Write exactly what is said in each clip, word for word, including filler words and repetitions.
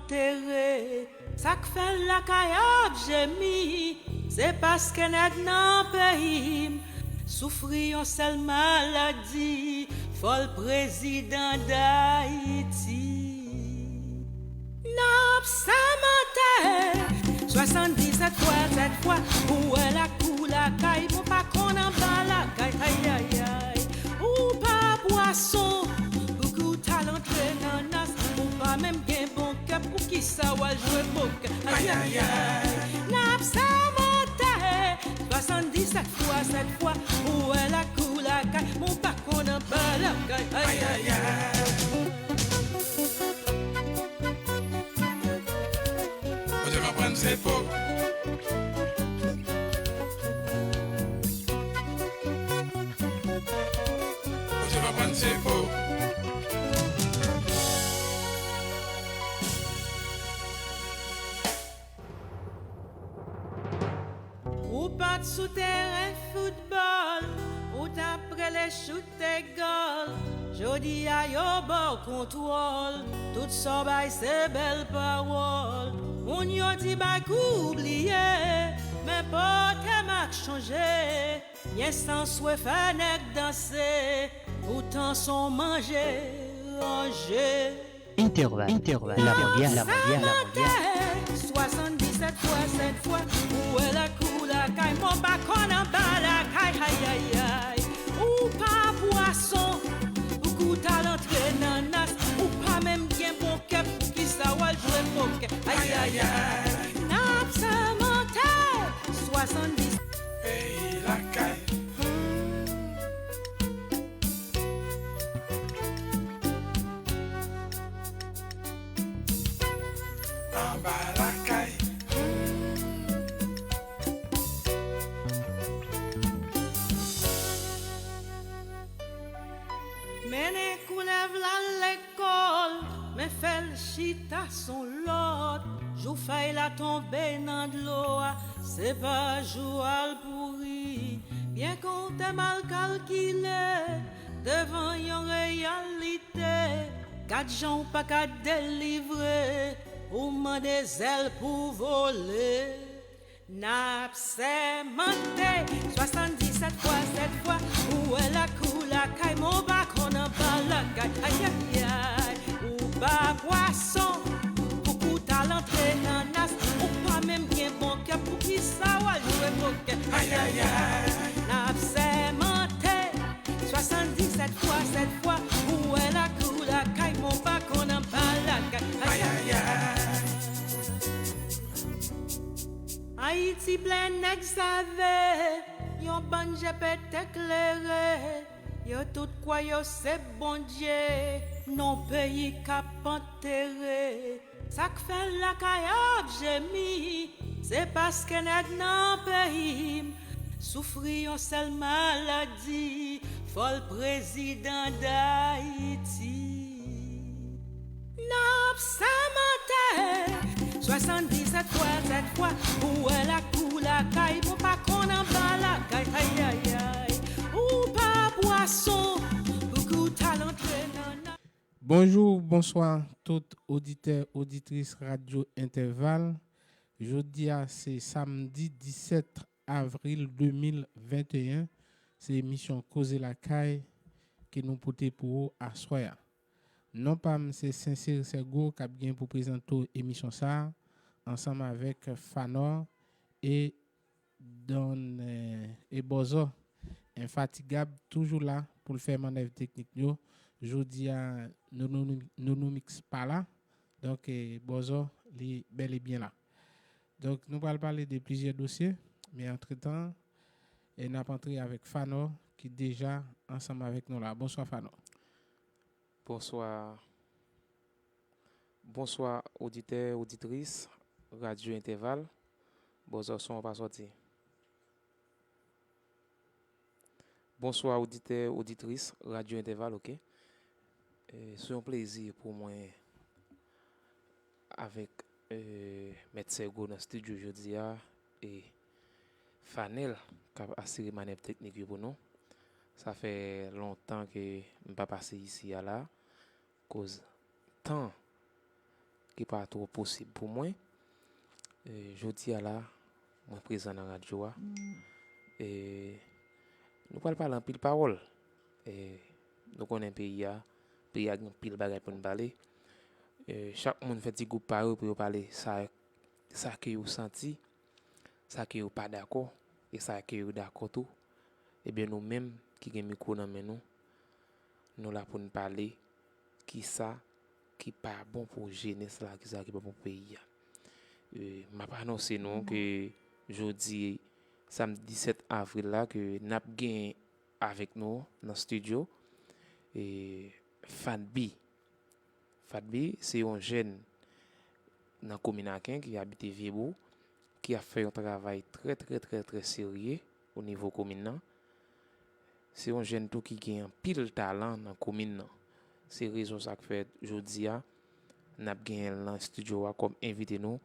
Tere, sa k fè lakay ap jemi, se paske nèg nan peyi m soufri yon sèl maladi, fòl prezidan Dayiti. N ap sèmante swasanndisèt fwa, sèt fwa, pou wè lakou lakay, pou pa konn anba lakay, ayayay. Ou pa pwason, pou ki w t al antre nan nas, ou pa menm gen bon kè, pou ki sa w al jwe pokè, ayayay. N ap sèmante swasanndisèt fwa, sèt fwa, pou wè lakou lakay, men w pa konn anba lakay, ayayay. Bondye va pran se po. Bondye va pran se po. Ou pa t sou teren foutbòl, ou t ap rele choute gòl. Jodi a yo ba w kontwòl, tout sa w bay se bèl pawòl. Moun yo di bay kou bliye, men pote mak chanje. Nyès san swe fè nèg danse, poutan son manje ranje. Entèval, entèval, la mondyal, la mondyal, la mondyal. Swasanndisèt fwa, sèt fwa, ou wè lakou lakay, men w pa konn anba lakay, ayayay. Ou pa pwason, pou ki w t al antre nan nas, ou pa menm gen bon kè, pou ki sa w al jwe pokè, ayayay. N ap sèmante swasanndis. Peyi lakay. Anba lakay. Mennen koulèv la lekòl, men fè l chita s on lòt. Jou fèy la tonbe nan dlo a, se pa jou a l pouri. Byen kontè mal kalkile, devan yon reyalite. Gad jan w pa ka delivre, ou mande zèl pou vole. N ap sèmante swasanndisèt fwa, sèt fwa, ou wè lakou lakay, men w pa konn anba lakay, ayayay. Ou pa pwason, pou ki w t al antre nan nas, ou pa menm gen bon kè, pou ki sa w al jwe pokè, ayayay. N ap sèmante swasanndisèt fwa, sèt fwa, ou wè lakou lakay, men w pa konn anba lakay, ayayay. Ayiti ble nèg save, yon bann je pete klere, yo tout kwè yo se Bondye, non peyi k ap antere. Sa k fè lakay ap jemi, se paske nèg nan peyi m soufri yon sèl maladi, fòl prezidan Dayiti. N ap sèmante swasanndisèt fwa, sèt fwa, ou wè lakou lakay, men w pa konn anba lakay, ayayay. Ou pa pwason, pou ki w t al antre nan nas. Bonjou, bonswa tout oditè, oditris Radyo Entèval. Jodi a se samdi disèt avril de mil venteyen. Se emisyon Koze Lakay ke nou pote pou ou aswè a. Non pa m se Senseri Sègo k ap gen pou prezante w emisyon sa a, ansanm avèk Fanò e Don, eh, e Bòzò, enfatigab, toujou la pou l fè mannèv teknik yo. Jodi a, Nono, Nono Mix pa la. Donk, eh, Bòzò, li bèl e byen la. Donk, nou pral pale de plizyè dosye, men antretan, eh, n ap antre avèk Fanò, ki deja ansanm avèk nou la. Bonswa, Fanò. Bonswa. Bonswa, oditè, oditris, Radyo Entèval. Bòzò, son an pa sòti. Bonswa, oditè, oditris, Radyo Entèval, oke. E, se yon plezi pou mwen avèk, e, Mèt Sègo nan estidyo jodi a, e Fanèl k ap asire mannèv teknik yo pou nou. Sa fè lontan ke m pa pase isi a la, koz tan ki pa twò posib pou mwen. E, jodi a la, mwen prezan nan radyo a. E, nou pral pale anpil pawòl. E, nou konnen peyi a, peyi a gen anpil bagay pou n pale. E, chak moun fè ti gwoup pa yo pou yo pale sa, sa ke yo santi, sa ke yo pa dakò, e sa ke yo dakò tou. Ebyen, nou menm ki gen mikwo nan men nou, nou la pou n pale kisa ki pa bon pou jenès la, kisa ki pa bon pou peyi a. E, m ap anonse nou ke jodi, samdi disèt avril la, ke n ap gen avèk nou nan estidyo, e, Fadbi. Fadbi, se yon jèn nan komin Aken ki abite Vyebou, ki ap fè yon travay trè, trè, trè, trè serye o nivo komin nan. Se yon jèn tou ki gen anpil talan nan komin nan. Se rezon sa k fè jodi a, n ap genyen l nan estidyo a kòm envite nou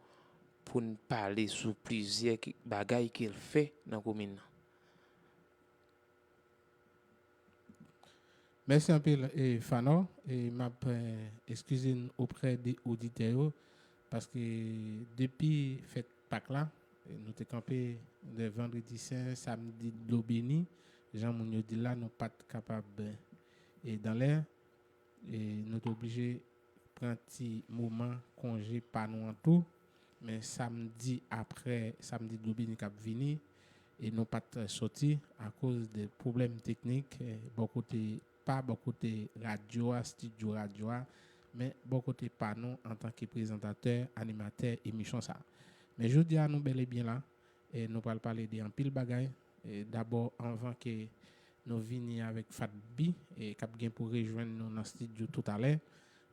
pou n pale sou plizyè ki, bagay ke l fè nan komin nan. Mèsi anpil, e, Fanò. E m ap, e, eskize n oprè de oditè yo, paske depi fèt Pak la, e, nou te kanpe de vandredi sen, samdi dlo beni, jan moun yo di l la, nou pa t kapab, e, dan lè, e, nou te oblije pran ti moman konje pa nou an tou. Men samdi, apre samdi dlo beni k ap vini, e nou pa t sòti akoz de pwoblèm teknik, e, bò kote, pa bò kote radyo a, estidyo radyo a, men bò kote pa nou antanke prezantatè, animatè emisyon sa a. Men jodi a, nou bèl e byen la, e nou pral pale de anpil bagay. E dabò, anvan ke nou vini avèk Fadbi, e k ap gen pou rejwenn nou nan estidyo toutalè,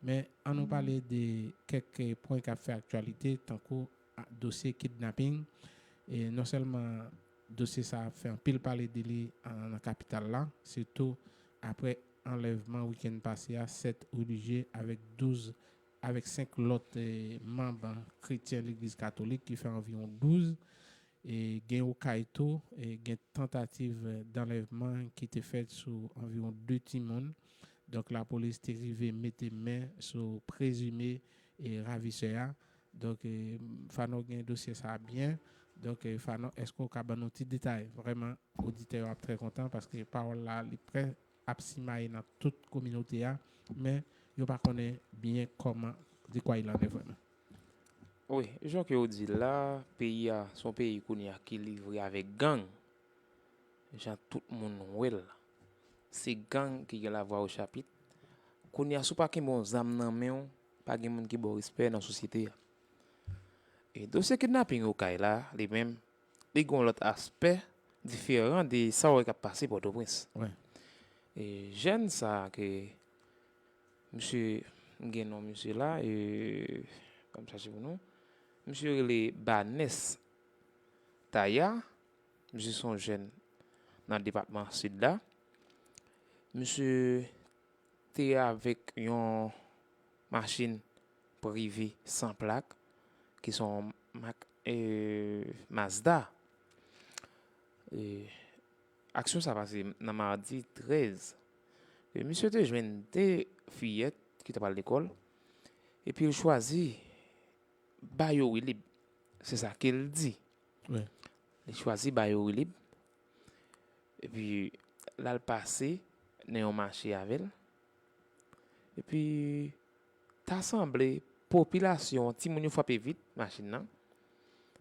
men an nou pale de kèk pwen k ap fè aktyalite, tankou a, dosye kidnaping. E non sèlman dosye sa a ap fè anpil pale de li an, nan kapital la, sitou apre anlèvman wikenn pase a, sèt relijye avèk douz, avèk senk lòt, e, manm kretyen legliz katolik ki fè anviwon douz. E gen okay tou, e gen tantativ danlèvman ki te fèt sou anviwon de timoun. Donk, lapolis te rive mete men sou prezime, e, ravisè a. Donk, e, Fano gen dosye sa a byen. Donk, e, Fano, èske w ka ban nou ti detay? Vrèman, oditè yo ap trè kontan paske pawòl la, li prè ap simaye nan tout kominote a, men yo pa konnen byen kòman, de quoi il en est vraiment. Wi, jan ke w di l la, peyi a, se yon peyi kounye a ki livre avèk gang. Jan tout moun wè l la. Se gang ki gen lavwa o chapit. Kounye a, si w pa kenbe yon zam nan men w, pa gen moun ki ba w respè nan sosyete a. E dosye kidnaping Okay la, li menm, li gen yon lòt aspè diferan de sa w wè k ap pase Pòtoprens. Wi. E jèn sa a ke misye, m gen non misye la, e, ban m chache pou nou. Misye rele Banès Taya. Misye se yon jèn nan depatman Sid la. Misye te avèk yon machin prive san plak, ki se yon mak, e, Mazda. E, aksyon sa pase nan madi trèz. E, misye te jwenn de fiyèt ki t ap al lekòl, epi l chwazi ba yo wi lib. Se sa ke l di. Wi. Li chwazi ba yo wi lib. Epi, l al pase nan yon mache avè l. Epi, ta sanble popilasyon, timoun yo frape vit machin nan.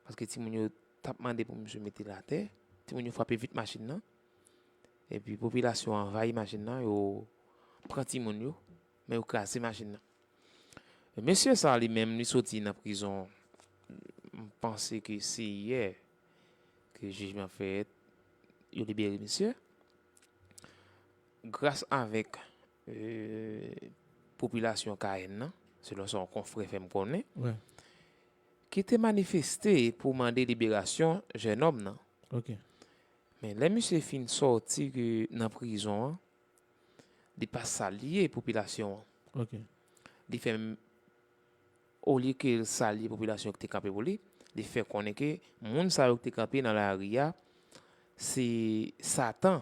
Paske timoun yo t ap mande pou misye mete l atè. Timoun yo frape vit machin nan. Epi, popilasyon an anvayi machin nan, yo pran timoun yo, men yo kraze machin nan. Mesye sa a li menm, li soti nan prizon, m panse ke se yè ke jijman fèt, yo libere misye. Gras avèk, e, popilasyon Kayèn nan, selon sa yon konfrè fè m konnen, Wi. ki te manifeste pou mande liberasyon jènòm nan. Ok. Men lè misye fin sòti ke nan prizon an, li pa salye popilasyon an. Ok. Li fè m, olye ke l salye popilasyon ki te kanpe pou li, li fè konnen ke moun sa yo ki te kanpe nan lari a, se Satan,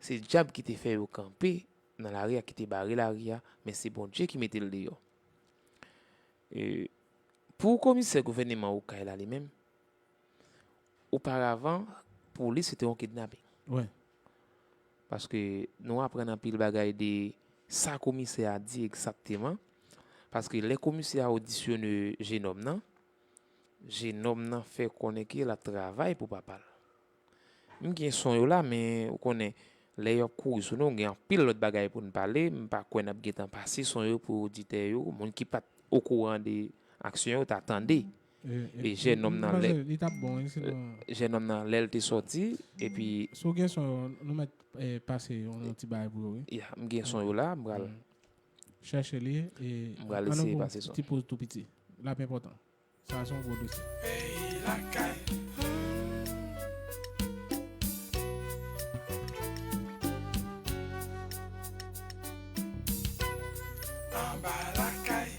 se dyab ki te fè yo kanpe nan lari a, ki te bare lari a, men se Bondye ki mete l deyò. E, pou komisè gouvèneman Okay la li menm, oparavan, pou li, se te yon kidnaping. Wi. Paske nou aprann anpil bagay de sa komisè a di egzakteman. Paske lè komisè a odisyone jenòm nan, jenòm nan fè konnen ke l ap travay pou papa l. M gen son yo la, men ou konnen, lè y ap kouri sou nou, gen anpil lòt bagay pou n pale. M pa kwè n ap gentan pase son yo pou oditè yo, moun ki pa t okouran de aksyon yo, ta tande. E, e, e jennonm nan lè, li t ap bon, wi, sinon, jennonm nan lè l te sòti, epi si w gen son yo, nou mèt, e, pase yon, yon ti bagay pou yo, wi. Ya, m gen son yo la, m pral chèche li, e m pral eseye pase son. Ti poz tou piti. L ap enpòtan. Sa se yon gwo dosye. Peyi lakay. Anba lakay.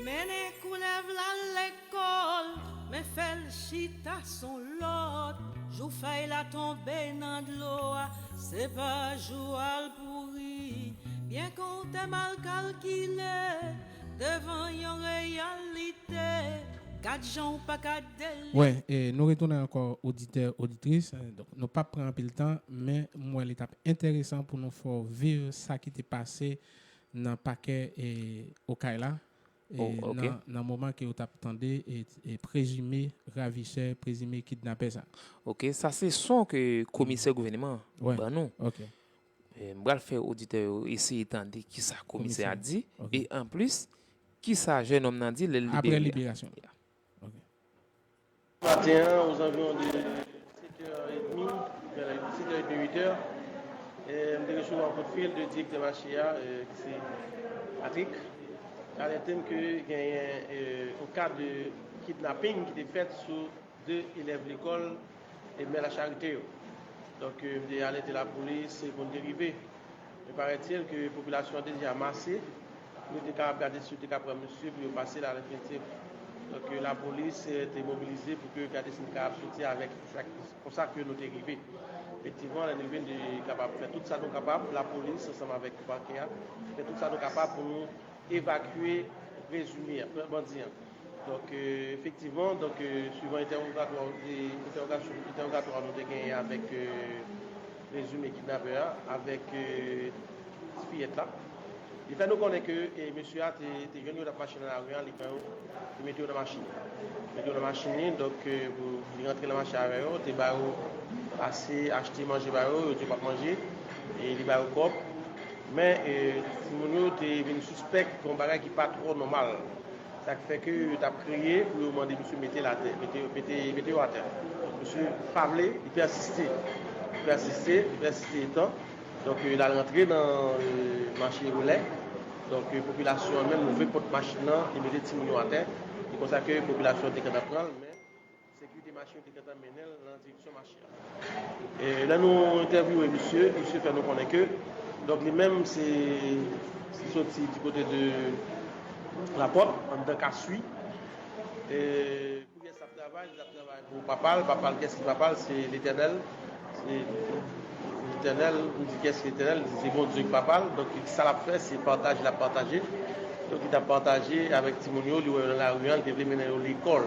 Mennen koulèv la lekòl, men fè l chita s on lòt. Jou fèy la tonbe nan dlo a, se pa jou a l pouri. Byen ke w te mal kalkile devan yon reyalite, gad jan w pa ka deli. Wi, e nou retounen ankò, oditè, oditris. Donk, nou p ap pran anpil tan, men m wè li t ap enteresan pou nou fè w viv sa ki te pase nan pakè, e, Okay la, e, nan, nan moman ke w t ap tande, e, e, prezime ravisè, prezime kidnapè sa. Ok, sa se son ke komisè gouvènman an ban nou. E, m pral fè oditè yo eseye tande kisa komisè a di, e anplis, kisa jennonm nan di lè l libere a. Apre liberasyon. Ok. Maten an, aux environs de sèt è edmi, vè sèt è edmi, uit è, e, m te resevwa yon kout fil de direktè mache a, e, ki se Patrick, ki alète m ke genyen, e, yon ka de kidnaping ki te fèt sou de elèv lekòl e Mè Lacharite yo. Donk, e, m te alète lapolis pou n te rive. Men parèt-il ke popilasyon an te deja mase. Yo te kapab gade si yo te ka pran misye pou yo pase l a la definitive. Donk, e, lapolis, e, te mobilize pou ke yo gade si n kapab soti avèk sa, konsa ke nou te rive. Efektivman, lè nou rive, nou te kapab fè tout sa nou kapab, lapolis ansanm avèk pakè a, fè tout sa nou kapab pou nou evakye prezime a, bandi an. Donk, e, efektivman, donk, e, swivan entèwogatwa, e, entèwogasyon, entèwogatwa nou te genyen avèk, e, prezime kidnapè a, avèk, e, ti fiyèt la. Li fè nou konnen ke, e, mesye a te, te jwenn yo t ap mache nan lari a, li pran yo, li mete yo nan machin. Mete yo nan machin li, donk, e, pou li rantre nan mache avè yo, te ba yo pase, achte manje ba yo, yo di yo p ap manje, e li ba yo kòb. Men, e, timoun yo te vin sispèk yon bagay ki pa twò nòmal. Sa k fè ke yo t ap kriye pou yo mande misye mete l atè, mete, mete, mete yo atè. Misye pa vle, li pèsiste. Li pèsiste, li pèsiste etan. Donk, e, l al rantre nan, e, mache Relè. Donk, e, popilasyon an menm ouvri pòt machin nan, li mete timoun yo atè. Se konsa ke popilasyon an te gentan pran l, men sekirite machin yo te gentan mennen l nan direksyon mache a. E lè nou entèvyouwe misye, misye fè nou konnen ke, donk, li menm se, li soti di kote de Lapòt, anndan Kasui. E pou kiyès l ap travay? L ap travay pou papa l. Papa l, kiyès ki papa l? Se Letènèl. Se Letènèl. Nou di, kiyès ki Letènèl? Se Bondye ki papa l. Donk, sa l ap fè, se pataje l ap pataje. Donk, li t ap pataje avèk timoun yo, li wè yo nan lari a, li te vle mennen yo lekòl.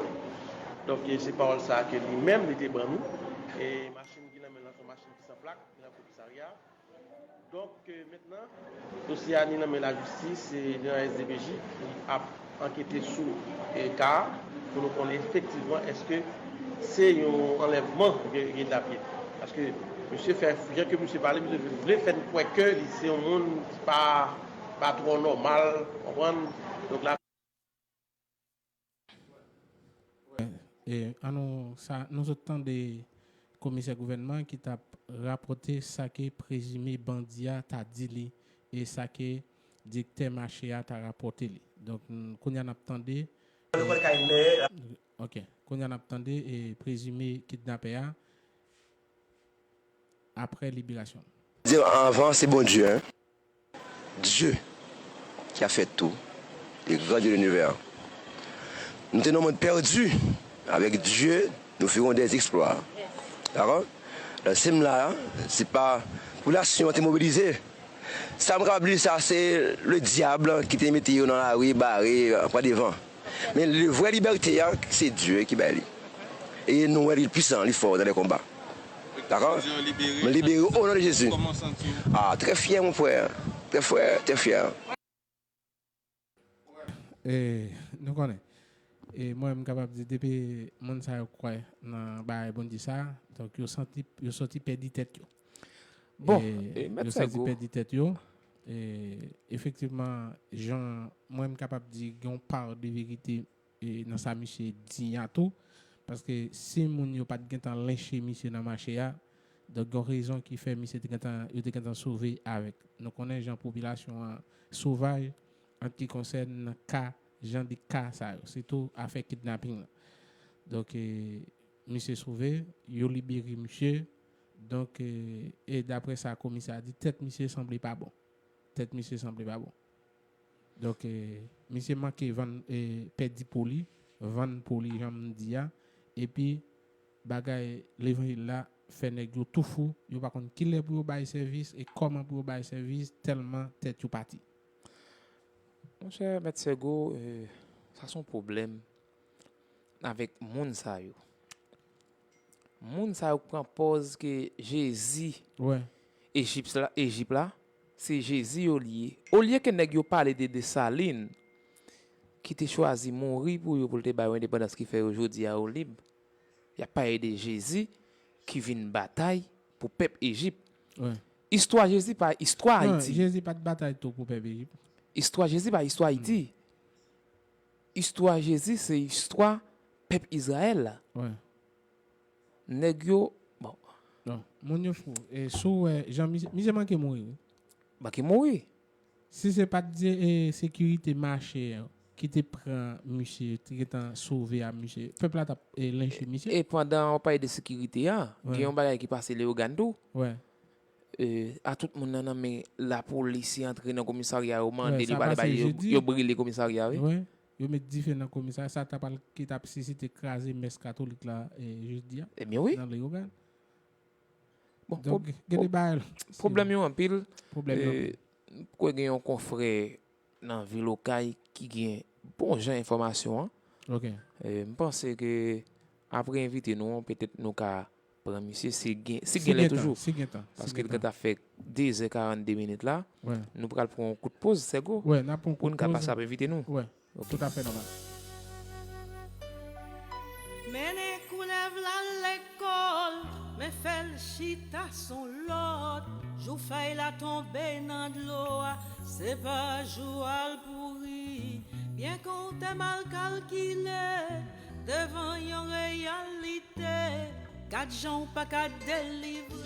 Donk, e se pawòl sa a ke li menm, li te ban nou. E machin ki nan men l lan, se yon machin ki san plak, ki nan komisarya. Donk, e, mentnan, dosye a ni nan men lajistis, e, ni nan S D P J, ki ap ankete sou, e, ka a, pou nou konnen efektivman èske se yon anlèvman ki, ki gen lapye. Paske misye fè, jan ke misye pale, misye vle fè n kwè ke li se yon moun ki pa, pa twò nòmal, konprann? Donk la, E, an nou, sa, nou sot tande komisè gouvènman ki t ap rapòte sa ke prezime bandi a ta di li e sa ke direktè mache a ta rapòte li. Donk, n-, kounye a n ap tande, e, ok, kounye a n ap tande, e, prezime kidnapè a, apre liberasyon l. Di anvan, se Bondye, hein. Dieu qui a fait tout, le grand Dieu de l'univers. Nou te nan mond pèdi, avec Dieu, nous ferons des exploits. Dakò? Si m la, se pa popilasyon an te mobilize. Sa m kapab di sa, se le dyab ki te mete yo nan lari, bare, pran devan. Men le vrè libète a, se Dye ki bay li. E nou wè li pwisan, li fò nan le konba. Dakò? M libere o non de Jezi. Ah, trè fyè, mon frè. Trè frè, trè fyè. E, nou konnen. E mwen, m kapab di, depi moun sa yo kwè nan bagay Bondye sa, donk yo santi, yo soti pèdi tèt yo. Bon, e, e, mèt yo soti pèdi tèt yo. E, efektivman, jan mwen, m kapab di, gen yon pa de verite e, nan sa misye di a tou. Paske si moun yo pa t gentan lenche misye nan mache a, donk gen yon rezon ki fè misye te gentan, yo te gentan sove avèk. Nou konnen jan popilasyon an sovaj an ki konsène nan ka, jan de ka sa yo, sitou afè kidnaping lan. Donk, e, misye sove, yo libere misye. Donk, e, e daprè sa komisè a di, tèt misye sanble pa bon. Tèt misye sanble pa bon. Donk, e, misye manke vann, e, pèdi po li, vann po li, jan m di a, epi bagay levanjil la fè nèg yo tou fou, yo pa konn kilè pou yo bay sèvis e kòman pou yo bay sèvis, tèlman tèt yo pati. Monchè, Mèt Sègo, e, sa se yon pwoblèm avèk moun sa yo. Moun sa yo k pran pòz ke Jezi Ejip la, Ejip la, se Jezi yo li ye. Olye ke nèg yo pale de Desalin ki te chwazi mouri pou yo, pou l te ba yo endepandans ki fè yo jodi a yo lib, y ap pale de Jezi ki vin batay pou pèp Ejip. Istwa Jezi pa istwa Ayiti. Jezi pa t batay tou pou pèp Ejip. Istwa Jezi pa istwa Ayiti. Istwa Jezi se istwa pèp Izrayèl la. Nèg yo, bon. Non, moun yo fou. E si w wè jan misye, misye manke mouri wi. Manke mouri. Si se pa t di e sekirite mache ki te pran misye, te gentan sove a misye, pèp la t ap e, lenche misye. E pandan w pale de sekirite a, gen yon bagay ki pase Leyogàn tou. E, a tout moun nan nan men lapolis, y antre nan komisarya, yo mande li pa ale bay, yo, yo brile komisarya, wi. Wi, yo met dife nan komisarya, sa ta pral ki t ap sisite kraze mès katolik la e, jodi a. Ebyen wi. Nan Leyogàn. Bon, Donk, gen de bagay. Pwoblèm yo anpil. Pwoblèm yo anpil. M kwè gen yon konfrè nan vil Okay ki gen bon jan enfòmasyon an. Ok. E, m panse ke apre envite nou an, petèt nou ka pran misye si gen, si gen lè toujou. Si gen tan. Paske l gentan fè de zè karannde minit la. Nou pral pran yon kout poz, Sègo, pou n ka pase ap envite nou. Wè, n ap pran yon kout poz. Wè, toutafè nòmal. Mennen koulèv la lekòl, men fè l chita s on lòt. Jou fèy la tonbe nan dlo a, se pa jou a l pouri. Byen ke w te mal kalkile, devan yon reyalite, gad jan w pa ka delivre.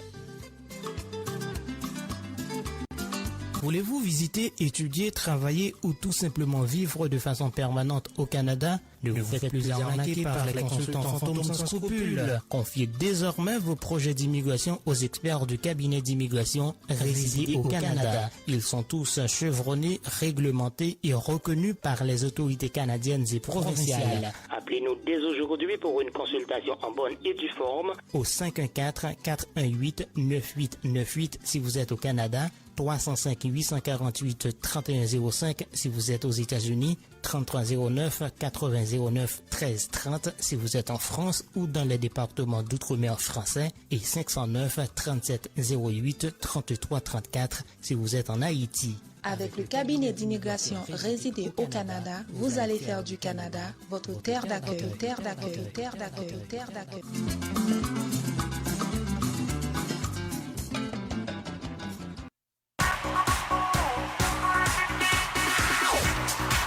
Voulez-vous visiter, étudier, travailler ou tout simplement vivre de façon permanente au Canada ? Ne vous faites plus arnaquer par les consultants fantômes sans scrupules. Confiez désormais vos projets d'immigration aux experts du cabinet d'immigration Résider au Canada. Ils sont tous chevronnés, réglementés et reconnus par les autorités canadiennes et provinciales. Appelez-nous dès aujourd'hui pour une consultation en bonne et due forme au cinq un quatre, quatre un huit, neuf huit neuf huit si vous êtes au Canada, trois cent cinq, huit cent quarante-huit, trente et un zéro cinq si vous êtes aux États-Unis, trente-trois zéro neuf, quatre-vingts zéro neuf, treize trente si vous êtes en France ou dans les départements d'outre-mer français et cinq cent neuf, trente-sept zéro huit, trente-trois trente-quatre si vous êtes en Haïti. Avec le cabinet d'immigration Résider au Canada, vous allez faire du Canada votre terre d'accueil, terre d'accueil, terre d'accueil, terre d'accueil.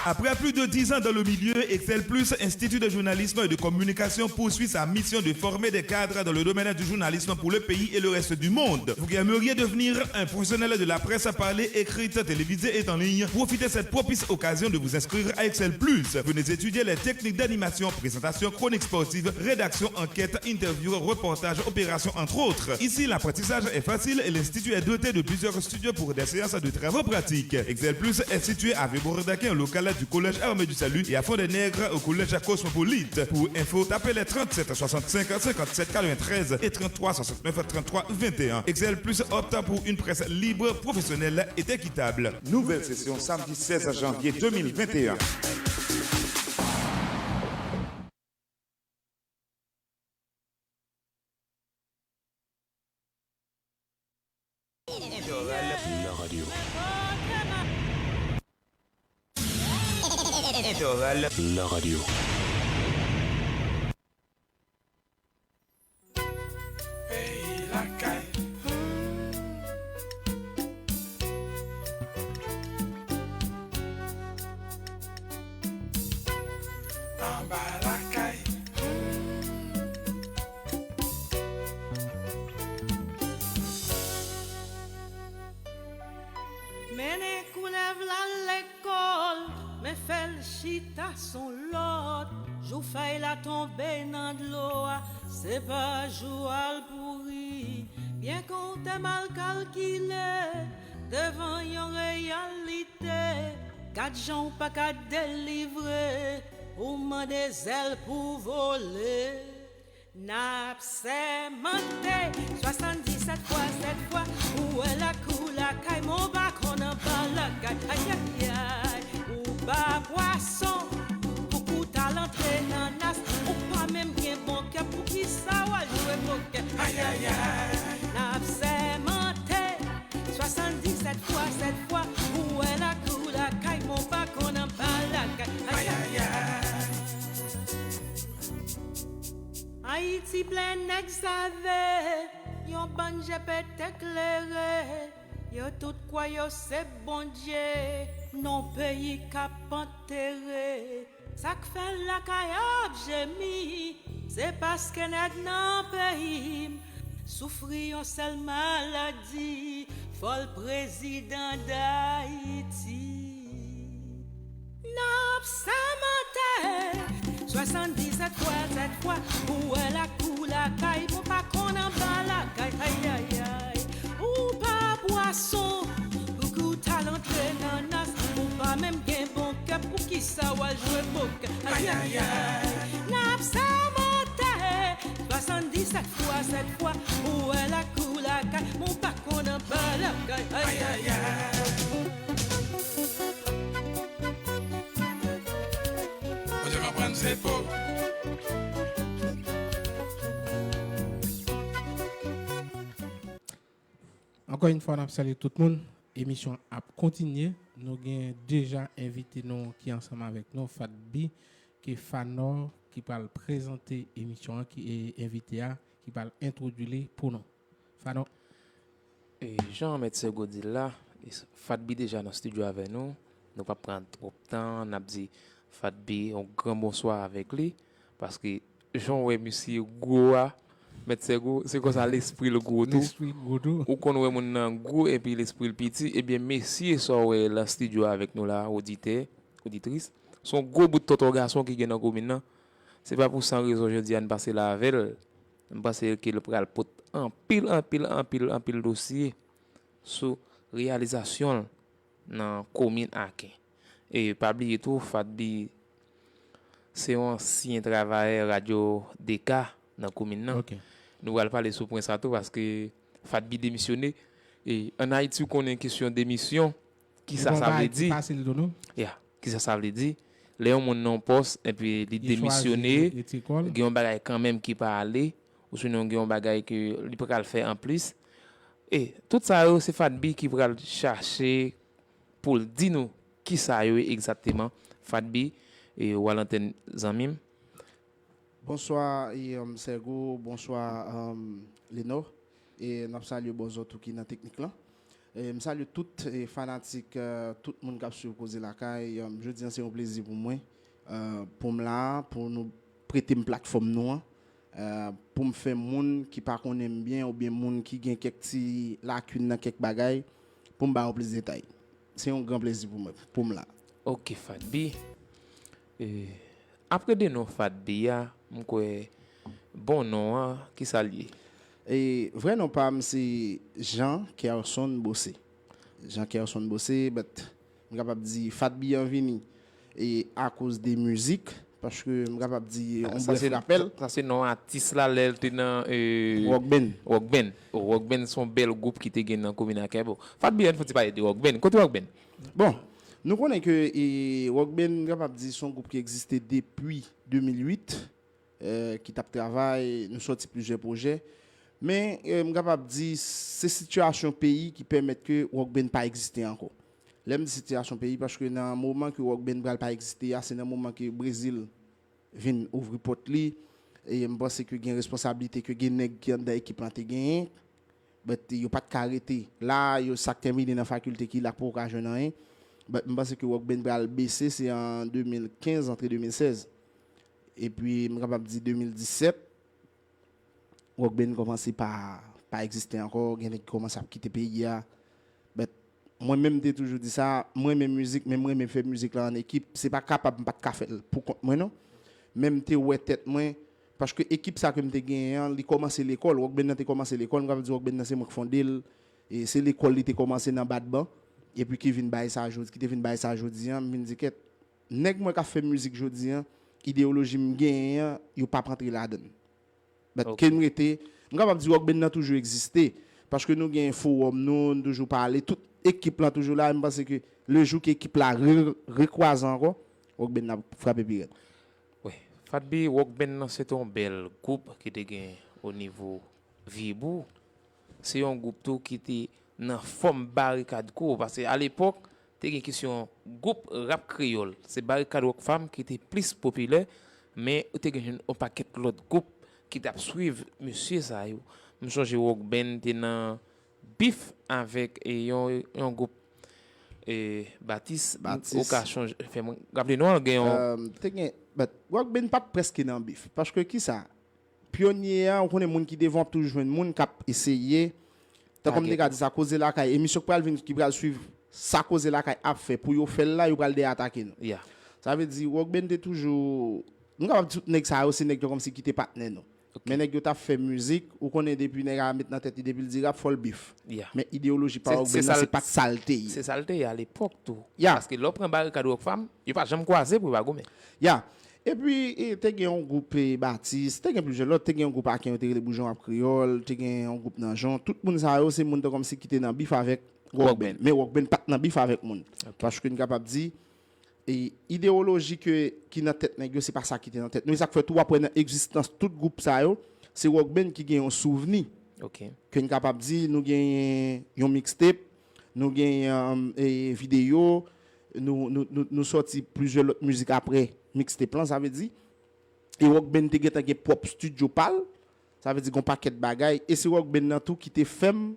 Après plus de dix ans dans le milieu, Excel Plus, Institut de journalisme et de communication, poursuit sa mission de former des cadres dans le domaine du journalisme pour le pays et le reste du monde. Vous qui aimeriez devenir un professionnel de la presse parlée, écrite, télévisée et en ligne, profitez cette propice occasion de vous inscrire à Excel Plus. Venez étudier les techniques d'animation, présentation, chronique sportive, rédaction, enquête, interview, reportage, opération, entre autres. Ici, l'apprentissage est facile et l'institut est doté de plusieurs studios pour des séances de travaux pratiques. Excel Plus est situé à Vieux-Bourg-d'Aquin, local du Collège Armée du Salut et à Fond des Nègres au Collège Cosmopolite. Pour info, tapez les trente-sept soixante-cinq cinquante-sept quatre-vingt-treize et trente-trois soixante-neuf trente-trois vingt et un. Excel Plus opte pour une presse libre, professionnelle et équitable. Nouvelle session samedi seize janvier deux mille vingt et un. Nan radyo. Nan radyo. Peyi lakay. Anba lakay. Mennen koulèv la lekòl, men fè l chita s on lòt. Jou fèy la tonbe nan dlo a, se pa jou a l pouri. Byen kontè mal kalkile, devan yon reyalite. Gad jan w pa ka delivre, ou mande zèl pou vole. N ap sèmante, swasanndisèt fwa, sèt fwa, ou wè lakou lakay, men w pa konn anba lakay, ayayay, ou pa pwason, pou kout al antre nan nas, ou pa menm gen bon kè, poukisa w al jwe pokè, ayayay, n ap sèmante, swasanndisèt fwa, sèt fwa, ou wè lakou lakay, men w pa konn anba lakay, ayayay. Ayiti ble nèg save, yon bann je pete klere, yo tout kwè yo se Bondye, nan peyi k ap antere. Sa k fè lakay ap jemi, se paske nèg nan peyi m soufri yon sèl maladi, fòl prezidan Dayiti. N ap sèmante, swasanndisèt fwa, sèt fwa, ou wè lakou lakay, men w pa konn anba lakay, ayayay. Ou pa pwason, pou kout al antre nan nas, ou pa menm gen bon kè, poukisa w al jwe pokè, ayayay. N ap sèmante, swasanndisèt fwa, sèt fwa, ou wè lakou lakay, men w pa konn anba lakay, ayayay. Bondye konprann se po. Ankò yon fwa, n ap salye tout moun. Emisyon an ap kontinye. Nou gen deja envite nou ki ansanm avèk nou, Fadby, ke Fanò ki pral prezante emisyon an, ki, e, envite a, ki pral entwodui li pou nou. Fanò. E, jan Mèt Sègo di l la, e, Fadby deja nan estidyo avè nou. Nou p ap pran twòp tan, n ap di Fadby yon gran bonswa avèk li, paske jan w wè misye gwo a, Mèt Sègo, se konsa lespri l gwo tou. Lespri l gwo tou. Ou konn wè moun nan gwo epi lespri l piti. Ebyen, mesye sa w wè nan estidyo avèk nou la, oditè, oditris, se yon gwo bout tonton gason ki gen nan komin nan. Se pa pou san rezon jodi a n pase la avè l. M panse ke l pral pot anpil, anpil, anpil, anpil dosye sou reyalizasyon l nan komin Aken. E pa bliye tou, Fadby se yon ansyen travayè radyo D K nan komin nan. Ok. Nou pral pale sou pwen sa tou, paske Fadby demisyone. E ann Ayiti, ou konnen kesyon demisyon, kisa sa vle di? Fasil tou, non? Ya, kisa sa vle di? Lè yon moun nan yon pòs, epi li demisyone, gen yon bagay kanmenm ki pa ale, ou sinon gen yon bagay ke li pral fè anplis. E tout sa yo, se Fadby ki pral chache pou l di nou kisa yo ye egzakteman. Fadby, e, ou a lantèn, zanmi m. Bonswa, e, um, Sègo, bonswa, um, Lenò. E n ap salye Bòzò tou ki nan teknik lan. E m salye tout, e, fanatik, e, tout moun k ap swiv Koze Lakay. Um, jodi a se yon plezi pou mwen, e, pou m la, pou nou prete m platfòm nou an, e, pou m fè moun ki pa konnen m byen oubyen moun ki gen kèk ti lakin nan kèk bagay, pou m ba yo plis detay. Se yon gran plezi pou mwen, pou m la. Ok, Fadby. E, apre de non Fadby a, m kwè bon non an, kisa l ye? E, vrè non pa m se Jean Kerson Bossé. Jean Kerson Bossé, but m kapab di Fadby an vini. e akoz de mizik, paske m kapab di yon brèf rapèl. Sa se non atis la lè l te nan Rock Band. Rock Band. Rock Band se yon bèl gwoup ki te gen nan komin Akèbo. Fadbi, ann fon ti pale de Rock Band. Kote Rock Band? Bon, nou konnen ke e, Rock Band, m kapab di, se yon gwoup ki egziste depi de mil uit, e, ki t ap travay, nou sòti plizyè pwojè. Men, e, m kapab di, se sitiyasyon peyi ki pèmèt ke Rock Band pa egziste ankò. Lè m di sitiyasyon peyi, paske nan moman ke Rock Band pral pa egziste a, se nan moman ke Brezil vin ouvri pòt li, e m panse ke gen responsablite ke gen nèg ki anndan ekip lan te genyen, but yo pa t ka rete la, yo sa k tèmine nan fakilte ki la k poko ka jwenn anyen, but m panse ke Rock Band pral bese, se an de mil kenz, antre de mil sèz. Epi m kapab di de mil disèt, Rock Band kòmanse pa, pa egziste ankò, gen nèg ki kòmanse ap kite peyi a. But mwen menm m te toujou di sa, m renmen mizik, men m renmen fè mizik la an ekip. Se pa kapab m pa t ka fè l pou kont mwen non. Men m te wè tèt mwen, paske ekip sa ke m te genyen an, li kòmanse lekòl, Rock Band nan te kòmanse lekòl, m kapab di Rock Band nan se mwen k fonde l, e se lekòl li te kòmanse nan Badban, epi ki vin bay sa jodi, ki te vin bay sa jodi an, m vin di kèt, nèg mwen k ap fè mizik jodi an, ideyoloji m genyen an, yo p ap antre ladan l. But ke n rete, m kapab di Rock Band nan toujou egziste, paske nou gen fowòm nou, nou toujou pale, tout ekip lan toujou la, e m panse ke le jou ke ekip la re, rekwaze ankò, Rock Band nan ap frape pi rèd. Wi, Fadbi, Rock Band nan se te yon bèl gwoup ki te gen o nivo Vyebou. Se yon gwoup tou ki te nan fòm Barikad Crew, paske alepòk, te gen kesyon gwoup rap kreyòl. Se Barikad Rock Fam ki te plis popilè, men ou te gen yon pakèt lòt gwoup ki t ap swiv mesye sa yo. M sonje Rock Band te nan bif avèk e, yon, yon gwoup e, Batis. Batis. Ou ka chonje, fè mwen raple non, gen yon. Te gen, but Rock Band pa t prèske nan bif. Paske kisa? Pyonye a, ou konnen moun ki devan w ap toujou jwenn moun k ap eseye. Tankou m te ka di sa, Koze Lakay, emisyon k pral vin, ki pral swiv sa Koze Lakay ap fè, pou yo fè l la, yo pral dèyè atake nou. Sa vle di, Rock Band te toujou, nou kapab di tout nèg sa yo, se nèg yo kòmsi ki te patnè nou. Men nèg yo t ap fè mizik, ou konnen depi nèg a met nan tèt li, depi l di rap, fò l bif. Men ideyoloji pa Rock Band nan, se pa t sa l te ye. Se sa l te ye alepòk tou. Paske lè w pran Barikad Rock Fam, yo pa janm kwaze pou yo pa goumen. Ya. Epi, e, te gen yon gwoup, e, Batis, te gen plizyè lòt, te gen yon gwoup Aken yo te rele Boujon ap Kreyòl, te gen yon gwoup Nanjon. Tout moun sa yo, se moun te kòmsi ki te nan bif avèk Rock Band. Men Rock Band pa t nan bif avèk moun. Paske n kapab di, e, ideyoloji ke, ki nan tèt nèg yo, se pa sa ki te nan tèt nou. E sa k fè tou, w ap wè nan egzistans tout gwoup sa yo, se Rock Band ki gen yon souvni. Ke n kapab di, nou genyen yon mixtape, nou genyen, e, videyo, nou, nou, nou, nou sòti plizyè lòt mizik apre mixtape lan, sa vle di. E Rock Band te gentan gen pwòp estidyo pa l, sa vle di gen yon pakèt bagay. E se Rock Band nan tou ki te fè m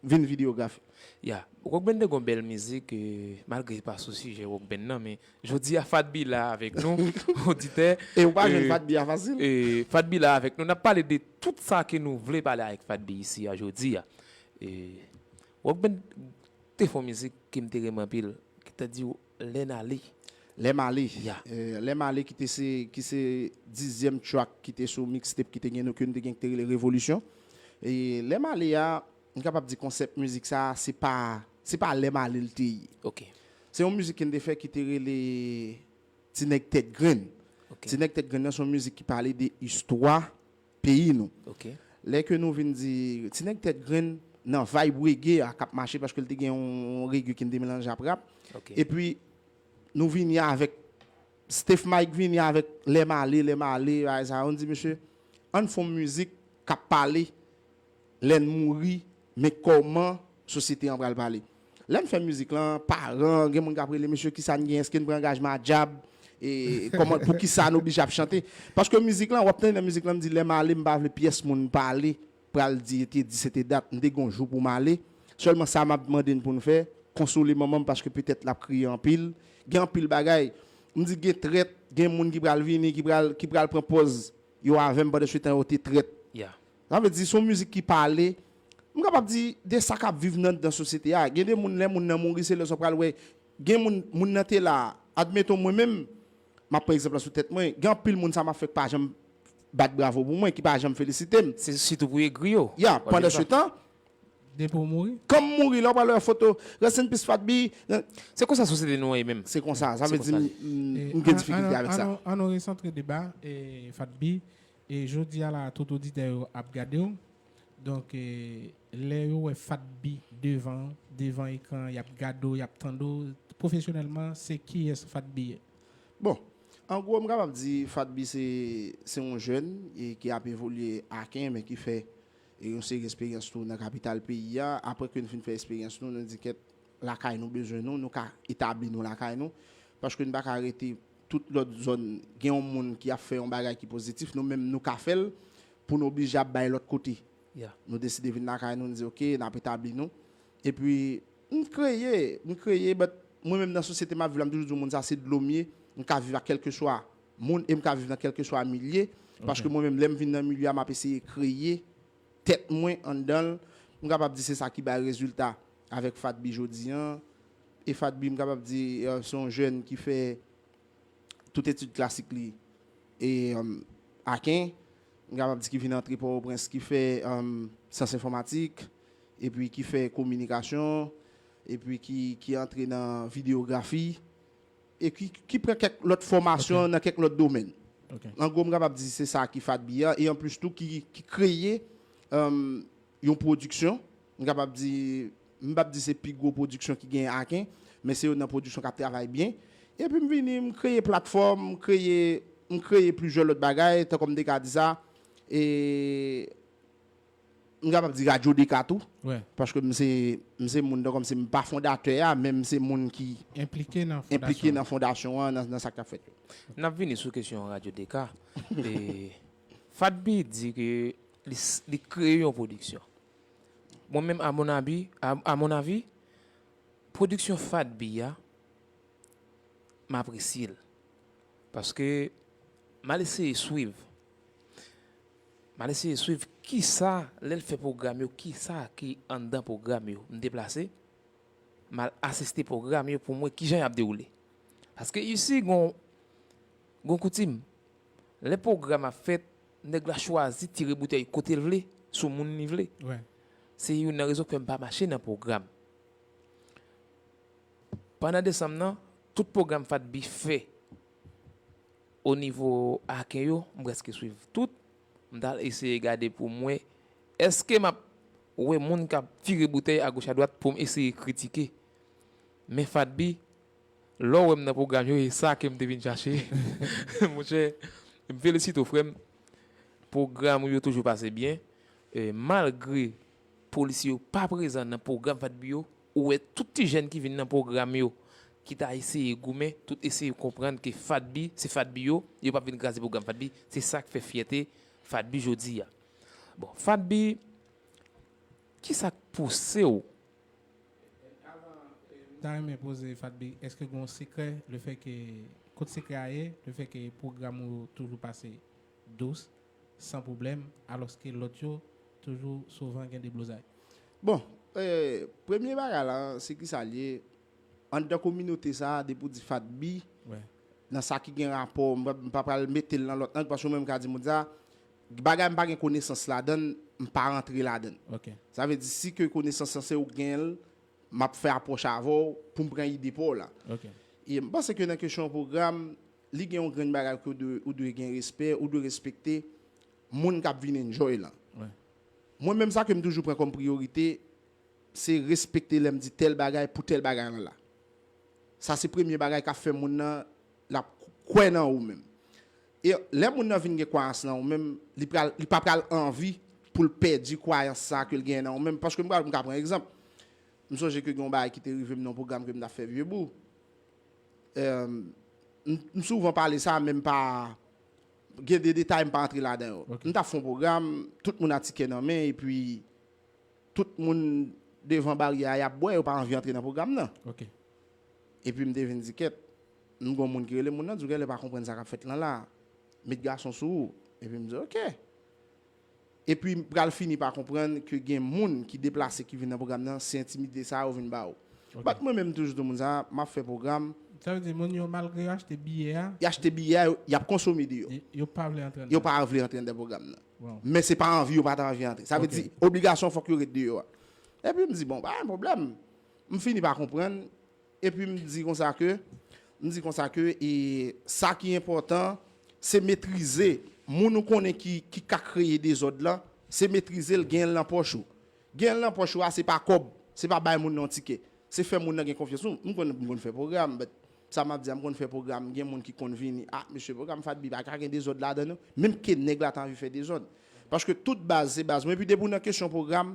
vin videyografe. Ya, Rock Band te gen yon bèl mizik, e, malgre pa sou sijè Rock Band nan, men jodi a Fadbi la avèk nou, oditè. E ou pa jwenn Fadbi a fasil. E, Fadbi la avèk nou, n ap pale de tout sa ke nou vle pale avèk Fadbi isi a jodi a. E, Rock Band te fè yon mizik ke m te renmen anpil, ki te di w Lè n ale. Lè m ale. Ya. E, Lè m ale ki te se, ki se dizyèm track ki te sou mixtape ki te gen nou, ke n te gen ki te rele Revolisyon. E Lè m ale a, m kapab di konsèp mizik sa, se pa, se pa Lè m ale l te ye. Se yon mizik ke n te fè ki te rele Ti Nèg Tèt Grenn. Ti Nèg Tèt Grenn nan se yon mizik ki pale de istwa peyi nou. Lè ke nou vin di, Ti Nèg Tèt Grenn nan vibe reggae a k ap mache, paske l te gen yon, yon reggae ki te melanje ap rap. Epi, nou vini avèk, Steph Mike vini avèk Lè m ale, Lè m ale, bagay sa yo, nou di, mesye, ann fè yon mizik k ap pale lè n mouri, men kòman sosyete an pral pale. Lè n fè mizik lan, paran, gen moun k ap rele, mesye, kisa n gen, èske n pran angajman a dyab, e kòman, poukisa n oblije ap chante? Paske mizik lan, w ap tande nan mizik lan, m di, lè m ale, m pa vle pyès moun pale, pral di, e te di, se te dat, m te gen yon jou pou m ale. Sèlman sa m ap mande n pou n fè, konsole manman m, paske petèt l ap kriye anpil. Gen anpil bagay. M di, gen trèt, gen moun ki pral vini, ki pral, ki pral pran pòz yo avè m, pandan se tan yo te trèt. Sa vle di, se yon mizik ki pale, m kapab di, de sa k ap viv nan, nan sosyete a. Gen de moun, lè moun nan mouri, se lè sa w pral wè. Gen moun, moun nan te la, admeton mwen menm, m ap pran egzanp la sou tèt mwen, gen anpil moun sa m ap fè k pa janm bat bravo pou mwen, ki pa janm felisite m. Se sitou pou egri yo. Ya, pandan se tan, Depi w mouri. Kan m mouri, lè w pral wè foto, rest in peace Fadby. Se konsa sosyete nou an ye menm. Se konsa, sa vle di m gen difikilte avèk sa. An nou resantre deba, Fadby, e jodi a la, tout oditè yo ap gade w. Donk, lè yo wè Fadby devan, devan ekran, y ap gade w, y ap tande w, pwofesyonèlman, se kiyès Fadby ye? Bon, an gwo, m kapab di Fadby se se yon jèn ki ap evolye Aken, men ki fè e yon seri eksperyans tou nan kapital peyi a. Apre ke n fin fè eksperyans nou, nou di kèt lakay nou bezwen nou, nou ka etabli nou lakay nou. Paske n pa ka rete tout lòt zòn gen yon moun ki ap fè yon bagay ki pozitif, nou menm nou ka fè l pou nou oblije ap bay lòt kote. Nou deside vin lakay nou, n di oke, n ap etabli nou. Epi m kreye, m kreye, but mwen menm nan sosyete m ap viv la, m toujou di moun sa se dlo m ye, m ka viv ak kèlkeswa moun e m ka viv nan kèlkeswa milye. Paske mwen menm lè m vin nan milye a, m ap eseye kreye tèt mwen anndan l. M kapab di se sa ki bay rezilta avèk Fadby jodi an. E Fadby, m kapab di se yon jèn ki fè tout etid klasik li e Aken. M kapab di ki vin antre Pòtoprens, ki fè syans enfòmatik, epi ki fè kominikasyon, epi ki, ki antre nan videyografi, e ki, ki pran kèk lòt fòmasyon nan kèk lòt domèn. An gwo, m kapab di se sa ki Fadby an, e anplis tou ki, ki kreye yon pwodiksyon. M kapab di, m p ap di se pi gwo pwodiksyon ki genyen Aken, men se youn nan pwodiksyon k ap travay byen. Epi m vini, m kreye platfòm, m kreye, m kreye plizyè lòt bagay, tankou m te ka di sa. E m kapab di Radyo Deka tou, paske m se, m se moun, tankou m se m pa fondatè a, men m se moun ki enplike nan fondasyon an, nan, nan sa k ap fèt yo. N ap vini sou kesyon Radyo Deka. E Fadby di ke li, li kreye yon pwodiksyon. Mwen menm, a mon avi, a, a mon avi, pwodiksyon Fadby a, m apresye l. Paske m al eseye swiv. M al eseye swiv kisa, lè l fè pwogram yo, kisa ki anndan pwogram yo. M deplase, m al asiste pwogram yo pou m wè kijan y ap dewoule. Paske isi, gon, gon koutim. Lè pwogram ap fèt, nèg la chwazi tire boutèy kote l vle, sou moun li vle. Se youn nan rezon k fè m pa mache nan pwogram. Pandan desanm nan, tout pwogram Fadby fè o nivo Aken yo, m prèske swiv tout. M t al eseye gade pou m wè èske m ap wè moun k ap tire boutèy agoch adwat pou m eseye kritike. Men Fadby, lè w wè m nan pwogram yo, e sa ke m te vin chache. Monchè, m felisite w, frè m. Pwogram ou yo toujou pase byen. E, malgre polisye yo pa prezan nan pwogram Fadby yo, ou wè tout ti jèn ki vin nan pwogram yo, ki ta eseye goumen, tout eseye konprann ke Fadby, se Fadby yo, yo p ap vin kraze pwogram Fadby. Se sa k fè fyète Fadby jodi a. Bon, Fadby, kisa k pouse w M ta renmen poze Fadby, èske gen yon sekrè, lefètke, kot sekrè a ye, lefètke pwogram ou yo toujou pase dous, san pwoblèm, alòske lòt yo toujou souvan gen deblozay? Bon, eh, premye bagay la, se kisa l ye? Anndan kominote sa a, depi w di Fadby, nan sa ki gen rapò, m pa, m pa pral mete l nan lòt ang, paske mwen m ka di moun sa, bagay m pa gen konesans ladan l, m pa rantre ladan l. Sa vle di, si ke konesans lan se ou k genyen l, m ap fè apwòch avè w pou m pran ide pa w la. E m panse ke nan kesyon pwogram, li gen yon grenn bagay ke ou dwe, ou dwe gen respè, ou dwe respekte moun k ap vin enjoy lan. Mwen menm, sa ke m toujou pran kòm priyorite, se respekte lè m di tèl bagay pou tèl bagay lan la. Sa se premye bagay k ap fè moun nan, l ap kwè nan ou menm. E lè moun nan vin gen kwayans nan ou menm, li pral, li pa pral anvi pou l pèdi kwayans sa ke l genyen nan ou menm. Paske m pral, m ka pran egzanp. M sonje ke gen yon bagay ki te rive m nan yon pwogram ke m t ap fè Vyebou. Eh, m, m souvan pale sa, men m pa, gen de detay m pa antre ladan yo. M t ap fè yon pwogram, tout moun a tikè nan men, epi tout moun devan baryè a, y ap bwè, yo pa anvi antre nan pwogram nan. Epi m te vin di, kèt, m gon moun ki rele moun nan, di w, genlè pa konprann sa k ap fèt lan la. Met gason sou ou. Epi m di, oke. Epi m pral fini pa konprann ke gen moun ki deplase ki vin nan pwogram nan, se entimite sa yo vin ba ou. But mwen menm, m toujou di moun sa, m ap fè pwogram. Sa vle di, moun yo, malgre yo achte biyè a, y achte biyè a, yo, y ap konsome deyò. Yo pa vle antre anndan. Yo pa vle antre anndan pwogram nan. Men se pa anvi yo pa ta anvi antre. Sa vle di, obligasyon fòk yo ret deyò a. Epi m di, bon, pa gen pwoblèm. M fini pa konprann. Epi m di konsa ke, m di konsa ke, e, sa ki enpòtan, se metrize moun ou konnen ki, ki ka kreye dezòd la, se metrize l, gen l nan pòch ou. Gen l nan pòch ou a, se pa kòb, se pa bay moun nan yon tikè. Se fè moun nan gen konfyans ou. M konn, m konn fè pwogram, but sa m ap di a, m konn fè pwogram, gen moun ki konn vini, ah, mesye, pwogram Fadby pa ka gen dezòd ladan non. Menm ke nèg la ta anvi fè dezòd. Paske tout baz, se baz mwen. Epi depi w nan kesyon pwogram,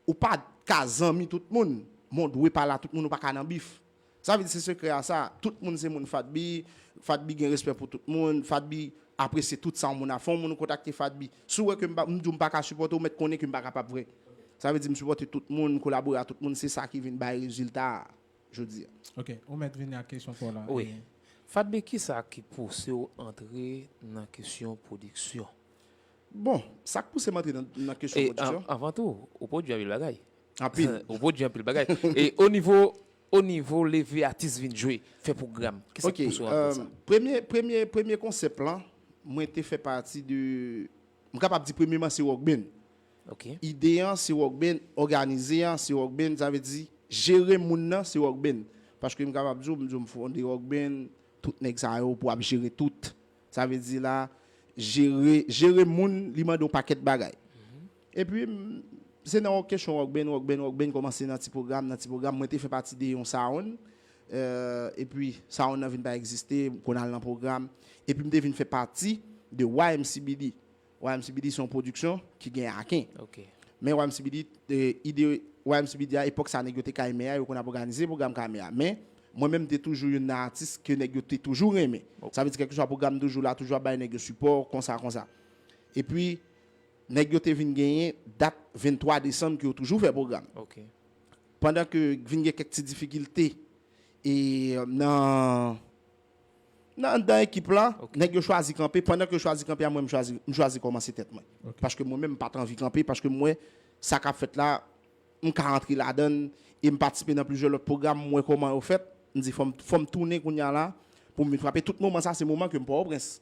ou pa ka zanmi tout moun, men w dwe pale a tout moun, ou pa ka nan bif. Sa vle di se sekrè a sa, tout moun se moun Fadby, Fadby gen respè pou tout moun, Fadby apresye tout sa yon moun ap fè, yon moun ou kontakte Fadby. Si w wè ke m pa, m di w m pa ka sipòte w, ou mèt konnen ke m pa kapab vre. Sa vle di m sipòte tout moun, m kolabore a tout moun, se sa ki vin bay rezilta a jodi a. Ok, ou mèt vini ak kesyon pa w la. Wi. Fadby, kisa ki pouse w antre nan kesyon pwodiksyon? Bon, sa k pouse m antre nan, nan kesyon E pwodiksyon? an- anvan tou, ou pwodui anpil bagay. Anpil. Ou pwodui anpil bagay. E o nivo, o nivo leve atis vin jwe, fè pwogram. Kisa Ok, ki pouse w antre euh, sa? Premye, premye, premye konsèp lan, mwen te fè pati de, m kapab di premyeman se Rock Band. Ok. Ide an se Rock Band, òganize an se Rock Band, sa vle di jere moun nan se Rock Band. Paske m kapab di w, m di w m fonde Rock Band, tout nèg sa yo pou ap jere tout. Sa vle di la, jere, jere moun, li mande yon pakèt bagay. Epi, m, se nan yon kesyon Rock Band, Rock Band, Rock Band, kòmanse nan ti pwogram, nan ti pwogram, mwen te fè pati de yon sound, euh, epi sound nan vin pa egziste, m konn al nan pwogram, epi m te vin fè pati de Y M C B D. Y M C B D se yon pwodiksyon ki gen Aken. Ok. Men Y M C B D, eh, ide Y M C B D a, epòk sa nèg yo te Kaymen a, yo konn ap òganize pwogram Kaymen a. Men, mwen menm m te toujou youn nan atis ke nèg yo te toujou renmen. Sa vle di kèlkeswa pwogram toujou la, toujou ap bay nèg yo sipò, konsa, konsa. Epi, nèg yo te vin genyen dat venntwa desanm ke yo toujou fè pwogram. Ok. Pandan ke vin gen kèk ti difikilte e nan nan anndan ekip la, nèg yo chwazi kanpe. Pandan ke yo chwazi kanpe a, mwen, m chwazi, m chwazi kòmanse tèt mwen. Paske mwen menm, m pa t anvi kanpe, paske m wè sa k ap fèt la, m ka antre ladan l, e m patisipe nan plizyè lòt pwogram, m wè kòman yo fèt. M di, fò m, fò m tounen kounye a la, pou m vin frape. Tout moman sa, se moman ke m Pòtoprens.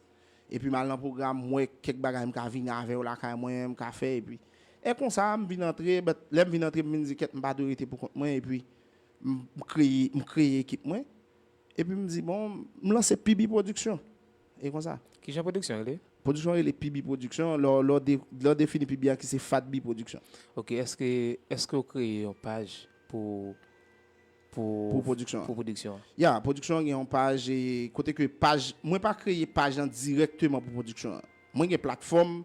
Epi m al nan pwogram, m wè kèk bagay m ka vini avè yo lakay mwen, m ka fè, epi. E konsa, m vin antre, but lè m vin antre, m vin di, kèt, m pa dwe rete pou kont mwen, epi m, m kreye, m kreye ekip mwen. Epi m di, bon, m lanse P B Production. E konsa. Kijan pwodiksyon rele? Pwodiksyon rele P B Production. Lè w, lè w de-, lè w defini P B a ki se Fat B Production. Ok, èske, èske w kreye yon paj pou, pou, Pou pwodiksyon an. Pou pwodiksyon an? Ya, pwodiksyon an gen yon paj, e kote ke paj, mwen pa kreye paj lan dirèkteman pou pwodiksyon an. Mwen gen platfòm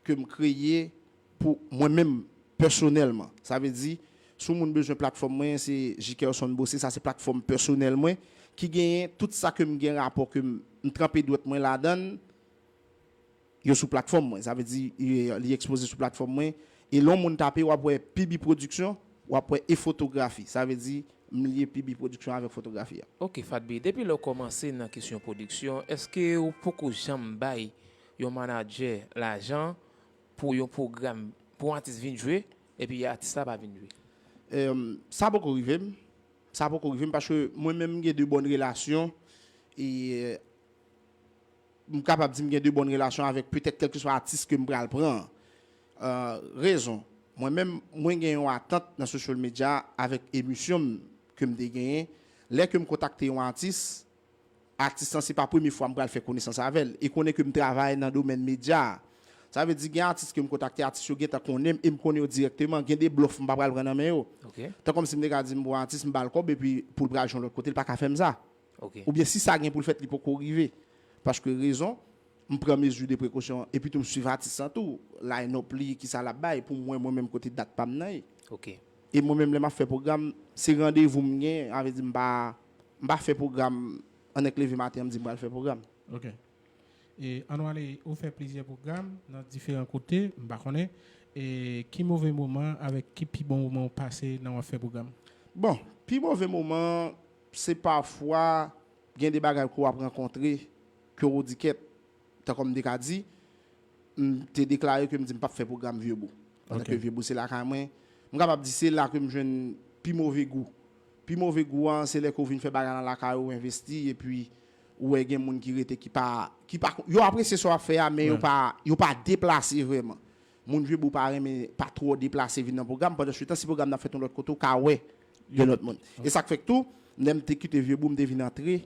ke m kreye pou mwen menm, pèsonèlman. Sa vle di, si yon moun bezwen platfòm mwen, se Jikerson Bossé, sa se platfòm pèsonèl mwen, ki genyen tout sa ke m gen rapò, ke m, m tranpe dwèt mwen ladan l, yo sou platfòm mwen. Sa vle di, e, li ekspoze sou platfòm mwen. E lè yon moun tape, w ap wè P B Production, w ap wè e fotografi. Sa vle di, m lye P B Production avèk fotografi a. Ok, Fat B, depi lè w kòmanse nan kesyon pwodiksyon, èske w poko janm bay yon manadjè lajan pou yon pwogram, pou yon atis vin jwe, epi atis la pa vin jwe? Em, sa poko rive m. Sa poko rive m paske mwen menm m gen de bòn relasyon e, e, m kapab di m gen de bòn relasyon avèk petèt kèlkeswa atis ke m pral pran an. Euh, rezon, mwen menm, mwen gen yon atant nan social media avèk emisyon m ke m te genyen. Lè ke m kontakte yon atis, atis lan se pa premye fwa m pral fè konesans avè l. E konnen ke m travay nan domèn medya a. Sa vle di gen atis ke m kontakte, atis yo gentan konnen m e m konnen yo dirèkteman. Gen de blòf m pa pral pran nan men yo. Ok. Tan kòmsi m te ka di m bon atis, m ba l kòb epi pou l pral jwenn lòt kote, l pa ka fè m sa. Ok. Oubyen si sa gen pou l fèt, li poko rive. Paske rezon, m pran mezi de prekosyon, epi tou m swiv atis lan tou, line up li, kisa l ap bay, pou mwen, mwen menm kote dat pa m nan ye. Ok. E mwen menm lè m ap fè pwogram, se randevou m gen, sa vle di m pa, m pa fè pwogram, annik leve maten an m di m pral fè pwogram. Ok. E ann ale, ou fè plizyè pwogram nan diferan kote, m pa konnen. E ki move moman avèk ki pi bon moman ou pase nan w ap fè pwogram? Bon, pi move moman, se pafwa gen de bagay ke w ap rankontre, ke w di kèt, tankou m te ka di, m te deklare ke m di m p ap fè pwogram Vyebou. Pandan Ok. Ke Vyebou se lakay mwen, m kapab di se la ke m jwenn pi move gou. Pi move gou an, se lè ke w vin fè bagay lan lakay ou, envesti, epi ou wè gen moun ki rete, ki pa, ki pa, yo apresye sa w ap fè a, men yo Wi. pa, yo pa deplase vrèman. Moun Vyebou pa renmen, pa twò deplase vin nan pwogram. Pandan se tan, si pwogram nan ap fèt yon lòt kote, ou ka wè de lòt moun. E sa k fè k tou, lè m te kite Vyebou, m te vin antre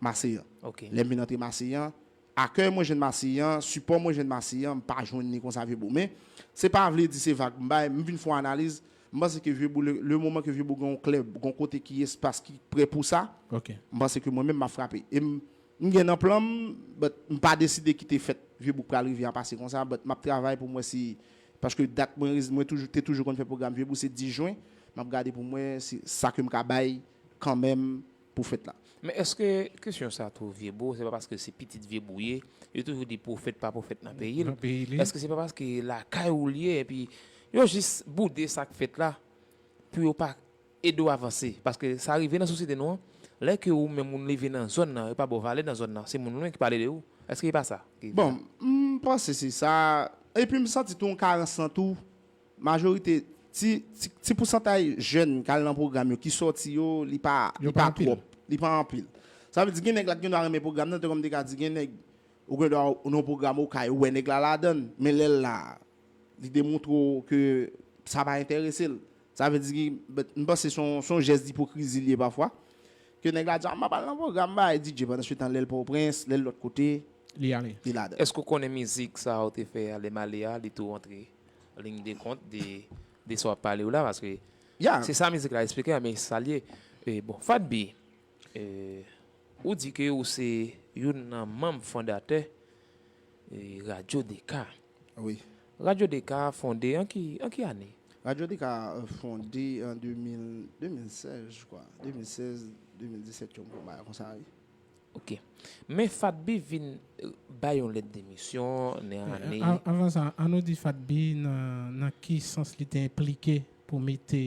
Maseyan. Lè m vin antre Maseyan, akèy mwen jwenn Maseyan, sipò mwen jwenn Maseyan, m pa jwenn li konsa Vyebou. Men, se pa vle di se vag m bay, m vin fè yon analiz, m panse ke Vyebou, le, le moman ke Vyebou gen yon klèb, gen yon kote ki espas ki prè pou sa, m panse ke mwen menm m ap frape. E m, m gen nan plan m, but m pa deside kite fèt Vyebou k pral rive a pase konsa, but m ap travay pou m wè si, paske dat mwen, mwen toujou, te toujou konn fè pwogram Vyebou se dis jen, m ap gade pou m wè si sa ke m ka bay kanmenm pou fèt la. Men èske kesyon sa tou Vyebou, se pa paske se pitit Vyebou w ye, yo toujou di pwofèt pa pwofèt nan peyi l. Èske se pa paske lakay ou l ye, epi yo jis boude sa k fèt la, pou yo pa ede w avanse? Paske sa rive nan sosyete nou an, lè ke ou menm ou leve nan zòn nan, yo pa ba w valè nan zòn nan, se moun lwen ki pale de ou. Èske e pa sa? Bon, m panse se sa. Epi m santi tou yon karans nan tou. Majorite, ti, ti, ti pousantay jèn k al nan pwogram yo, ki sòti yo, li pa, li pa twòp, li pa anpil. Sa vle di gen nèg la ki gen dwa renmen pwogram nan, tankou m te ka di gen nèg, ou gen dwa nan yon pwogram okay, ou wè nèg la ladan l, men lè l la, li demontre w ke sa pa enterese l. Sa vle di, m panse se yon, se yon jès dipokrizi li ye pafwa. Ke nèg la di, ah, m ap al nan pwogram, bay D J, pandan se tan lè l Pòtoprens, lè l lòt kote, li ale. Li ladan l. Èske w konnen mizik sa ou te fè a lè m ale a, li tou antre liy de kont de, de sa w ap pale w la, paske se sa mizik la eksplike a, men sa l ye. E, bon, Fadby, e, ou di ke ou se youn nan manm fondatè e, Radyo Deka. Wi. Radyo Deka fonde an ki, an ki ane? Radyo Deka fonde an de mil, de mil sèz, je crois. De mil sèz, de mil disèt, yon bagay konsa, wi. Ok. Men Fadby vin e, bay yon lèt demisyon nan ane. Avan sa, ann nou di Fadby nan, nan ki sans li te enplike pou mete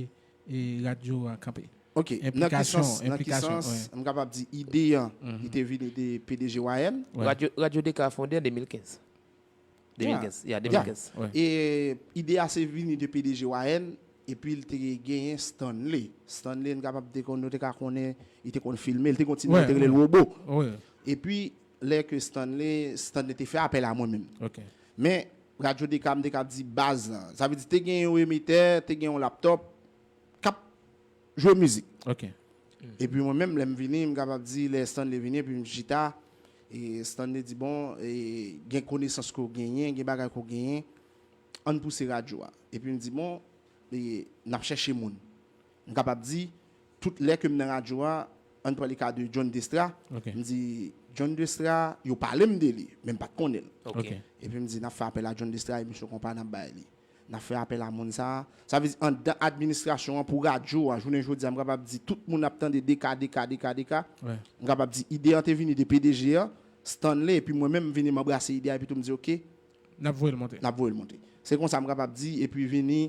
e, radyo a kanpe? Ok, nan ki sans, nan ki sans, m kapab di ide an, li te vini de P D G Y N. Radyo, Radyo Deka fonde an de mil kenz. De mil kenz, ya, de mil kenz. E ide a se vini de P D G Y N, epi l te genyen Stanley. Stanley, n kapab te konn, nou te ka konnen, li te konn filme, li te konn ti nèg, yo te rele l Wobo. Epi, lè ke Stanley, Stanley te fè apèl a mwen menm. Men, Radyo Deka, m te ka di baz lan. Sa vle di, te gen yon emitè, te gen yon laptòp, k ap jwe mizik. Epi mwen menm, lè m vini, m kapab di, lè Stanley vini, epi m chita, e Stanley di, bon, e, gen konesans ke w genyen, gen bagay ke w genyen, ann pouse radyo a. Epi m di, bon, e, n ap chèche moun. M kapab di, tout lè ke m nan radyo a, ann pran le ka de John Destra, m di, John Destra, yo pale m de li, men m pa t konnen l. Epi m di, n ap fè apèl a John Destra, e misye konpa n ap bay li. N ap fè apèl a moun sa a. Sa vle di, anndan administrasyon an pou radyo a, jounen jodi a, m kapab di tout moun ap tande Deka, Deka, Deka, Deka. M kapab di ide an te vini de P D G an, Stanley, epi mwen menm, m vini, m anbrase ide a, epi tou m di, oke. N ap voye l monte. N ap voye l monte. Se konsa m kapab di, epi vini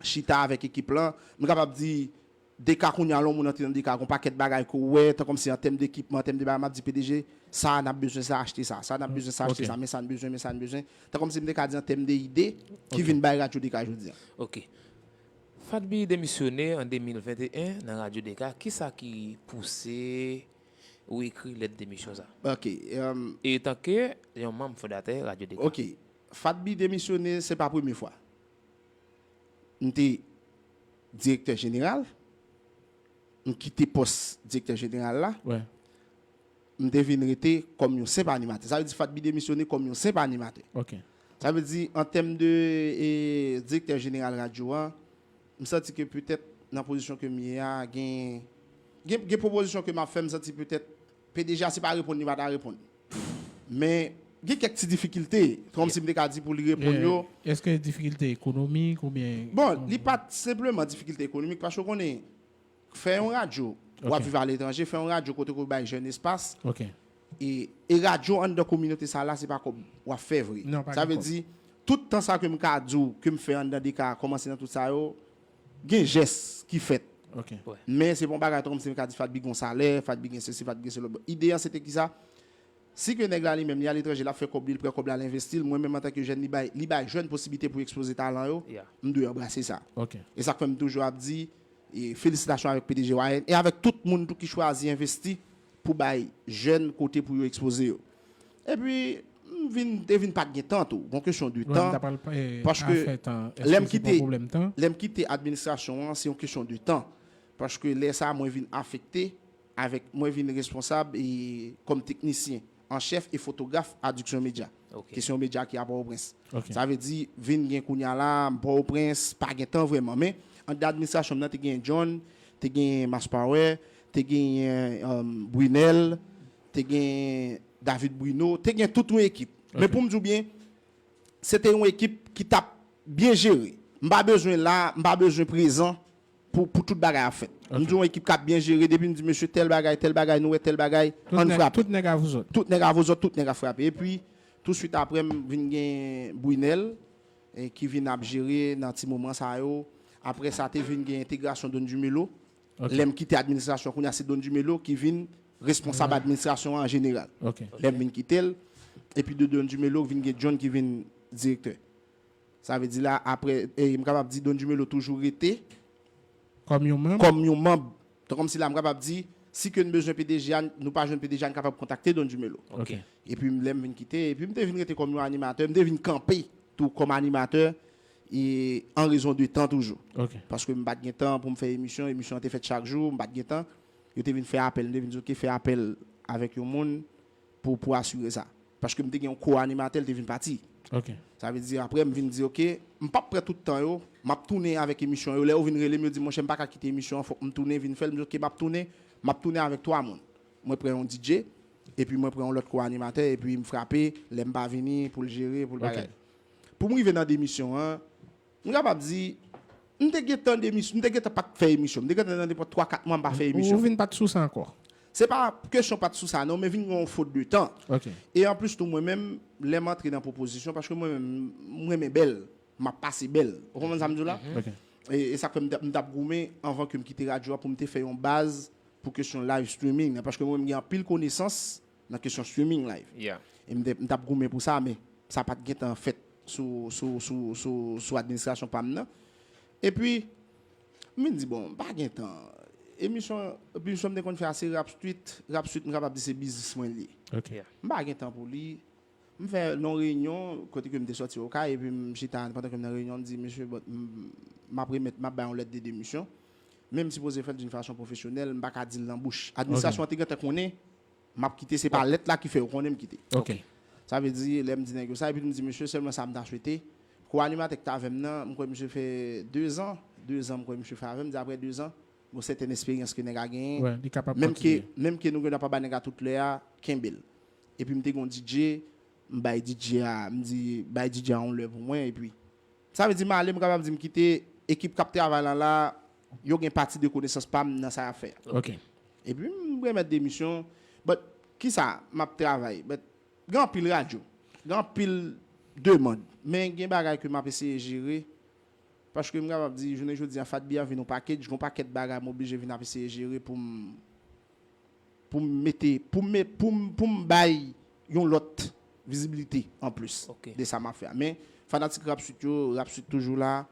chita avèk ekip lan. M kapab di, Deka kounye a, lè yon moun antre nan Deka, gon pakèt bagay ke w wè, tan kòmsi an tèm de ekipman, an tèm de bagay, m ap di P D G, sa a n ap bezwen sa, achte sa, sa a n ap bezwen sa, achte sa, men sa n bezwen, men sa n bezwen. Tan kòmsi m te ka di an tèm de ide ki vin bay Radyo Deka jodi a. Ok. Fadby demisyone an de mil venteyen nan Radyo Deka. Kisa ki pouse ou ekri lèt demisyon sa? Ok. E tanke yon manm fondatè Radyo Deka. Ok. Fadby demisyone, se pa premye fwa. M te direktè jeneral, m kite pòs direktè jeneral la, m te vin rete kòm yon senp animatè. Sa vle di Fadby demisyone kòm yon senp animatè. Sa vle di, an tèm de e, direktè jeneral radyo a, m santi ke petèt nan pozisyon ke m ye a, gen, gen, gen pwopozisyon ke m ap fè, m santi petèt P D G a, se pa reponn li pa ta reponn. Men, gen kèk ti difikilte, kòmsi m te ka di pou li reponn yo. Èske difikilte ekonomik oubyen... Bon, li pa t senpleman difikilte ekonomik, paske w konnen, fè yon radyo, w ap viv aletranje, fè yon radyo kote ke w bay jèn espas. E, e radyo anndan kominote sa la, se pa kòb w ap fè vre. Sa vle di, tout tan sa ke m ka di w, ke m fè anndan Deka, kòmanse nan tout sa yo, gen jès ki fèt. Men se pa yon bagay tankou m se ka di Fadby gen yon salè, Fadby gen sesi, Fadby gen sela. Ide a se te kisa? Si ke nèg la li menm li aletranje, l ap fè kòb li, li pran kòb la, l envesti l, mwen menm antanke jèn, li bay, li bay jèn posiblite pou ekspoze talan yo, m dwe anbrase sa. E sa k fè m toujou ap di, e felisitasyon avèk P D G Y N e avèk tout moun tou ki chwazi envesti pou bay jèn kote pou yo ekspoze yo. Epi, vin, te vin pa t gen tan tou. Yon kesyon de tan. Paske lè m kite, lè m kite administrasyon an, se yon kesyon de tan. Paske lè sa a, mwen vin afekte avèk, mwen vin responsab e kòm teknisyen an chèf e fotograf a Diksyon Medya. Ki se yon medya ki a Pòtoprens. Sa vle di, vin gen kounye a la, Pòtoprens, pa gen tan vrèman. Men, anndan administrasyon m nan, te gen John, te gen Mass Power, te gen um, Brunel, te gen David Bruno, te gen tout yon ekip. Men pou m di w byen, se te yon ekip ki t ap byen jere. M pa bezwen la, m pa bezwen prezan pou, pou tout bagay ap fèt. M di yon ekip k ap byen jere, depi m di mesye tèl bagay, tèl bagay, nou wè tèl bagay, ann frape. Tout nèg avè zòt. Tout nèg avè zòt, tout nèg ap frape. Epi, touswit apre, m vin gen Brunel, e ki vin ap jere nan ti moman sa yo. Apre sa, te vin gen entegrasyon Don Dumelo. Lè m kite administrasyon, kounye a se Don Dumelo ki vin responsab administrasyon an an jeneral. Lè m vin kite l, epi de Don Dumelo vin gen John ki vin direktè. Sa vle di la, apre, e, m kapab di Don Dumelo toujou rete kòm yon manm. Kòm yon manm. Kòmsi la, m kapab di, si ke n bezwen P D G a, nou pa jwenn P D G a, n kapab kontakte Don Dumelo. Epi lè m vin kite, epi m te vin rete kòm yon animatè, m te vin kanpe tou kòm animatè, e an rezon de tan toujou. Paske m pa t gen tan pou m fè emisyon, emisyon an te fèt chak jou, m pa t gen tan. Yo te vin fè apèl, m te vin di, "Ok, fè apèl avèk yon moun pou, pou asire sa." Paske m te gen yon ko-animatè, l te vin pati. Sa vle di, apre, m vin di, "Ok, m p ap pran tout tan yo, m ap tounen avèk emisyon yo." Lè yo vin rele m, yo di, "Monchè, m pa ka kite emisyon an, fòk m tounen vin fè l." M di, "Ok, m ap tounen, m ap tounen avèk twa moun." Mwen pran yon D J, epi mwen pran yon lòt ko-animatè, epi m frape, lè m pa vini, pou l jere, pou l bagay. Pou m rive nan demisyon an, m kapab di, m te gentan demisyon, m te gentan pa t fè emisyon, m te gentan nan nenpòt twa, kat mwa m pa fè emisyon. Ou vin pa t sou sa ankò? Se pa kesyon pa t sou sa, non, men vin gen yon fot de tan. E anplis tou, mwen menm, lè m antre nan pwopozisyon, paske mwen menm, m renmen bèl, m ap pase bèl. Ou konprann sa m di w la? E, e sa k fè m t ap, m t ap goumen anvan ke m kite radyo a pou m te fè yon baz pou kesyon live streaming nan, paske mwen, m gen anpil konesans nan kesyon streaming live. E m te, m t ap goumen pou sa, men sa pa t gentan fèt sou, sou, sou, sou, sou administrasyon pa m nan. Epi, m vin di, "Bon, m pa gen tan." Emisyon, emisyon m te konn fè a se Rap Street, Rap Street, m kapab di se biznis mwen li ye. M pa gen tan pou li. M fè yon reyinyon kote ke m te sòti Okay, epi m chita pandan ke m nan reyinyon, m di, "Mesye, bon, m, m ap remèt, m ap bay yon lèt de demisyon. Men m sipoze fè l d'une façon professionnelle, m pa ka di l nan bouch." Administrasyon an te gentan konnen m ap kite, se pa lèt la ki fè yo konnen m kite. Sa vle di, lè m di nèg yo sa, epi m di, "Mesye, sèlman sa m ta swete, ko-animatè k t avè m nan, m kwè misye fè de zan, de zan m kwè misye fè avè m, m di apre de zan, gon sètèn esperyans ke nèg a genyen, menm ke, menm ke nou gentan pa bay nèg a tout lè a, kenbe l." Epi m te gon D J, m bay D J a, m di, "Bay D J a yon lè pou mwen," epi sa vle di m ale, m kapab di m kite, ekip k ap travay la la, yo gen pati de konesans pa m nan sa y ap fè a. Epi m remèt demisyon, but kisa m ap travay, but gen anpil radyo, gen anpil demann, men gen bagay ke m ap eseye jere, paske m kapab di, jounen jodi a, Fadbi a vin yon package, gen yon pakèt bagay m oblije vin ap eseye jere pou m pou m mete, pou m, pou m, pou m bay yon lòt vizibilite anplis de sa m ap fè a. Men, fanatik Rap Street yo, Rap Street toujou la,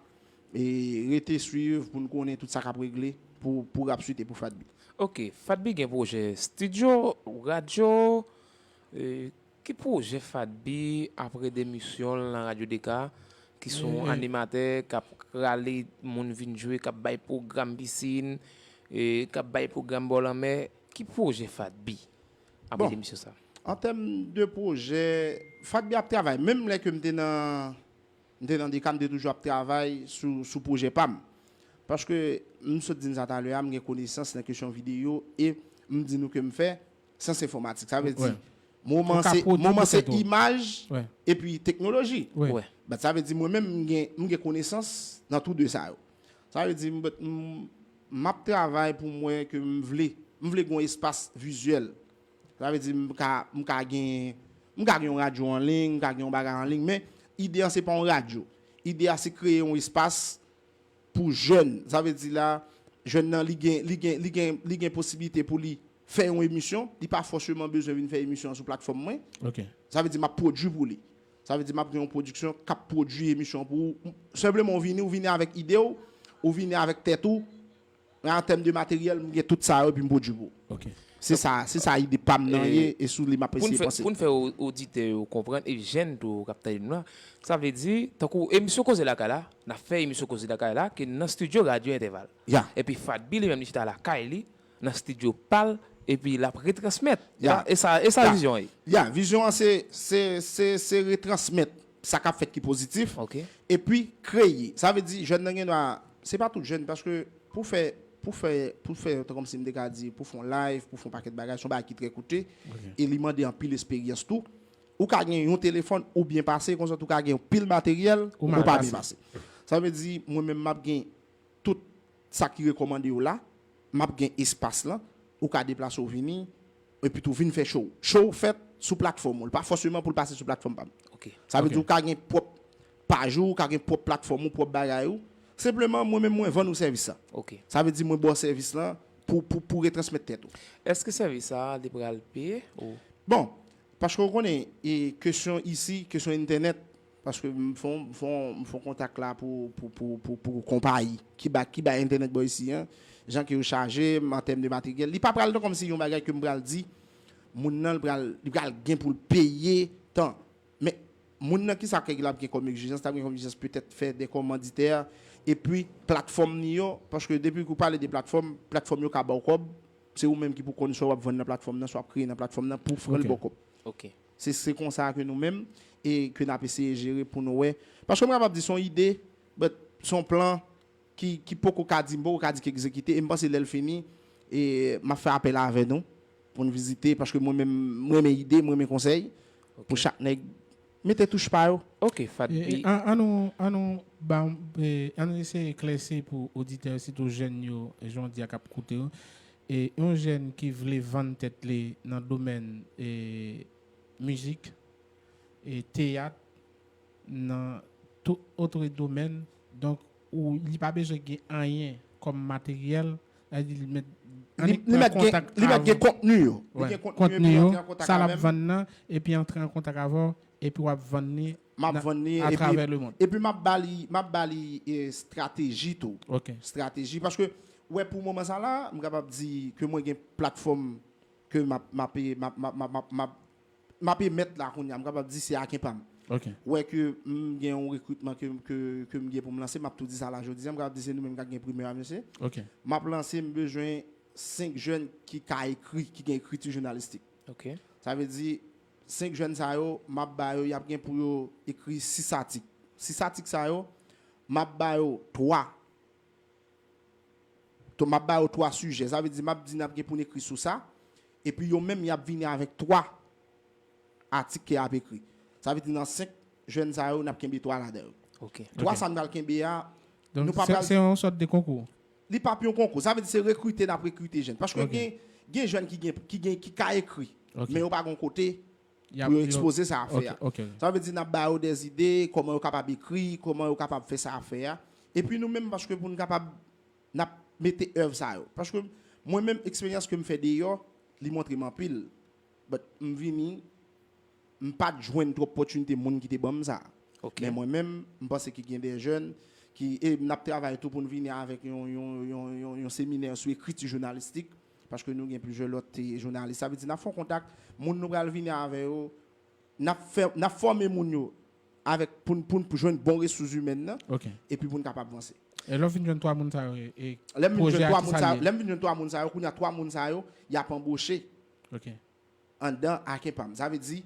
e rete swiv pou n konnen tout sa k ap regle pou, pou Rap Street e pou Fadbi. Ok, Fadbi gen pwojè estidyo, radyo, e, ki pwojè Fadbi apre demisyon l nan Radyo Deka, ki se yon animatè k ap rale moun vin jwe, k ap bay pwogram pisin, e k ap bay pwogram bò lanmè? Ki pwojè Fadbi apre demisyon sa? An tèm de pwojè, Fadbi ap travay. Menm lè ke m te nan, m te nan Deka, m te toujou ap travay sou, sou pwojè pa m. Paske, m sot di n sa talè a, m gen konesans nan kesyon videyo e m di nou ke m fè syans enfòmatik. Sa vle di, moman se, moman se imaj epi teknoloji. But sa vle di, mwen menm, m gen, m gen konesans nan tou de sa yo. Sa vle di, m, m, m ap travay pou m wè ke m vle, m vle gen yon espas vizyèl. Sa vle di, m ka, m ka gen, m ka gen yon radyo an liy, m ka gen yon bagay an liy, men ide a se pa yon radyo. Ide a se kreye yon espas pou jèn. Sa vle di la, jèn nan, li gen, li gen, li gen, li gen posiblite pou li fè yon emisyon, li pa fòseman bezwen vin fè emisyon an sou platfòm mwen. Sa vle di, m ap pwodui pou li. Sa vle di, m ap gen yon pwodiksyon k ap pwodui emisyon pou ou. Senpleman, ou vini, ou vini avèk ide w, ou vini avèk tèt ou. Men an tèm de materyèl, m gen tout sa yo, epi m pwodui pou ou. Se sa, se sa ide pa m nan ye, e sou li m ap eseye panse. Pou n fè oditè yo konprann, e jèn tou k ap tande nou la, sa vle di, tankou emisyon Koze Lakay la, n ap fè emisyon Koze Lakay la, ke nan estidyo Radyo Entèval. Epi Fadby li menm li chita lakay li, nan estidyo pa l, epi l ap retransmèt. E sa, e sa vizyon an ye. Ya, vizyon an se, se, se, se retransmèt sa k ap fèt ki pozitif, epi kreye. Sa vle di, jèn nan gen dwa, se pa tout jèn, paske pou fè, pou fè, pou fè, kòmsi m te ka di, pou fè yon live, pou fè yon pakèt bagay, se yon bagay ki trè koute, e li mande anpil esperyans tou. Ou ka gen yon telefòn, ou byen pase, konsa tou ka gen yon pil materyèl, ou pa byen pase. Sa vle di, mwen menm m ap gen tout sa ki rekòmande yo la, m ap gen espas lan, ou ka deplase w vini, epi tou vin fè show. Show fèt sou platfòm ou, li pa fòseman pou l pase sou platfòm pa m. Sa vle di ou ka gen pwòp paj ou, ou ka gen pwòp platfòm ou, pwòp bagay ou. Senpleman, mwen menm mwen vann ou sèvis la. Sa vle di mwen ba w sèvis lan pou, pou, pou retransmèt tèt ou. Èske sèvis sa a li pral peye ou? Bon, paske w konnen, e kesyon isi, kesyon entènèt, paske m fè yon, m fè yon, m fè yon kontak la pou, pou, pou, pou, pou konpayi ki ba, ki bay entènèt bò isi an, jan ke yo chaje m an tèm de materyèl. Li pa pral tan kòmsi yon bagay ke m pral di, moun nan, li pral, li pral gen pou l peye tan. Men, moun nan, kisa ke l ap gen kòm egzijans? L ap gen kòm egzijans petèt fè de kòmanditè, epi platfòm li yo, paske depi ke w pale de platfòm, platfòm yo ka ba w kòb, se ou menm ki pou konn swa w ap vann nan platfòm nan, swa w ap kreye nan platfòm nan pou fran l ba w kòb. Se, se konsa ke nou menm, e ke n ap eseye jere pou nou wè. Paske m kapab di se yon ide, but se yon plan ki, ki poko ka di, m poko ka di ki egzekite, e m panse lè l fini, e m ap fè apèl avè nou, pou n vizite, paske mwen menm, m renmen ide, m renmen konsèy, pou chak nèg mete touch pa yo. Ok, Fadby. An, an nou, an nou, ba, e, an nou eseye eklèsi pou oditè, sitou jèn yo, jan w di a k ap koute yo. E yon jèn ki vle vann tèt li nan domèn e, mizik, e teyat, nan tout otre domèn. Donk, ou, li pa bezwen gen anyen kòm materyèl. Sa vle di li mèt, annik pran kontak avè w. Li mèt gen kontni yo. Li gen kontni yo, epi antre an kontak avè w. Sa l ap vann nan, epi antre an kontak avè w, epi w ap vann li atravè lemonn. Epi m ap ba li, m ap ba li e, estrateji tou. Estrateji, paske, wè, pou moman sa la, m kapab di ke mwen gen platfòm ke m ap, m ap, m ap, m ap, m ap, m ap, m ap, m ap emèt la kounye a, m kapab di se aken pa m. Wè ke m gen yon rekritman ke, ke, ke m gen pou m lanse, m ap tou di sa la jodi a, m kapab di se nou menm k ap gen primè a, mesye. M ap lanse, m bezwen senk jèn ki ka ekri, ki gen ekriti jounalistik. Sa vle di, senk jèn sa yo, m ap ba yo, y ap gen pou yo ekri sis atik. Sis atik sa yo, m ap ba yo twa To, m ap ba yo twa sijè. Sa vle di, m ap di n ap gen pou n ekri sou sa. Epi yo menm, y ap vini avèk twa atik ke y ap ekri. Sa vle di, nan senk jèn sa yo, n ap kenbe twa ladan yo. Twa sa n pral kenbe a, nou pa pral. Se yon sòt de konkou? Li p ap yon konkou. Sa vle di, se rekrite n ap rekrite jèn. Paske gen, gen jèn ki gen, ki gen, ki ka ekri, men yo pa gen yon kote pou yo ekspoze sa afè a. Sa vle di, n ap ba yo dèzide, kòman yo kapab ekri, kòman yo kapab fè sa afè a. Epi nou menm, paske pou n kapab, n ap mete èv sa yo. Paske mwen menm, eksperyans ke m fè deyò, li montre m anpil. But m vini, m pa t jwenn twòp opòtinite moun ki te ban m sa. Men mwen menm, m panse ke gen de jèn ki, e n ap travay tou pou n vini avèk yon, yon, yon, yon, yon seminè sou ekriti jounalistik. Paske nou gen plizyè lòt e, jounalis. Sa vle di n ap fè yon kontak, moun nou pral vini avè yo, n ap fè, n ap fòme moun yo avèk, pou n, pou n jwenn bon resous imèn nan, epi pou n kapab vanse. E lè w fin jwenn twa moun sa yo, e, e pwojè a kisa l ye? Lè m fin jwenn twa moun sa yo, kounye a twa moun sa yo, y ap anboche anndan Akenpam. Sa vle di,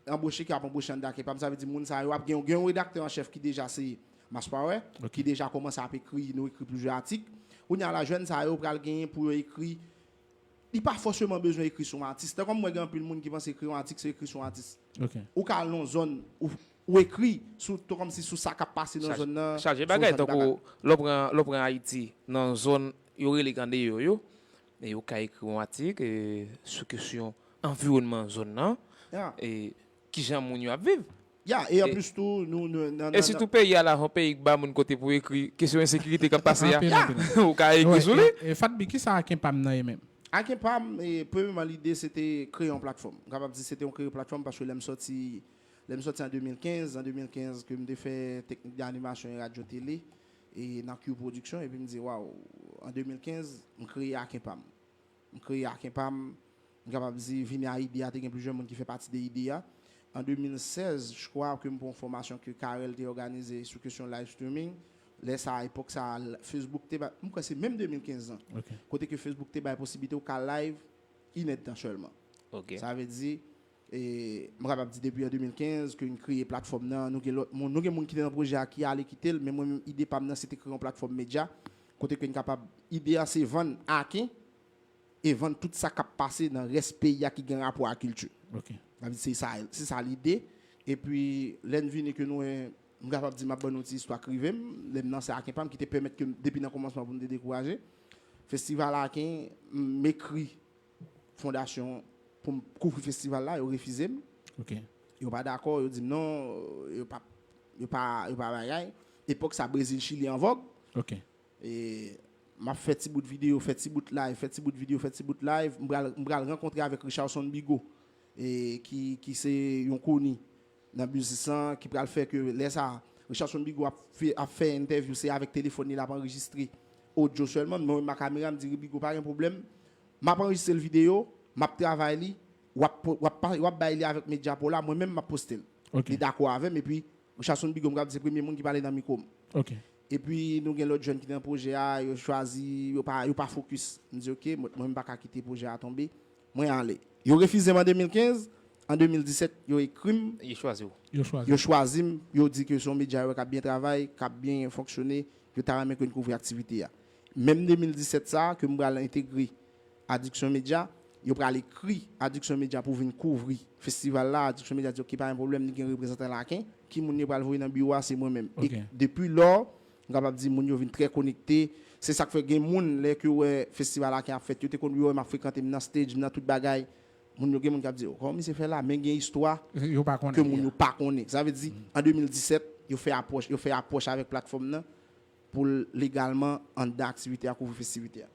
anboche ki ap anboche anndan Akenpam, sa vle di moun sa yo ap gen, gen yon redaktè an chèf ki deja se Mass Power, ki deja kòmanse ap ekri, nou ekri plizyè atik. Kounye a la, jèn sa yo pral genyen pou yo ekri, li pa fòseman bezwen ekri sou yon atis. Tankou m wè gen anpil moun ki panse ekri yon atik, se ekri sou yon atis. Ou ka al nan yon zòn, ou, ou ekri sou, tankou kòmsi sou sa k ap pase nan zòn nan. Chaje bagay, tankou lè w pran, lè w pran Ayiti, nan zòn yo rele Grande Eau yo, e yo ka ekri yon atik e, sou kesyon anviwònman zòn nan, e kijan moun yo ap viv. Ya, e anplis tou, nou, nou, nan, nan, e sitou peyi a la, yon peyi k ba moun kote pou ekri, kesyon ensekirite k ap pase a, ou ka ekri sou li. E, e, e Fadby, kisa Akenpam nan ye menm? Akenpam, e, premyèman, lide se te kreye yon platfòm. M kapab di se te yon kreye platfòm paske lè m sòti, lè m sòti an de mil kenz, an de mil kenz ke m te fè teknik de animasyon e radyo tele, e nan Q Production, epi m di, waw, an de mil kenz, m kreye Akenpam. M kreye Akenpam, m kapab di, vini a ide a, te gen plizyè moun ki fè pati de ide a. An de mil sèz, je crois ke m pran yon fòmasyon ke Carel te òganize sou kesyon live streaming. Lè sa a, epòk sa a, Facebook te bay, m kwè se menm de mil kenz lan. Kote ke Facebook te bay posiblite ou ka live inèdtan sèlman. Sa vle di, e, m kapab di depi an de mil kenz ke n kreye platfòm nan, nou gen lòt moun, nou gen moun ki te nan pwojè a ki ale kite l, men mwen menm ide pa m nan se te kreye yon platfòm medya, kote ke n kapab, ide a se vann Aken, e vann tout sa k ap pase nan rès peyi a ki gen rapò a kilti. Sa vle di se sa, se sa lide. Epi, lè n vini ke nou, eh, m kapab di m ap ban nou ti istwa k rive m, lè m nan se Aken pa m ki te pèmèt ke m, depi nan kòmansman pou m te dekouraje. Festival Aken, m ekri fondasyon pou m kouvri festival la, yo refize m. Yo pa dakò, yo di m non, yo pa, yo pa, yo pa bagay. Epòk sa, Brezil, Chili an vòg. E m ap fè ti bout videyo, fè ti bout live, fè ti bout videyo, fè ti bout live. M pral, m pral rankontre avèk Richardson Bigot, e ki, ki se yon koni nan biznis lan, ki pral fè ke lè sa a, Richardson Bigot ap fè, ap fè entèvyou, se avèk telefòn li l ap anrejistre odyo sèlman. Mwen menm ak kamera, m di Bigot, pa gen pwoblèm. M ap anrejistre l videyo, m ap travay li, w ap, w ap, w ap bay li avèk medya pa w la, mwen menm m ap poste l. Li dakò avè m, epi Richardson Bigot, m kapab di se premye moun ki pale nan mikwo m. Epi nou gen lòt jèn ki te nan pwojè a, yo chwazi, yo pa, yo pa fokis. M di, "Ok, mwen, mwen m pa ka kite pwojè a tonbe." Mwen ale. Yo refize m an de mil kenz, an de mil disèt, yo ekri m. Yo chwazi w. Yo chwazi m, yo di ke se yon medya yo wè k ap byen travay, k ap byen fonksyone, yo ta renmen ke n kouvri aktivite a. Menm de mil disèt sa a, ke m pral entegre Addiction Media, yo pral ekri Addiction Media pou vin kouvri festival la. Addiction Media di, "Ok, pa gen pwoblèm, li gen reprezantan Aken. Ki moun yo pral voye nan biwo a, se mwen menm." E depi lò, m kapab di moun yo vin trè konekte. Se sa k fè gen moun, lè ke yo wè festival Aken ap fèt, yo te konn yo wè m ap frekante, m nan stage, m nan tout bagay. Moun yo gen moun k ap di, "Oh, kòman misye fè la?" Men gen istwa ke moun yo pa konnen. Sa vle di, an de mil disèt, yo fè apwòch, yo fè apwòch avèk platfòm nan pou l legalman anndan aktivite a, kouvri festivite a.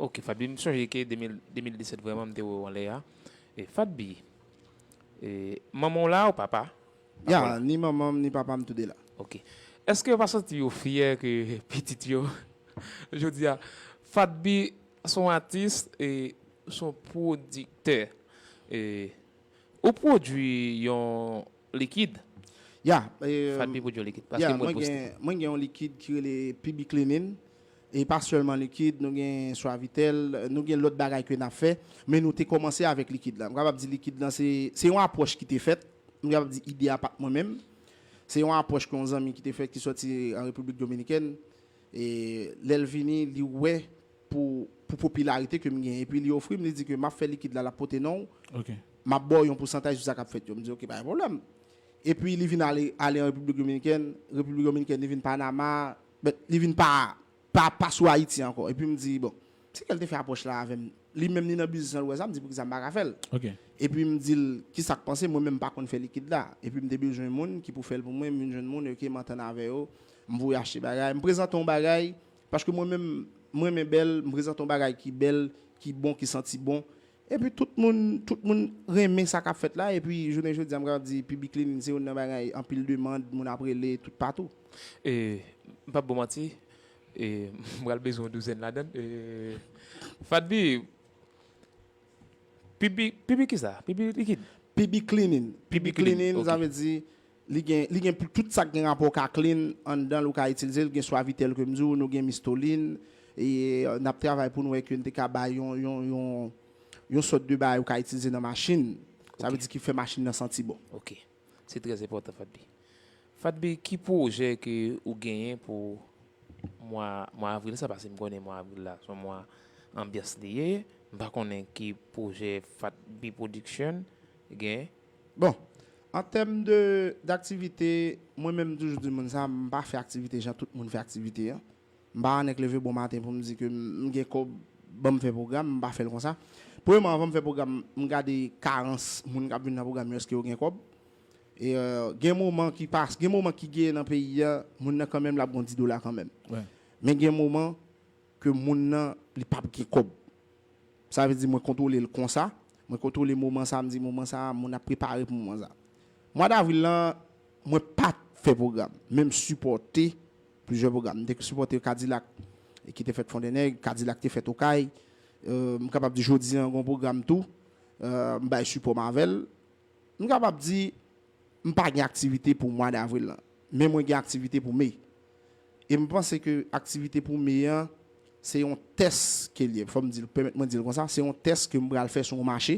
Ok, Fatby, m sonje ke de mil, de mil disèt vrèman m te wè w anlè a. E Fatby, e, manman w la ou papa? Ya, ni manman m, ni papa m, tou de la. Ok. Èske yo pa santi yo fyè ke pitit yo, jodi a, Fatby se yon atis e se yon pwodiktè? E, ou pwodui yon likid? Ya, e, Fatby pwodui yon likid, paske ya, mwen gen, mwen gen yon likid ki rele P B Cleaning. E pa sèlman likid, nou gen Suavitel, nou gen lòt bagay ke n ap fè, men nou te kòmanse avèk likid la. M kapab di likid la, se, se yon apwòch ki te fèt. M kapab di ide a pa t mwen menm. Se yon apwòch ke yon zanmi ki te fèt ki sòti an Repiblik Dominikèn. E lè l vini, li wè pou, pou popilarite ke m genyen. Epi li ofri m, li di ke m ap fè likid la, l ap pote non w. M ap ba w yon pousantaj sou sa k ap fèt yo. M di, "Ok, pa gen pwoblèm." Epi li vin ale, ale an Repiblik Dominikèn. Repiblik Dominikèn, li vin Panama. But li vin pa, pa, pa sou Ayiti ankò. Epi m di, "Bon, si ke l te fè apwòch la avè m, li menm li nan biznis lan, l wè sa," m di, "Poukisa m pa ka fè l?" Epi m di l, "Kisa k panse?" Mwen menm m pa konn fè likid la. Epi m te bezwen moun ki pou fè l pou mwen, m vin jwenn moun, ok, m antann avè yo, m voye achte bagay, m prezante yon bagay, paske mwen menm, mwen renmen bèl, m prezante yon bagay ki bèl, ki bon, ki santi bon. Epi tout moun, tout moun renmen sa k ap fèt la, epi jounen jodi a, m kapab di, P B Cleaning se youn nan bagay, anpil demann, moun ap rele, tout patou. E, m p ap ba w manti, e, m pral bezwen yon douzèn ladan l. E, Fatby, P B, P B kisa? P B likid? P B Cleaning. P B Cleaning, sa vle di, li gen, li gen pou tout sa k gen rapò ka clean anndan l, ou ka itilize l, gen Suavitel ke m di w, nou gen Mistolin, e, n ap travay pou n wè ke n te ka bay yon, yon, yon, yon sòt de bagay ou ka itilize nan machin. Sa vle di ki fè machin nan santi bon. Ok. Se trè enpòtan, Fatby. Fatby, ki pwojè ke ou genyen pou mwa, mwa avril sa? Paske m konnen mwa avril la, se yon mwa anbyans li ye. M pa konnen ki pwojè Fatby Production genyen. Bon, an tèm de, daktivite, mwen menm m toujou di moun sa, m pa fè aktivite jan tout moun fè aktivite an. M pa annik leve bon maten pou m di ke m, m gen kòb, ban m fè pwogram, m pa fè l konsa. Premyèman, anvan m fè pwogram, m gade karans moun k ap vin nan pwogram yo, èske yo gen kòb. E, euh, gen moman ki pas, gen moman ki gen nan peyi a, moun nan kanmenm l ap gen yon dis dola kanmenm. Men gen moman ke moun nan, li p ap gen kòb. Sa vle di mwen kontwole l konsa. Mwen kontwole moman sa, m di moman sa, moun ap prepare pou moman sa. Mwa davril lan, mwen pa t fè pwogram, men m sipòte plizyè pwogram. M te sipòte Kadilak, e ki te fèt Fondènèg, Kadilak te fèt Okay, Euh, m kapab di jodi an gon pwogram tou, euh, m bay sipò m avè l. M kapab di m pa gen aktivite pou mwa davril lan, men mwen gen aktivite pou me. E m panse ke aktivite pou me an, se yon tès ke l ye. Fò m di l, pèmèt mwen di l konsa, se yon tès ke m pral fè sou yon mache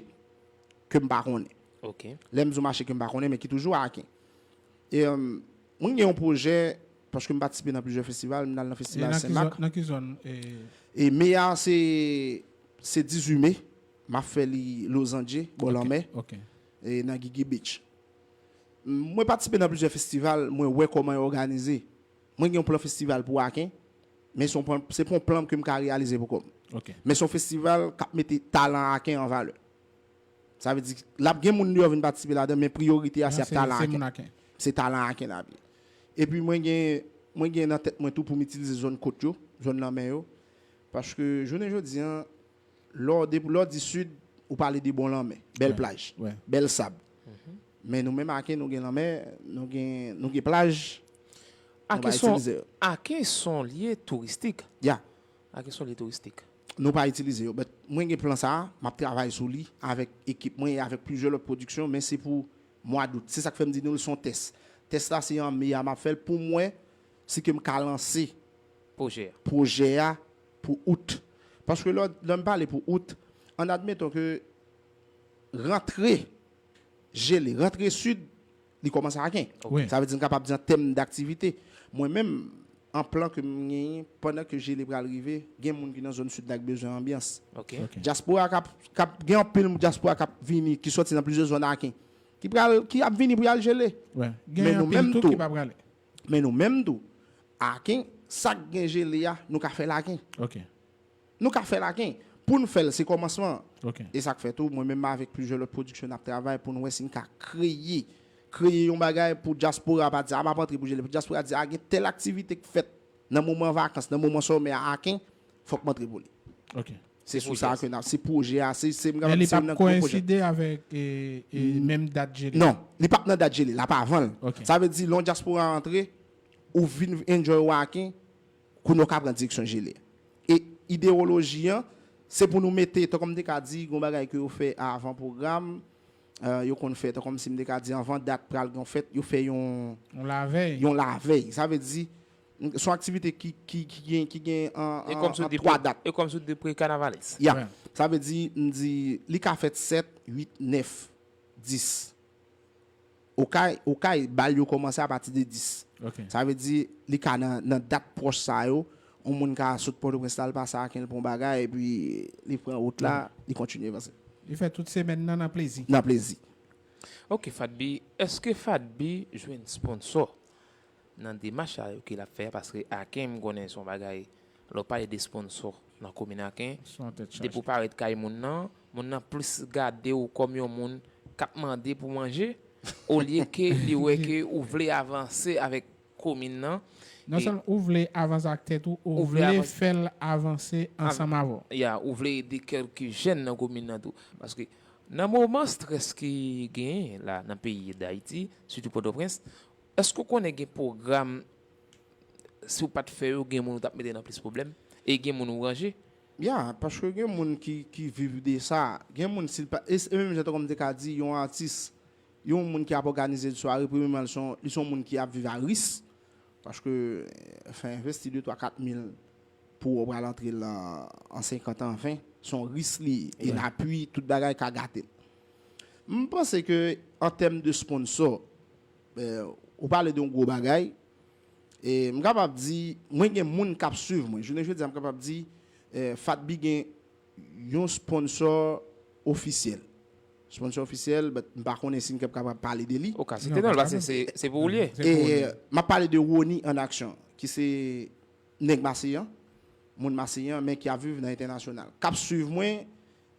ke m pa konnen. Ok. Lè m di yon mache ke m pa konnen, men ki toujou Aken. E, euh, mwen gen yon pwojè, paske m patisipe nan plizyè festival, m al nan E festival nan ki Senmak. zòn, nan ki zòn? E, E me a, se, se dizuit me. M ap fè li Lozanje, bò lanmè, ok. e nan Gigi Beach. Mwen patisipe nan plizyè festival, mwen wè kòman yo òganize. Mwen gen yon plan festival pou Aken, men se yon plan, se pa yon plan ke m ka reyalize pou kò m. Ok. Men se yon festival k ap mete talan Aken an valè. Sa vle di, l ap gen moun deyò vin patisipe ladan, men priyorite a se ap talan Aken. Moun Aken. Se talan Aken l ap ye. Epi mwen gen, mwen gen nan tèt mwen tou pou m itilize zòn kot yo, zòn lanmè yo. Paske jounen jodi an, lè w de- lè w di sid, ou pale de bò lanmè, bèl plaj, Ouais. bèl sab. Men nou menm Aken, nou gen lanmè, nou gen, nou gen plaj, nou Aken pa se yon- itilize yo. Aken se yon lye touristik. Ya, Aken se yon lye touristik. nou pa itilize yo. But mwen gen plan sa a, m ap travay sou li avèk ekip mwen e avèk plizyè lòt pwodiksyon, men se pou mwa dout. Se sa k fè m di nou l se yon tès. Tès la se an me a m ap fè l pou m wè si ke m ka lanse Pwojè a. pwojè a pou out. Paske lè, lè m pale pou out, an admeton ke rantre jele, rantre sid, li kòmanse Aken. Wi. Sa vle di n kapab di an tèm daktivite. Mwen menm, an plan ke m genyen, pandan ke jele pral rive, gen moun ki nan zòn sid la ki bezwen anbyans. Ok. Ok. Dyaspora k ap, k ap gen anpil dyaspora k ap vini, ki sòti nan plizyè zòn Aken, ki pral, ki ap vini pou y al jele. Ouais. Men Gen nou anpil menm tou tou. Ki pa prale. Men nou menm tou, Aken, sa k gen jele a, nou ka fè l Aken. Ok. Nou ka fè l Aken. Pou n fè l, se kòmansman an. Ok. E sa k fè tou, mwen menm avèk plizyè lòt pwodiksyon n ap travay pou n wè si n ka kreye, kreye yon bagay pou dyaspora pa di, a m ap antre pou jele. Pou dyaspora di, a gen tèl aktivite k fèt nan moman vakans, nan moman sòmè a Aken, fòk m antre pou li. Ok. Se Se sou sa pwojè. Ke n ap, se pwojè a, se, se m Men li se pa youn nan gwo pwojè. Koyenside avèk e, e menm dat jele. Non, li p ap nan dat jele, l ap avan l. Ok. Sa vle di, lè yon dyaspora antre, ou vin enjoy ou Aken, kounye a w ka pran direksyon jele. E idewoloji an, se pou nou mete, tan kòm m te ka di, gon bagay ke yo fè avan pwogram, euh, yo konn fè, tan kòm si m te ka di, anvan dat pral gen fèt, yo fè yon, Yon lavèy. yon lavèy. Sa vle di, se yon aktivite ki, ki, ki gen, ki gen an, E an, kòm sou an de twa dat. E kòm sou de pre kanavalis. Ya. Ouais. Sa vle di, m di, li ka fèt sèt, uit, nèf, dis. Okay, Okay, bal yo kòmanse apati de dis. Ok. Sa vle di, li ka nan, nan dat pwòch sa yo, yon moun ka sot Pòtoprens la, l pase Aken, l pran bagay, epi li pran wout la, li kontinye avanse. Li fè tout semèn nan nan plezi. Nan plezi. Ok, Fatby, èske Fatby jwenn sponsò nan demach sa yo ke l ap fè a? Paske Aken, m konnen se yon bagay, lè w pale de sponsò nan komin Aken, Se yon tèt chaje. depi w parèt kay moun nan, moun nan plis gade w kòm yon moun k ap mande pou manje, olye ke li wè ke ou vle avanse avèk komin nan. Non E- sèlman ou vle avanse ak tèt ou, ou Ou vle vle avanse- fè l avanse ansanm avè w. Ya, ou vle ede kèlke jèn nan komin nan tou. Paske nan moman strès ki genyen la nan peyi Dayiti, sitou Pòtoprens, èske w konnen gen pwogram, si w pa t fè yo, gen moun ou t ap mete nan plis pwoblèm, e gen moun ou ranje? Ya, paske gen moun ki, ki viv de sa. Gen moun, si l pa, e, e menm jan tankou m te ka di, yon atis, yon moun ki ap òganize yon sware, premyèman, li se yon, li se yon moun ki ap viv a ris. Paske, eh, fè envesti de twa kat mil pou w pral antre la an senkant an ven, se yon ris li ye. E lapli, tout bagay ka gate l. M panse ke, an tèm de sponsò, eh, ou pale de yon gwo bagay, e m kapab di, mwen gen moun k ap swiv mwen. Jounen jodi a, m kapab di, eh, Fatby gen yon sponsò ofisyèl. Sponsò ofisyèl, but m pa konnen si n kapab pale de li. Ou ka Non, site non l, pa paske sa. se se pou ou l ye. Se pou E li. m ap pale de Rony an aksyon, ki se nèg Maseyan, moun Maseyan, men ki ap viv nan entènasyonal. K ap swiv mwen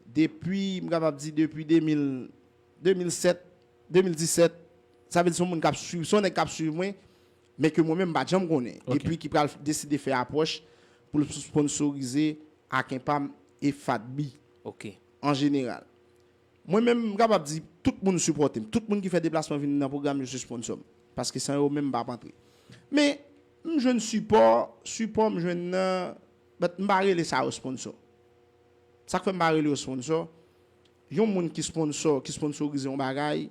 depi, m kapab di depi de mil, de mil sèt, de mil disèt. Sa vle di se yon moun k ap swiv, se yon nèg k ap swiv mwen, men ke mwen menm m pa t janm konnen. Ok. Epi ki pral deside fè apwòch pou l sponsorize Aken pa m e Fatby Ok. an jeneral. Mwen menm, m kapab di, tout moun sipòte m. Tout moun ki fè deplasman vin nan pwogram yo se sponsò m. Paske san yo menm, m p ap antre. Men, m jwenn sipò, sipò m jwenn nan, but m pa rele sa yo sponsò. Sa k fè m pa rele yo sponsò, yon moun ki sponsò, ki sponsorize yon bagay,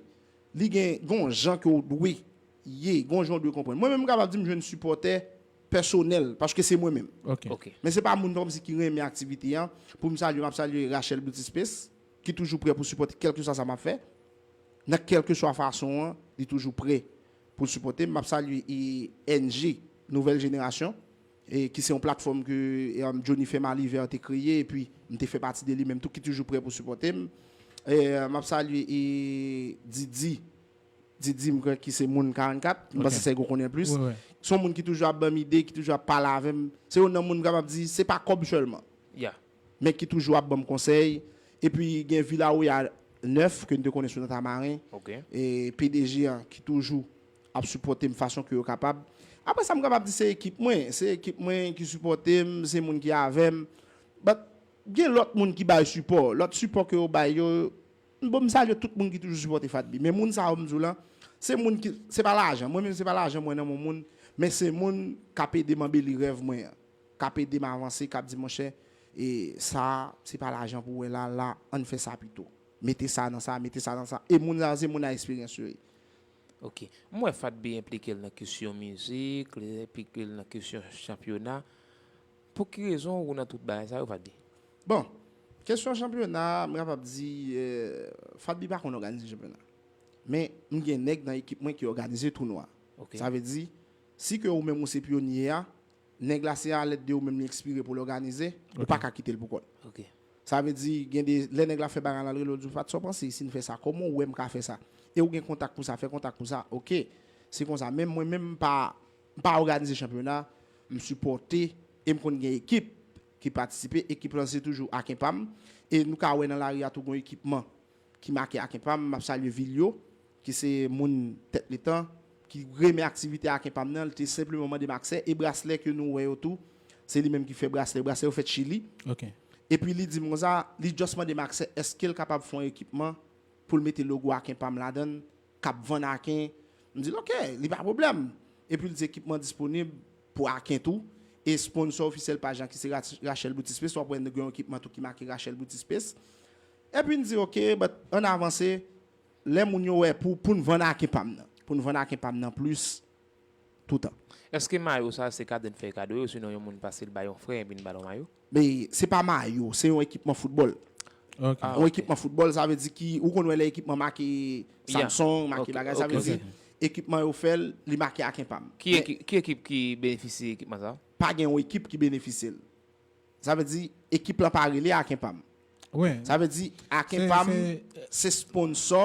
li gen, gen yon jan ke w dwe ye, gen yon jan w dwe konprann. Mwen menm, m kapab di m jwenn sipòtè pèsonèl, paske se mwen menm. Ok. Ok. Men se pa moun kòmsi ki renmen aktivite an. Pou m salye, m ap salye Rachel Beauty Space, ki toujou prè pou sipòte kèlkeswa sa m ap fè. Nan kèlkeswa fason an, li toujou prè pou l sipòte m. M ap salye e, N G, Nouvèl Jenerasyon, e, ki se yon platfòm ke e, um, Johnny Fè Maliver te kreye, epi m te fè pati de li menm tou, ki toujou prè pou sipòte m. E, m ap salye e, Didi, Didi, m kwè ki se moun karannkat, m panse se ou konnen plis. Wi, wi. Se yon moun ki toujou ap ban m ide, ki toujou ap pale avè m. Se youn nan moun m kapab di, se pa kòb sèlman, Ya. men ki toujou ap ban m konsèy. Epi gen Vilawoya nèf, ke n te konnen sou nan Tamaren, Ok. e P D G an, ki toujou ap sipòte m fason ke yo kapab. Apre sa, m kapab di se ekip mwen. Se ekip mwen ki sipòte m, se moun ki avè m. But gen lòt moun ki bay sipò. Lòt sipò ke yo bay yo, bon, m salye tout moun ki toujou sipòte Fatbi. Men moun sa yo m di w lan, se moun ki, se pa lajan. Mwen menm, se pa lajan mwen nan mon moun, men se moun k ap ede m anbeli rèv mwen an, k ap ede m avanse, k ap di, monchè, e sa, se pa lajan pou w wè la, la, ann fè sa pito. Mete sa nan sa, mete sa nan sa. E moun sa yo, se moun a eksperyans yo ye. Ok. M wè Fatbi enplike l nan kesyon mizik, li enplike l nan kesyon chanpyona. Pou ki rezon ou nan tout bagay sa yo, Fatbi? Bon, kesyon chanpyona, m kapab di, eh, Fatbi pa konn òganize chanpyona. Men, m gen nèg nan ekip mwen ki òganize tounwa. Ok. Sa vle di, si ke ou menm ou se pyonye a, nèg la se a lèt de ou menm li enspire pou l òganize, ou Ok. pa ka kite l pou kò l. Ok. Sa vle di, gen de lè nèg la fè bagay la, l rele w, di w, Fat, sa w panse si n fè sa? Kòman ou wè m ka fè sa? E ou gen kontak pou sa, fè kontak pou sa. Ok. Se konsa. Men mwen menm, m pa, m pa òganize chanpyona, m sipòte, e m konn gen ekip ki patisipe. Ekip lan se toujou Aken pa m. E nou ka wè nan lari a tou gon ekipman ki make Aken pa m. M ap salye Vilyo, ki se moun Tèt Letan, ki renmen aktivite Aken pa m nan. Li te senpleman mande m aksè. E braslè ke nou wè yo tou, se li menm ki fè braslè. Braslè yo fèt Chili. Ok. Epi li di m konsa, li just mande m aksè, èske l kapab fè yon ekipman pou l mete logo Aken pa m ladan l, k ap vann Aken. M di l, ok, li pa pwoblèm. Epi l di ekipman disponib pou Aken tou. E sponsò ofisyèl paj lan ki se Rach-, Rachel Beauty Space, w ap wè gen yon ekipman tou ki make Rachel Beauty Space. Epi n di, ok, but ann avanse, lè moun yo wè pou, pou n vann Aken pa m nan. Pou n vann Aken pa m nan plis, toutan. Èske mayo sa se kado n fè kado yo, sinon yon moun pase l bay yon frè epi n ba l yon mayo? Men se pa mayo, se yon ekipman foutbòl. Ok. Ah, Yon ok. Ekipman foutbòl, sa vle di ki, ou konn wè lè ekipman make Yeah. Samsung, make Ok, bagay, sa ok, vle ok. di ekipman yo fè l, li make Aken pa m. Ki Men ekip, ki ekip ki benefisye ekipman sa? Pa gen yon ekip ki benefisye l. Sa vle di, ekip lan pa rele Aken pa m. Wi. Sa vle di, Aken Se- pa m, se- se sponsò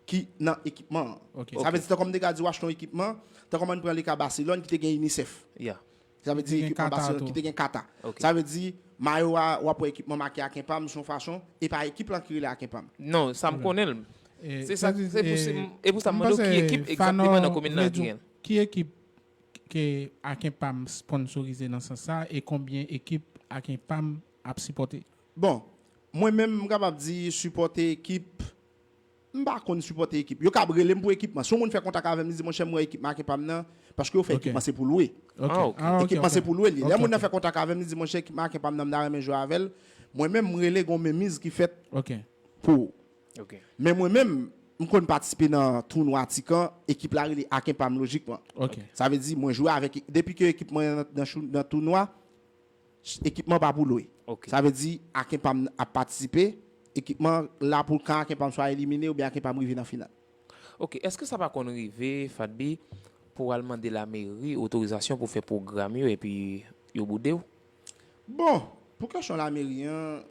ki nan ekipman an. Ok. Sa vle di, tankou m te ka di w achte yon ekipman, tankou m pran le ka Baselòn ki te gen UNICEF. Ya. Sa vle Ki te di, gen ekipman Kata Baselòn tou. Ki te gen Kata. Ok. Sa vle di, mayo a, w ap wè ekipman make Aken pa m, se yon fason, e pa ekip lan ki rele Aken pa m. Non, sa m konnen l. E Se sa, se- se pou, e- se, e pou sa m m mande w panse ki ekip Fano egzakteman nan komin nan vle ki di gen. Ki ekip ke Aken pa m sponsorize nan sans sa e konbyen ekip Aken pa m ap sipòte? Bon, mwen menm, m kapab di sipòte ekip, m pa konn sipòte ekip. Yo kab rele m pou ekipman. Si yon moun fè kontak avè m, li di, monchè, m wè ekipman Aken pa m nan, paske yo fè Ok. Ekipman se pou lwe. Ok. Ah, ok. Ah, ok, Ekipman ok. se pou lwe li. Lè Ok, moun nan ok. Fè kontak avè m, li di, monchè, ekipman Aken pa m nan, m ta renmen jwe avè l. Mwen menm, m rele, gon menmiz ki fèt Ok. pou ou. Ok. Men mwen menm, m konn patisipe nan tounwa Tikan, ekip la rele Aken pa m lojikman. Ok. Sa vle di, mwen jwe avèk, depi ke ekip mwen nan, nan chou- nan tounwa, ekipman pa pou lwe. Ok. Sa vle di, Aken pa m ap patisipe, ekipman la pou kan Aken pa m swa elimine oubyen Aken pa m rive nan final. Ok, èske sa pa konn rive, Fatbi, pou w al mande lameri otorizasyon pou fè pwogram yo epi yo boude w? Bon, pou kesyon lameri an,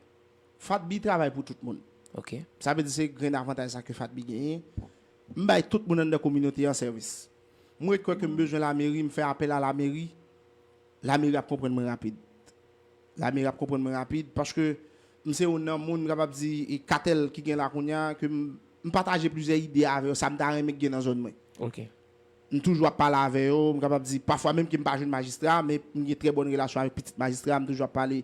Fatbi travay pou tout moun. Ok. Sa vle di se grenn avantaj sa ke Fatbi genyen. M bay tout moun anndan kominote an sèvis. Mwen kwè ke m bezwen lameri, m fè apèl a lameri, lameri ap konprann mwen rapid. Lameri ap konprann mwen rapid paske m se youn nan moun, m kapab di, e katèl ki gen la kounye a, ke m, m pataje plizyè ide avè yo, sa m ta renmen k gen nan zòn mwen. Ok. M toujou ap pale avè yo, m kapab di, pafwa menm ke m pa jwenn majistra, men m gen trè bòn relasyon avèk pitit majistra, m toujou ap pale,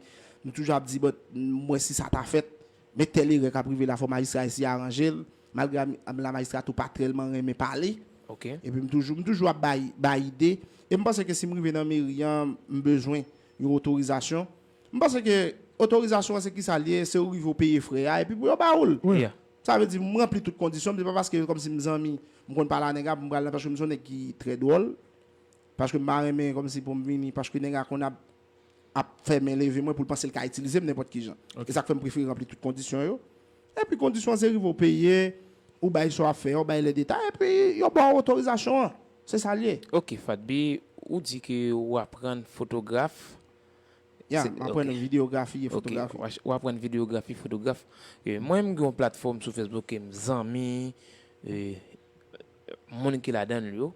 m toujou ap di, bon, m wè si sa ta fèt, men tèl erè k ap rive la, fò majistra eseye aranje l, malgre am- am- la majistra tou pa tèlman renmen pale, Ok. epi m toujou, m toujou ap bay, bay ide, e m panse ke si m rive nan meri an, m bezwen yon otorizasyon, m panse ke Otorizasyon an se kisa l ye? Se ou rive ou peye frè a epi pou yo ba ou l. Wi. Yeah. Sa vle di m ranpli tout kondisyon m, se pa paske kòmsi m zanmi, m konn pale a nèg la pou m pral nan, paske m se yon nèg ki trè dwòl. Paske m pa renmen kòmsi pou m vini, paske nèg la konn ap ap fè men leve mwen pou l panse l ka itilize m nenpòt ki jan. E sa k fè m prefere ranpli tout kondisyon yo. Epi kondisyon an se rive ou peye, ou bay sa w ap fè, ou bay lè detay, epi yo ba w otorizasyon an. Se sa l ye. Ok, Fatby, ou di ke ou aprann fotograf. Ya, m aprann videyografi e fotografi. Ou aprann videyografi, fotograf. E, mwen, m gen yon platfòm sou Facebook ke m zanmi, e, moun ki ladan l yo.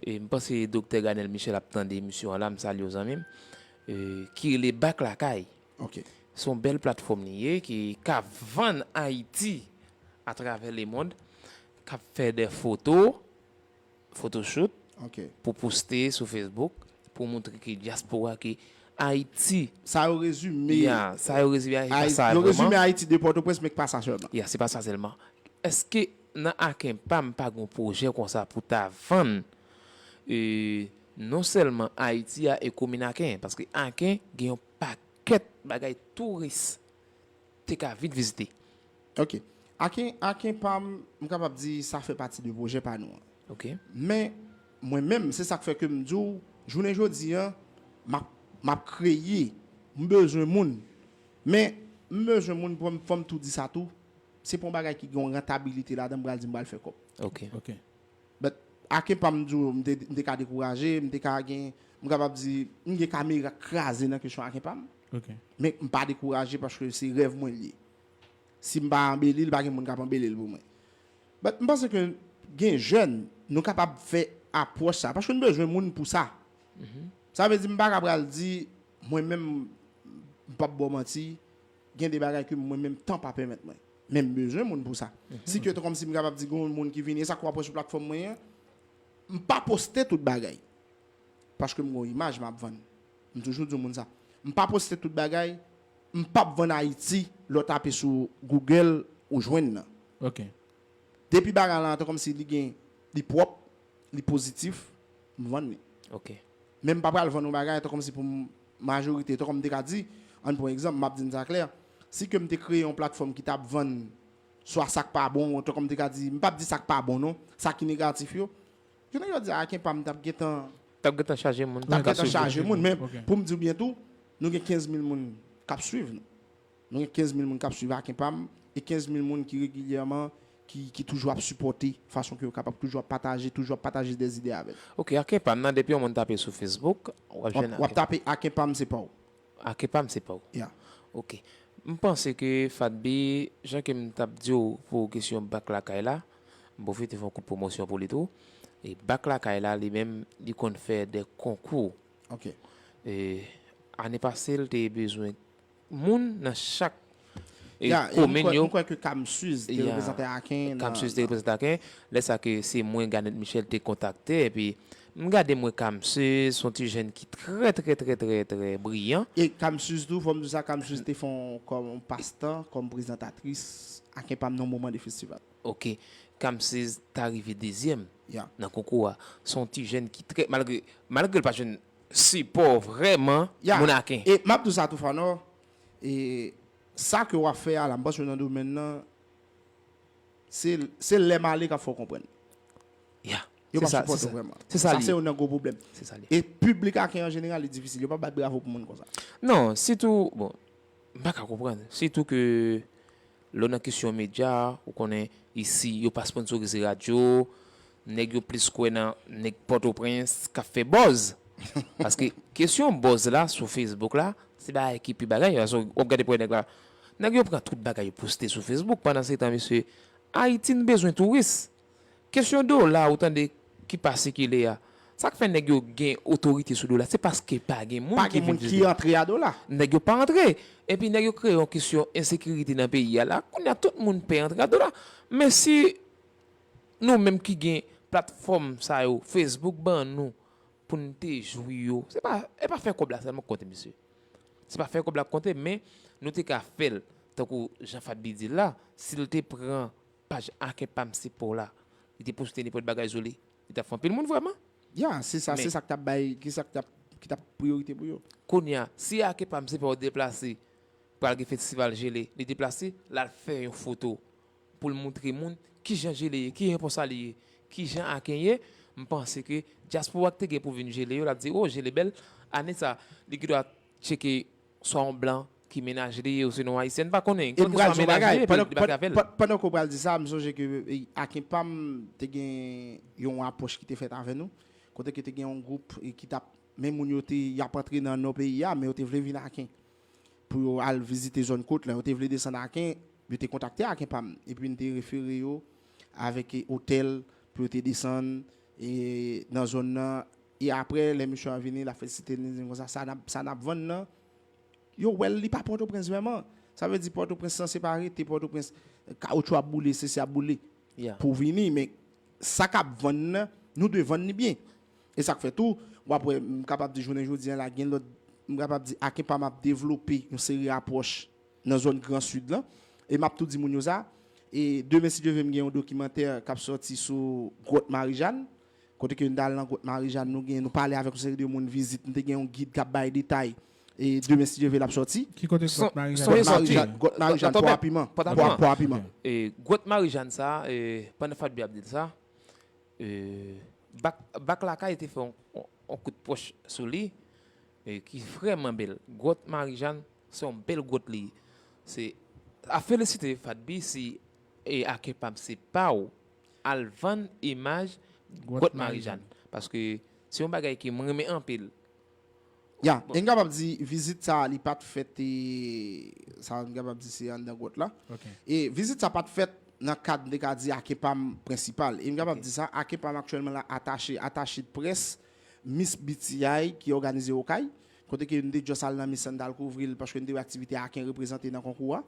E, m panse Doktè Ganel Michel ap tande emisyon an la, m salye w zanmi m. E, ki rele Bak Lakay. Se yon bèl platfòm li ye, ki ka vann Ayiti atravè lemonn, k ap fè de foto, photoshoot, pou poste sou Facebook, pou montre ke dyaspora, ke Ayiti. Sa yo rezime. Ya, sa yo rezime Ayiti, pa sa vrèman. Yo rezime Ayiti de Pòtoprens, men k pa sa sèlman. Ya, se pa sa sèlman. Èske nan Aken pa m pa gen yon pwojè konsa pou ta vann, e, non sèlman Ayiti a e komin Aken, paske Aken gen yon pakèt bagay touris te ka vin vizite. Ok. Aken, Aken pa m, m kapab di sa fè pati de pwojè pa nou an. Ok. Men, mwen menm, se sa k fè ke m di w, jounen jodi a, m ap, m ap kreye, m bezwen moun. Men, m bezwen moun pou m, fò m tou di sa tou, se pa yon bagay ki gen yon rantabilite ladan m pral di m pral fè kòb. Ok. Ok. But, Aken pa m di w, m te, m te ka dekouraje, m te ka gen, m kapab di, m gen kamera kraze nan kesyon Aken pa m. Ok. Men m pa dekouraje paske se rèv mwen li ye. Si m pa anbeli l, pa gen moun k ap anbeli l pou mwen. But m panse ke gen jèn, nou kapab fè apwòch sa, paske nou bezwen moun pou sa. Sa vle di m pa ka pral di, mwen menm, m p ap ba w manti, gen de bagay ke mwen menm tan pa pèmèt mwen. Men m bezwen moun pou sa. Si ke kòmsi m kapab di gen yon moun ki vini, e sa k w ap wè sou platfòm mwen an, m pa poste tout bagay. Paske m gen yon imaj m ap vann. M toujou di moun sa. M pa poste tout bagay, m p ap vann Ayiti, lè w tape sou Google, ou jwenn nan. Ok. Depi bagay la, tan kòmsi li gen, li pwòp, li pozitif, m vann li. Ok. Men m pa pral vann yon bagay, tan kòmsi pou m, majorite, tan kòm m te ka di, ann pran egzanp, m ap di n sa klè, si ke m te kreye yon platfòm ki t ap vann swa sa k pa bon, tan kòm m te ka di, m p ap di sa k pa bon non, sa ki negatif yo, jounen jodi a, Aken pa m t ap gentan T ap gentan chaje moun. T ap gentan chaje moun, men Ok. Pou m di w byen tou, nou gen kenz mil moun k ap swiv nou. Nou gen kenz mil moun k ap swiv Aken pa m, e kenz mil moun ki regilyèman, ki, ki toujou ap sipòte, fason ke yo kapab toujou ap pataje, toujou ap pataje de zide avè l. Ok, Aken pa m nan, depi yon moun tape sou Facebook, w ap W jwenn ap, w ap tape Aken pa m se pa w. Aken pa m se pa w. Ya. Ok. M panse ke Fatby, jan ke m t ap di w pou kesyon Bak Lakay la, m pwofite fè yon kout pwomosyon pou li tou. E Bak Lakay la, li menm, li konn fè de konkou. Ok. E, ane pase, l te bezwen moun nan chak, e, Ya, e m komin kwè, yo. M kwè ke Kamsuz te Ya. reprezante Aken nan Kamsuz te reprezante Aken. Lè sa ke se mwen, Garnet Michel, te kontakte, epi m gade mwen Kamsuz, se yon ti jèn ki trè, trè, trè, trè, trè briyan. E Kamsuz tou, fò m di sa, Kamsuz te fè yon, kòm yon pastan, kòm prezantatris, Aken pa m nan moman de festival. Ok. Kamsuz ta rive dezyèm Ya. nan konkou a. Se yon ti jèn ki trè, malgre, malgre l pa jwenn sipò vrèman, Ya. Moun Aken. E m ap di w sa tou, Fanò, e sa ke w ap fè a la, m panse nan domèn nan, se, se lè m ale k ap fè w konprann. Ya. Yo Se pa sa, sipòte se w sa. Vrèman. Se sa Sa li se ye. Youn nan gwo pwoblèm. Se sa li. E piblik Aken an jeneral, li difisil. Yo pa bat bravo pou moun konsa. Non, sitou, bon, m pa ka konprann. Sitou ke lè w nan kesyon medya, ou konnen isi, yo pa sponsorize radyo, nèg yo plis kwè nan nèg Pòtoprens k ap fè buzz. Paske kesyon buzz la sou Facebook la, se bagay ki pi bagay. Paske w ap gade pou nèg la, nèg yo pran tout bagay yo poste sou Facebook. Pandan se tan, mesye, Ayiti n bezwen touris. Kesyon dola, ou tande, ki pa sikile a. Sa k fè nèg yo gen otorite sou dola, se paske pa gen moun Pa ki gen vin moun ki vizite. Antre a dola. Nèg yo pa antre. Epi nèg yo kreye yon kesyon ensekirite nan peyi a la. Kounye a tout moun pè antre a dola. Men si nou menm ki gen platfòm sa yo, Facebook ban nou, pou n te jwi yo, se pa, e pa fè kòb la sèlman k konte, mesye. Se pa fè kòb la k konte, men nou te ka fè l, tankou Jean Fatby di l la, si l te pran paj Aken pa m se pa w la, li te poste nenpòt bagay sou li, li t ap fè anpil moun vrèman. Ya, se sa, se sa k t ap bay, ki sa k t ap, ki t ap priyorite pou yo. Kounye a, si Aken pa m se pa w deplase, pral gen festival jele, li deplase, l al fè yon foto pou l moutre moun kijan jele ye, kijan Pòsali ye, kijan Aken ye. M panse ke dyaspora ki te gen pou vin jele yo, l ap di, "O, jele bèl." Ane sa, li gendwa tcheke swa yon blan ki mennaj li, osinon ayisyen, m pa konnen. E m pral di yon bagay, pandan, pandan ke w pral di sa, m sonje ke e, Aken pa m te gen yon apwòch ki te fèt avè nou, kote ke te gen yon gwoup e, ki t ap, men moun yo te, y ap antre nan nò peyi a, men yo te vle vin Aken pou yo al vizite zòn kot la, yo te vle desann Aken, yo te kontakte Aken pa m, epi n te refere yo avèk e, otèl pou yo te desann e, nan zòn nan. E apre, lè misye a vini, l ap fè site, li di konsa, sa n ap, sa n ap vann nan, yo wè l, li pa Pòtoprens vrèman. Sa vle di Pòtoprens lan se pa rete Pòtoprens, kawotchou ap boule, sesi ap boule. Pou vini, men sa k ap vann nan, nou dwe vann li byen. E sa k fè tou, w ap wè, m kapab di jounen jodi a la, gen lòt, m kapab di Aken pa m ap devlope yon seri apwòch nan zòn Gran Sid lan. E m ap tou di moun yo sa. E demen, si Dye vle, m gen yon dokimantè k ap sòti sou Gwòt Marijàn. Kote ke n t al nan Gwòt Marijàn, nou gen, nou pale avèk yon seri de moun, vizit, nou te gen yon gid k ap bay detay. E demen, si Dye vle, l ap sòti. Ki kote Gwòt Marijàn? Gwòt Marijàn, Pò a Piman. Pò a Piman. E Gwòt Marijàn sa, e, pandan Fatbi ap di l sa, e, Bak, Bak Lakay te fè yon, yon, yon kout pòch sou li, e, ki vrèman bèl. Gwòt Marijàn, se yon bèl gwòt li ye. Se, a felisite Fatbi si, e, Aken pa m se pa w al vann imaj Gwòt Marijàn. Paske se yon bagay ke m renmen anpil. Ya, e n kapab di vizit sa a, li pa t fèt, e, sa n kapab di se anndan gwòt la. E vizit sa pa t fèt nan kad, m te ka di, Aken pa m prensipal. E m kapab di sa, Aken pa m aktyèlman la atache, atache de près Miss B T I ki òganize Okay, kote ke n te just al nan Miss lan, n t al kouvri l, paske n te wè aktivite Aken reprezante nan konkou a.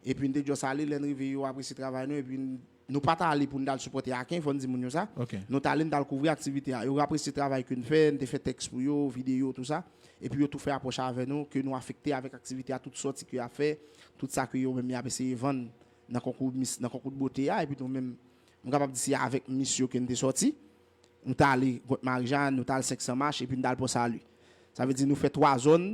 Epi n te just ale, lè n rive, yo apresye travay nou, epi n, nou pa t ale pou n t al sipòte Aken, fò n di moun yo sa. Nou t ale, n t al kouvri aktivite a. Yo apresye travay ke n fè, n te fè tèks pou yo, videyo, tou sa. Epi yo tou fè apwòch avè nou, ke nou afekte avèk aktivite a, tout sòti ke y ap fè, tout sa ke yo menm y ap eseye vann nan konkou Miss, nan konkou de bote a, epi nou menm, m kapab di se avèk Miss yo ke n te sòti. Nou t ale Gwòt Marijàn, nou t al Senk San Mach, epi n t al Pò Sali. Sa vle di nou fè twa zòn,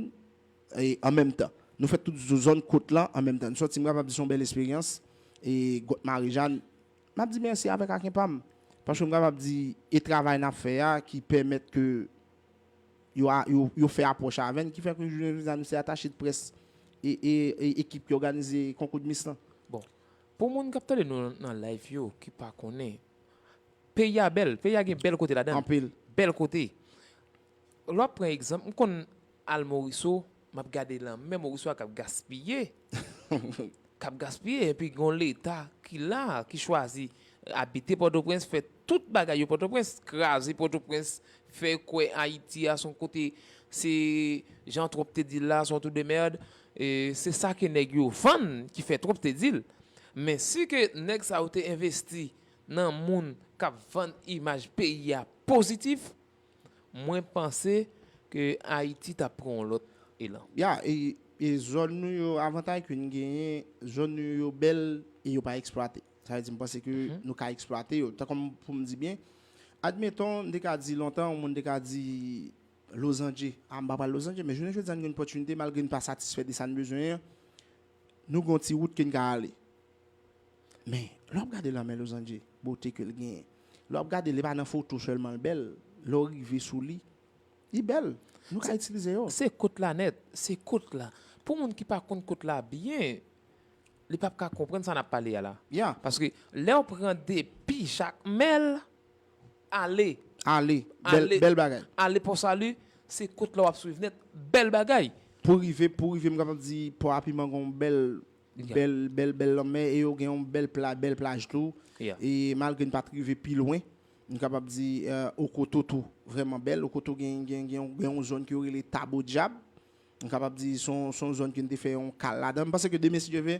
e, an menm tan. Nou fè tout zo-, zòn kot lan an menm tan. Nou sòti, m kapab di se yon bèl esperyans. E Gwòt Marijàn, m ap di mèsi avèk Aken pa m. Paske m kapab di, e travay n ap fè a ki pèmèt ke yo a, yo, yo fè apwòch avè n, ki fè ke jounen jodi a nou se atache de près e, e, e ekip ki òganize konkou de Miss lan. Bon, pou moun k ap tande nou nan live yo, ki pa konnen, peyi a bèl, peyi a gen bèl kote ladan l. Anpil. Bèl kote. Lè w ap pran egzanp, m konn al Moriso, m ap gade lanmè Moriso a k ap gaspiye. K ap gaspiye, epi gen yon Leta ki la, ki chwazi abite Pòtoprens, fè tout bagay yo Pòtoprens, kraze Pòtoprens, fè kwè Ayiti a se yon kote, se jan Trump te di l la, se yon trou de mèd. E se sa ke nèg yo vann ki fè Trump te di l. Men si ke nèg sa yo te envesti nan moun k ap vann imaj peyi a pozitif, mwen panse ke Ayiti t ap pran yon lòt elan. Ya, e, e zòn nou yo, avantay ke n genyen, zòn nou yo bèl e yo pa eksplwate. Sa vle di, m panse ke nou ka eksplwate yo. Tankou pou m di byen, admeton, m te ka di lontan, yon moun te ka di Lozanje, a, m pa pral Lozanje, men jounen jodi a, n gen opòtinite, malgre n pa satisfè de sa n bezwen an, nou gen yon ti wout ke n ka ale. Men, lè w ap gade lanmè Lozanje, bote ke l genyen, lè w ap gade, li pa nan foto sèlman l bèl, lè w rive sou li, li bèl. Nou ka itilize yo. Se kot la nèt, se kot la. Pou moun ki pa konn kot la byen, li p ap ka konprann sa n ap pale a la. Ya. Paske lè w pran depi Jakmèl, ale. Ale. Bèl, ale, bèl bagay. Ale Pò Sali, se kot la w ap swiv nèt, bèl bagay. Pou rive, pou rive, m kapab di, Pò a Piman gen yon bèl, bèl, bèl, bèl lanmè, e yo gen yon bèl pla-, bèl plaj tou. Ya. E malgre n pa t rive pi lwen, m kapab di, e, Okoto tou, vrèman bèl. Okoto gen, gen, gen, gen yon zòn ke yo rele Tabo Dyab. M kapab di, se yon, se yon zòn ke n te fè yon kal ladan. M panse ke demen, si Dye vle,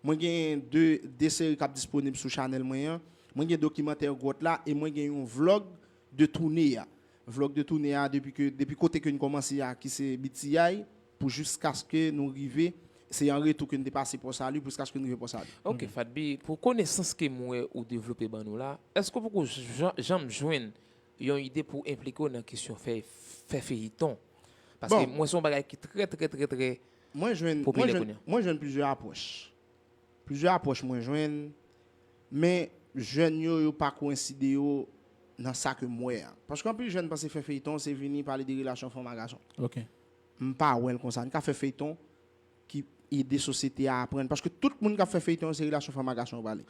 mwen gen de, de seri k ap disponib sou chanèl mwen an. Mwen gen dokimantè gwòt la e mwen gen yon vlòg de toune a. Vlòg de toune a, depi ke, depi kote ke n kòmanse a, ki se B T I, pou jiskaske nou rive, se an retou ke n te pase Pò Sali, pou jiskaske n rive Pò Sali. Ok, Fatbi, pou konesans ke m wè ou devlope ban nou la, èske w poko jan-, janm jwenn yon ide pou w enplike w nan kesyon fè, fè feyiton? Paske mwen se yon bagay ki trè, trè, trè, trè Mwen jwenn, mwen jwenn, mwen jwenn plizyè apwòch. Plizyè apwòch mwen jwenn, men jèn yo, yo pa koyenside yo nan sa ke m wè a. Paske anpil jèn panse fè feyton se vini pale de relasyon fanm a gason. M pa wè l konsa. Nou ka fè feyton ki ede sosyete a aprann. Paske tout moun k ap fè feyton yo se relasyon fanm a gason yo pale.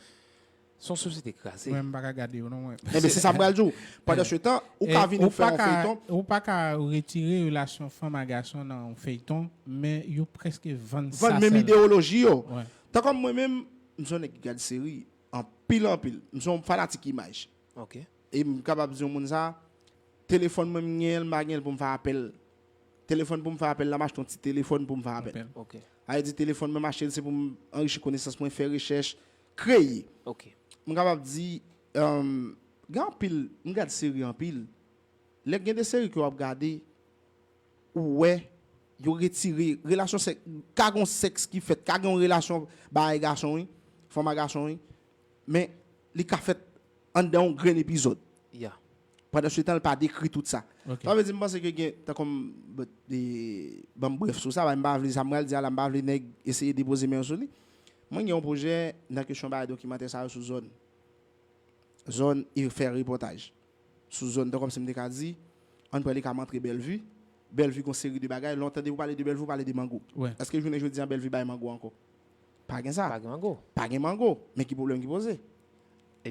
Se yon sosyete kraze. Mwen, m pa ka gade yo non, mwen. Enben, se sa m pral di w. Pandan se tan, ou ka vini fè yon feyton. Ou pa ka retire relasyon fanm a gason nan yon feyton, men yo prèske vann sa sèlman. Vann menm ideyoloji yo. Tankou mwen menm, m se yon nèg ki gad seri anpil, anpil. M se yon fanatik imaj. E m kapab di yon moun sa, telefòn mwen m genyen l, m pa genyen l pou m fè apèl. Telefòn pou m fè apèl la, m achte yon ti telefòn pou m fè apèl. Sa vle di telefòn mwen m achte l, se pou m anrichi konesans mwen, fè rechèch, kreye. M kapab di, um, gen anpil, m gad seri anpil. Lè gen de seri ke w ap gade, ou wè, yo retire relasyon sèks, ka gen yon sèks ki fèt, ka gen yon relasyon bagay gason, wi, fanm a gason, wi, men li ka fèt anndan yon grenn epizòd. Pandan se tan, li pa dekri tout sa. Sa vle di, m panse ke gen, tankou m, ban m brèf sou sa, m pa vle, sa m pral di a la, m pa vle nèg eseye depoze men yo sou li. Mwen gen yon pwojè nan kesyon bagay dokimantè sa yo sou zòn. Zòn e fè repòtaj sou zòn. Tankou si m te ka di, ann pran le ka m antre Bèlvi. Bèlvi gon seri de bagay. Lè w tande pou pale de Bèlvi, ou pale de mango. Èske jounen jodi a Bèlvi bay mango ankò? Pa gen sa. Pa gen mango. Pa gen mango. Men ki pwoblèm ki poze?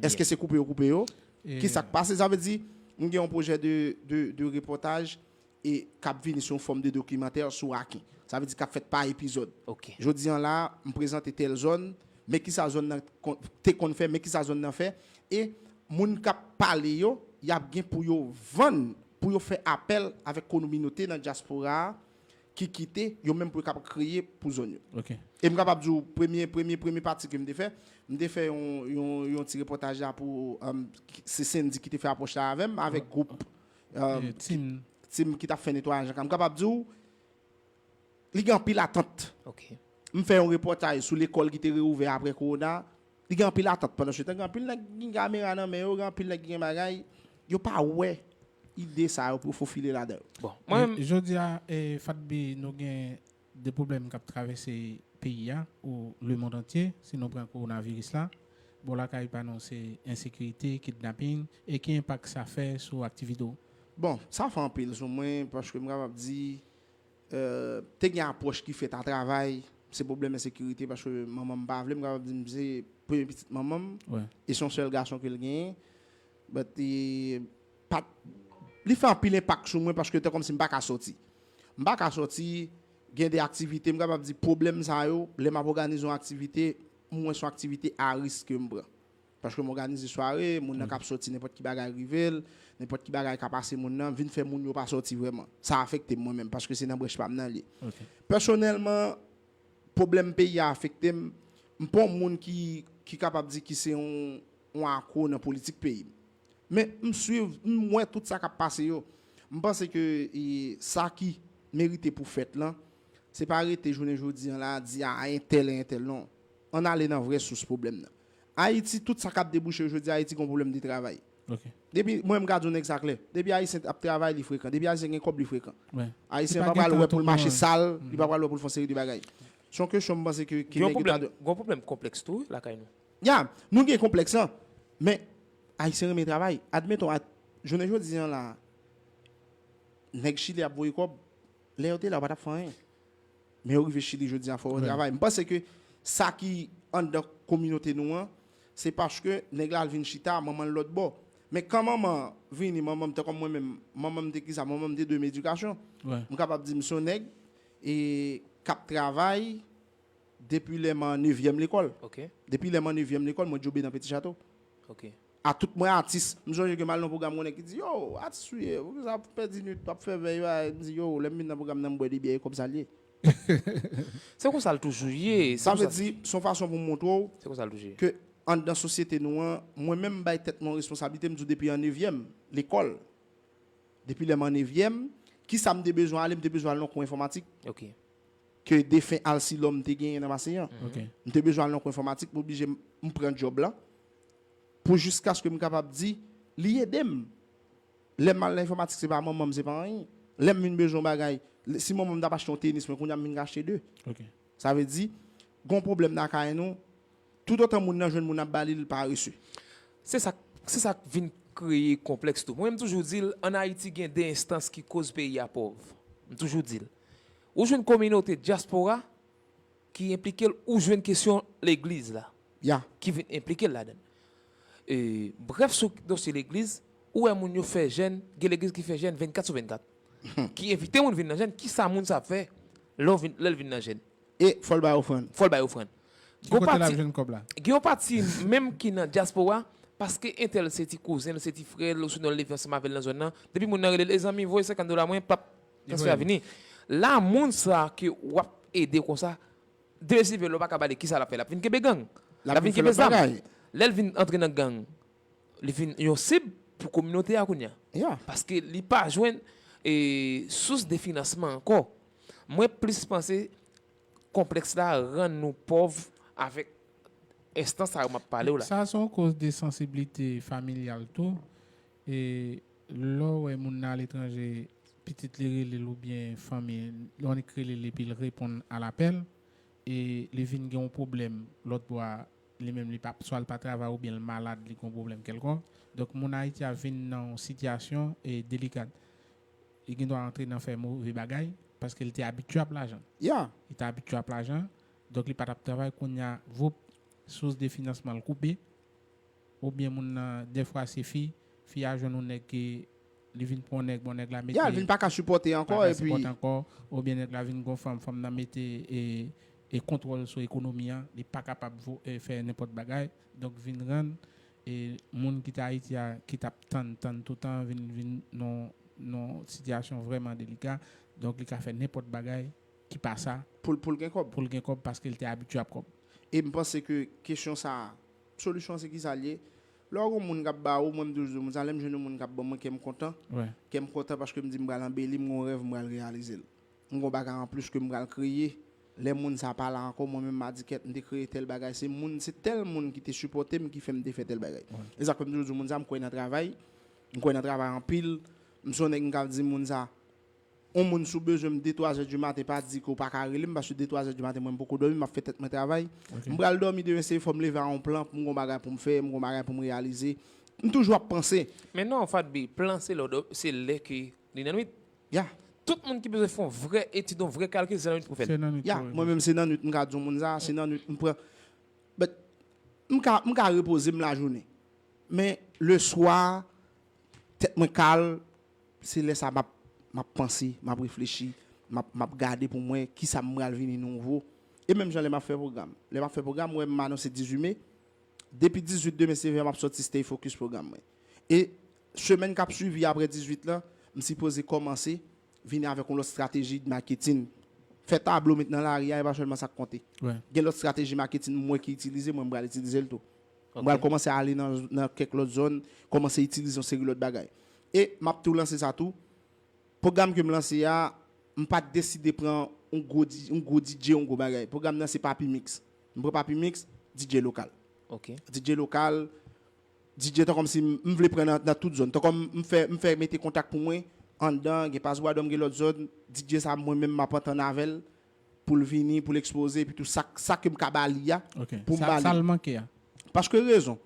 Èske se koupe yo koupe yo? Ki sa k pase? Sa vle di, m gen yon pwojè de, de, de repòtaj e k ap vini sou yon fòm de dokimantè sou Aken. Sa vle di k ap fèt pa epizòd. Jodi a la, m prezante tèl zòn, men ki sa zòn nan te konn fè, men ki sa zòn nan fè. E moun k ap pale yo, y ap gen pou yo vann, pou yo fè apèl avèk kominote nan dyaspora a ki kite, yo menm pou yo kapab kreye pou zòn yo. E m kapab di w, premye, premye, premye pati ke m te fè, m te fè yon, yon, yon ti repòtaj la pou, um, se Sendy ki te fè apwòch la avè m, avèk gwoup, um, tim ki t ap fè netwayaj la. M kapab di w, li gen anpil atant. M fè yon repòtaj sou lekòl ki te reouvè apre kowona. Li gen anpil atant. Pandan se tan, gen anpil nèg ki gen kamera nan men yo, gen anpil nèg ki gen bagay. Yo pa wè ide sa yo pou yo fofile ladan yo. Bon, mwen menm. Jodi a, eh, Fatbi, nou gen de pwoblèm k ap travèse peyi a, ou lemonn antye, si nou pran kowonaviris la. Bò lakay pa nou, se ensekirite, kidnaping, e ki enpak sa fè sou aktivite w? Bon, sa fè anpil sou mwen, paske m kapab di, euh, te gen apwòch ki fèt a travay, se pwoblèm ensekirite, paske manman m pa vle, m kapab di m se premye pitit manman m, e se yon sèl gason ke l genyen. But, e, pa t, li fè anpil enpak sou mwen, paske te kòmsi m pa ka sòti. M pa ka sòti, gen de aktivite, m kapab di pwoblèm sa yo, lè m ap òganize yon aktivite, m wè se yon aktivite a risk ke m pran. Paske m òganize sware, moun nan k ap sòti, nenpòt ki bagay rive l, nenpòt ki bagay ka pase moun nan, vin fè moun yo pa sòti vrèman. Sa afekte m mwen menm, paske se nan branch pa m nan l ye. Pèsonèlman, pwoblèm peyi a afekte m. M pa yon moun ki, ki kapab di ki se yon, yon akwo nan politik peyi m. Men m swiv, m wè tout sa k ap pase yo. M panse ke, e, sa ki merite pou fèt lan, se pa rete jounen jodi a la, di a entèl e entèl, non. Ann ale nan vrè sous pwoblèm nan. Ayiti, tout sa k ap debouche jodi a, Ayiti gon pwoblèm de travay. Depi, mwen, m ka di yon nèg sa klè. Depi Ayisyen ap travay, li frekan. Depi Ayisyen gen kòb, li frekan. Ayisyen pa pral wè pou l mache sal, li pa pral wè pou l fè yon seri de bagay. Se yon kesyon, m panse ke, ke nèg yo ta dwe. Gon pwoblèm konplèks tou, wi, lakay nou. Ya, nou gen konplèks lan. Men, Ayisyen renmen travay. Admeton, a, jounen jodi a la, nèg Chili ap voye kòb, lè yo te la, yo pa t ap fè anyen. Men yo rive Chili jodi a, fò yo travay. M panse ke sa ki anndan kominote nou an, se paske nèg la al vin chita, manman l lòt bò. Men kan manman vini, manman m, tankou mwen menm, manman m te kisa, manman m te dwe m edikasyon. M kapab di m se yon nèg, e, k ap travay, depi lè m an nevyèm lekòl. Depi lè m an nevyèm lekòl, mwen djobe nan Peti Chato. A tout mwen atis. M sonje ke m al nan pwogram, yon nèg ki di, "Yo, atis ou ye, poukisa w ap pèdi nwit, w ap fè vèy yo a?" M di, "Yo, lè m vin nan pwogram nan, m bwè de byè, e kòb sa l ye." Se konsa l toujou ye. Sa vle di, se yon fason pou m montre w ke anndan sosyete nou an, mwen menm, m bay tèt mwen yon responsablite, m di w depi an nevyèm lekòl. Depi lè m an nevyèm, kisa m te bezwen ale? M te bezwen al nan kou enfòmatik ke defen Alcilom te genyen nan Maseyan. M te bezwen al nan kou enfòmatik, m oblije m, m pran djòb la pou jiskaske m kapab di, li ede m. Lè m al nan enfòmatik, se pa manman m, se pa anyen. Lè m vin bezwen yon bagay, Si manman m t ap achte yon tenis, mwen kounye a m vin ka achte de. Ok. Sa vle di, gon pwoblèm nan kay nou, toutotan moun nan jwenn moun ap ba li, li parese. Se sa, se sa k vin kreye konplèks tou. Mwen, m toujou di l, ann Ayiti gen de enstans ki koz peyi a pòv. M toujou di l. Ou jwenn kominote dyaspora ki enplike l, ou jwenn kesyon legliz la Ya. ki vin enplike l ladan l. E, brèf, sou dosye legliz, ou wè moun yo fè jèn, gen legliz ki fè jèn vennkat sou vennkat. Ki envite moun vin nan jèn, kisa moun sa ap fè lè w vin- lè l vin nan jèn? E fò l bay ofrann. Fò l bay ofrann. Ki kote l ap jwenn kòb la? Gen yon pati menm ki nan dyaspora, paske entèl se ti kouzen l, se ti frè l, osnon l leve ansanm avè l nan zòn nan. Depi moun nan rele l, e zanmi, voye senkant dola mwen, pap, transfè a vini. La, moun sa ke w ap ede konsa, de sive lè w pa ka ba li, kisa l ap fè? L ap vin kenbe gang. L ap vin kenbe zam. Lè l vin antre nan gang, li vin yon sib pou kominote a kounye a. Ya. Paske li pa jwenn e, sous de finansman ankò. Mwen plis panse konplèks la rann nou pòv avèk enstans sa yo m ap pale w la. Sa se yon koz de sansiblite familyal tou. E lè w wè moun nan aletranje, pitit li rele l oubyen fanmi, lè w annik rele l epi l reponn a lapèl, e li vin gen yon pwoblèm lòt bò a, li menm li pa, swa l pa travay oubyen l malad, li gen yon pwoblèm kèlkonk. Donk, moun Ayiti a vin nan yon sitiyasyon e delikat. Li gen dwa antre nan fè move bagay paske li te abitye ap lajan. Ya. Li te abitye ap lajan. Donk, li pa t ap travay. Kounye a, voup, sous de finansman l koupe. Oubyen moun nan, dèfwa se fi, fi a jwenn yon nèg ke li vin pran yon nèg, bon, nèg la mete Ya, l vin pa ka sipòte ankò, pa ka epi sipòte ankò, oubyen nèg la vin gon fanm, fanm nan mete e, e kontwòl sou ekonomi an, li pa kapab vo- e, fè nenpòt bagay. Donk, vin rann e, moun ki te Ayiti a, ki t ap tann, tann toutan, vin, vin nan, nan sitiyasyon vrèman delika. Donk, li ka fè nenpòt bagay ki pa sa pou l pou l gen kòb. Pou l gen kòb paske l te abitye ap kòb. E m panse ke kesyon sa a, solisyon an se kisa l ye? Lè w gen yon moun k ap ba ou, mwen m toujou di moun sa, lè m jwenn yon moun k ap ban mwen, kè m kontan. Wè. Kè m kontan paske m di m pral anbeli, m gen yon rèv, m pral reyalize l. M gen yon bagay anplis ke m pral kreye. Lè moun sa pa la ankò, mwen menm m a di kèt, m te kreye tèl bagay, se moun, se tèl moun ki te sipòte m ki fè m te fè tèl bagay. E sa k fè m toujou di moun sa, m kwè nan travay, m kwè nan travay anpil, m se yon nèg m ka di moun sa, yon moun si w bezwen m de twa zè di maten, pa di ke w pa ka rele m, paske de twa zè di maten mwen m poko dòmi, m ap fè tèt mwen travay. M pral dòmi demen se fò m leve a yon plan pou m gen yon bagay pou m fè, m gen yon bagay pou m reyalize. M toujou ap panse. Men non, Fadby, plan se lè w dò- se lè ke li nan nwit. Ya. Tout moun ki bezwen fè yon vrè etid, yon vrè kalkil, se nan nwit pou fè l. Se nan nwit Ya, pou mwen menm se nan nwit m ka di yon moun sa, se nan nwit m pran. But, m ka, m ka repoze m lajounen. Men, le swa, tèt mwen kal, se lè sa m ap, m ap panse, m ap reflechi, m ap, m ap gade pou mwen kisa m pral vini nouvo. E menm jan lè m ap fè pwogram. Lè m ap fè pwogram, ou wè m anonse dizuit me. Depi dizuit demen se ven m ap sòti Stay Focus pwogram mwen. E semèn k ap swivi apre dizuit lan, m sipoze kòmanse vini avèk yon lòt strateji maketin. Fè tablo met nan lari a, e pa sèlman sa k konte. Wè. Gen lòt strateji maketin mwen ki itilize, mwen m pral itilize l tou. M pral kòmanse ale nan, nan kèk lòt zòn, kòmanse itilize yon seri lòt bagay. E m ap tou lanse sa tou. Pwogram ke m lanse a, m pa t deside pran yon gwo di- yon gwo D J, yon gwo bagay. Pwogram nan se Papi Mix. M pran Papi Mix, D J lokal. Ok. D J lokal, D J tan kòmsi m m vle pran nan, nan tout zòn. Tan kòm m fè, m fè mete kontak pou mwen, anndan, gen Pas Bwadòm, gen lòt zòn, D J sa mwen menm m ap antann avè l pou l vini, pou l ekspoze, epi tou sa, sa ke m ka ba li a, Ok. pou m Sa, ba li. Sa l manke a. Paske rezon,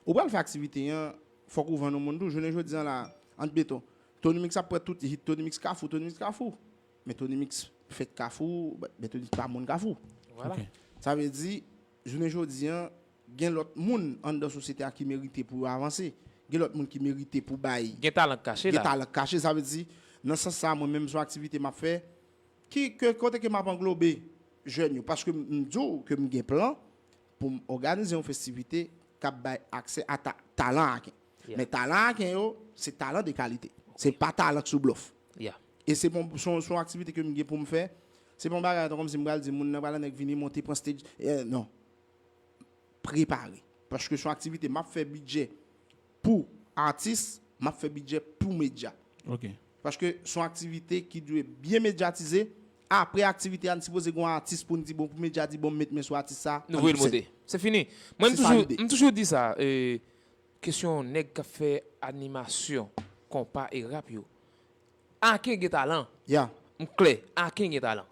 ou pral fè aktivite an, fòk ou vann yon moun tou. Jounen jodi an la, ann beton, Tony Mix ap pran tout hit, Tony Mix Kafou, Tony Mix Kafou. Men Tony Mix fèt Kafou, men Tony Mix pa moun Kafou. Vwala. Ok. Sa vle di, jounen jodi an, gen lòt moun anndan sosyete a ki merite pou yo avanse. Gen lòt moun ki merite pou bay. Gen talan k kache Gen la. Talan k kache, sa vle di, nan sans sa, mwen menm, se yon aktivite m ap fè, ki, ke, kote ke m ap anglobe jèn yo. Paske m, m di w ke m gen plan pou m òganize yon festivite k ap bay aksè a ta, talan Aken. Yeah. Men talan Aken yo, se talan de kalite. Se pa talan k sou blòf. Yeah. E se bon, se yon, se yon aktivite ke m gen pou m fè. Se pa yon bagay tan kòmsi m pral di moun nan pral nèg vini monte pran stage. Eh, non. Prepare. Paske se yon aktivite m ap fè bidjè pou atis, m ap fè bidjè pou medya. Ok. Paske se yon aktivite ki dwe byen medyatize. Apre aktivite a, n sipoze gen yon atis pou n di, bon, pou medya di, bon, m met men sou atis sa. Nou voye l monte. Se fini. Mwen, m Se sa toujou, lide. M toujou di sa. E, kesyon nèg k ap fè animasyon, konpa e rap yo. Aken gen talan. Ya. M klè, Aken gen talan.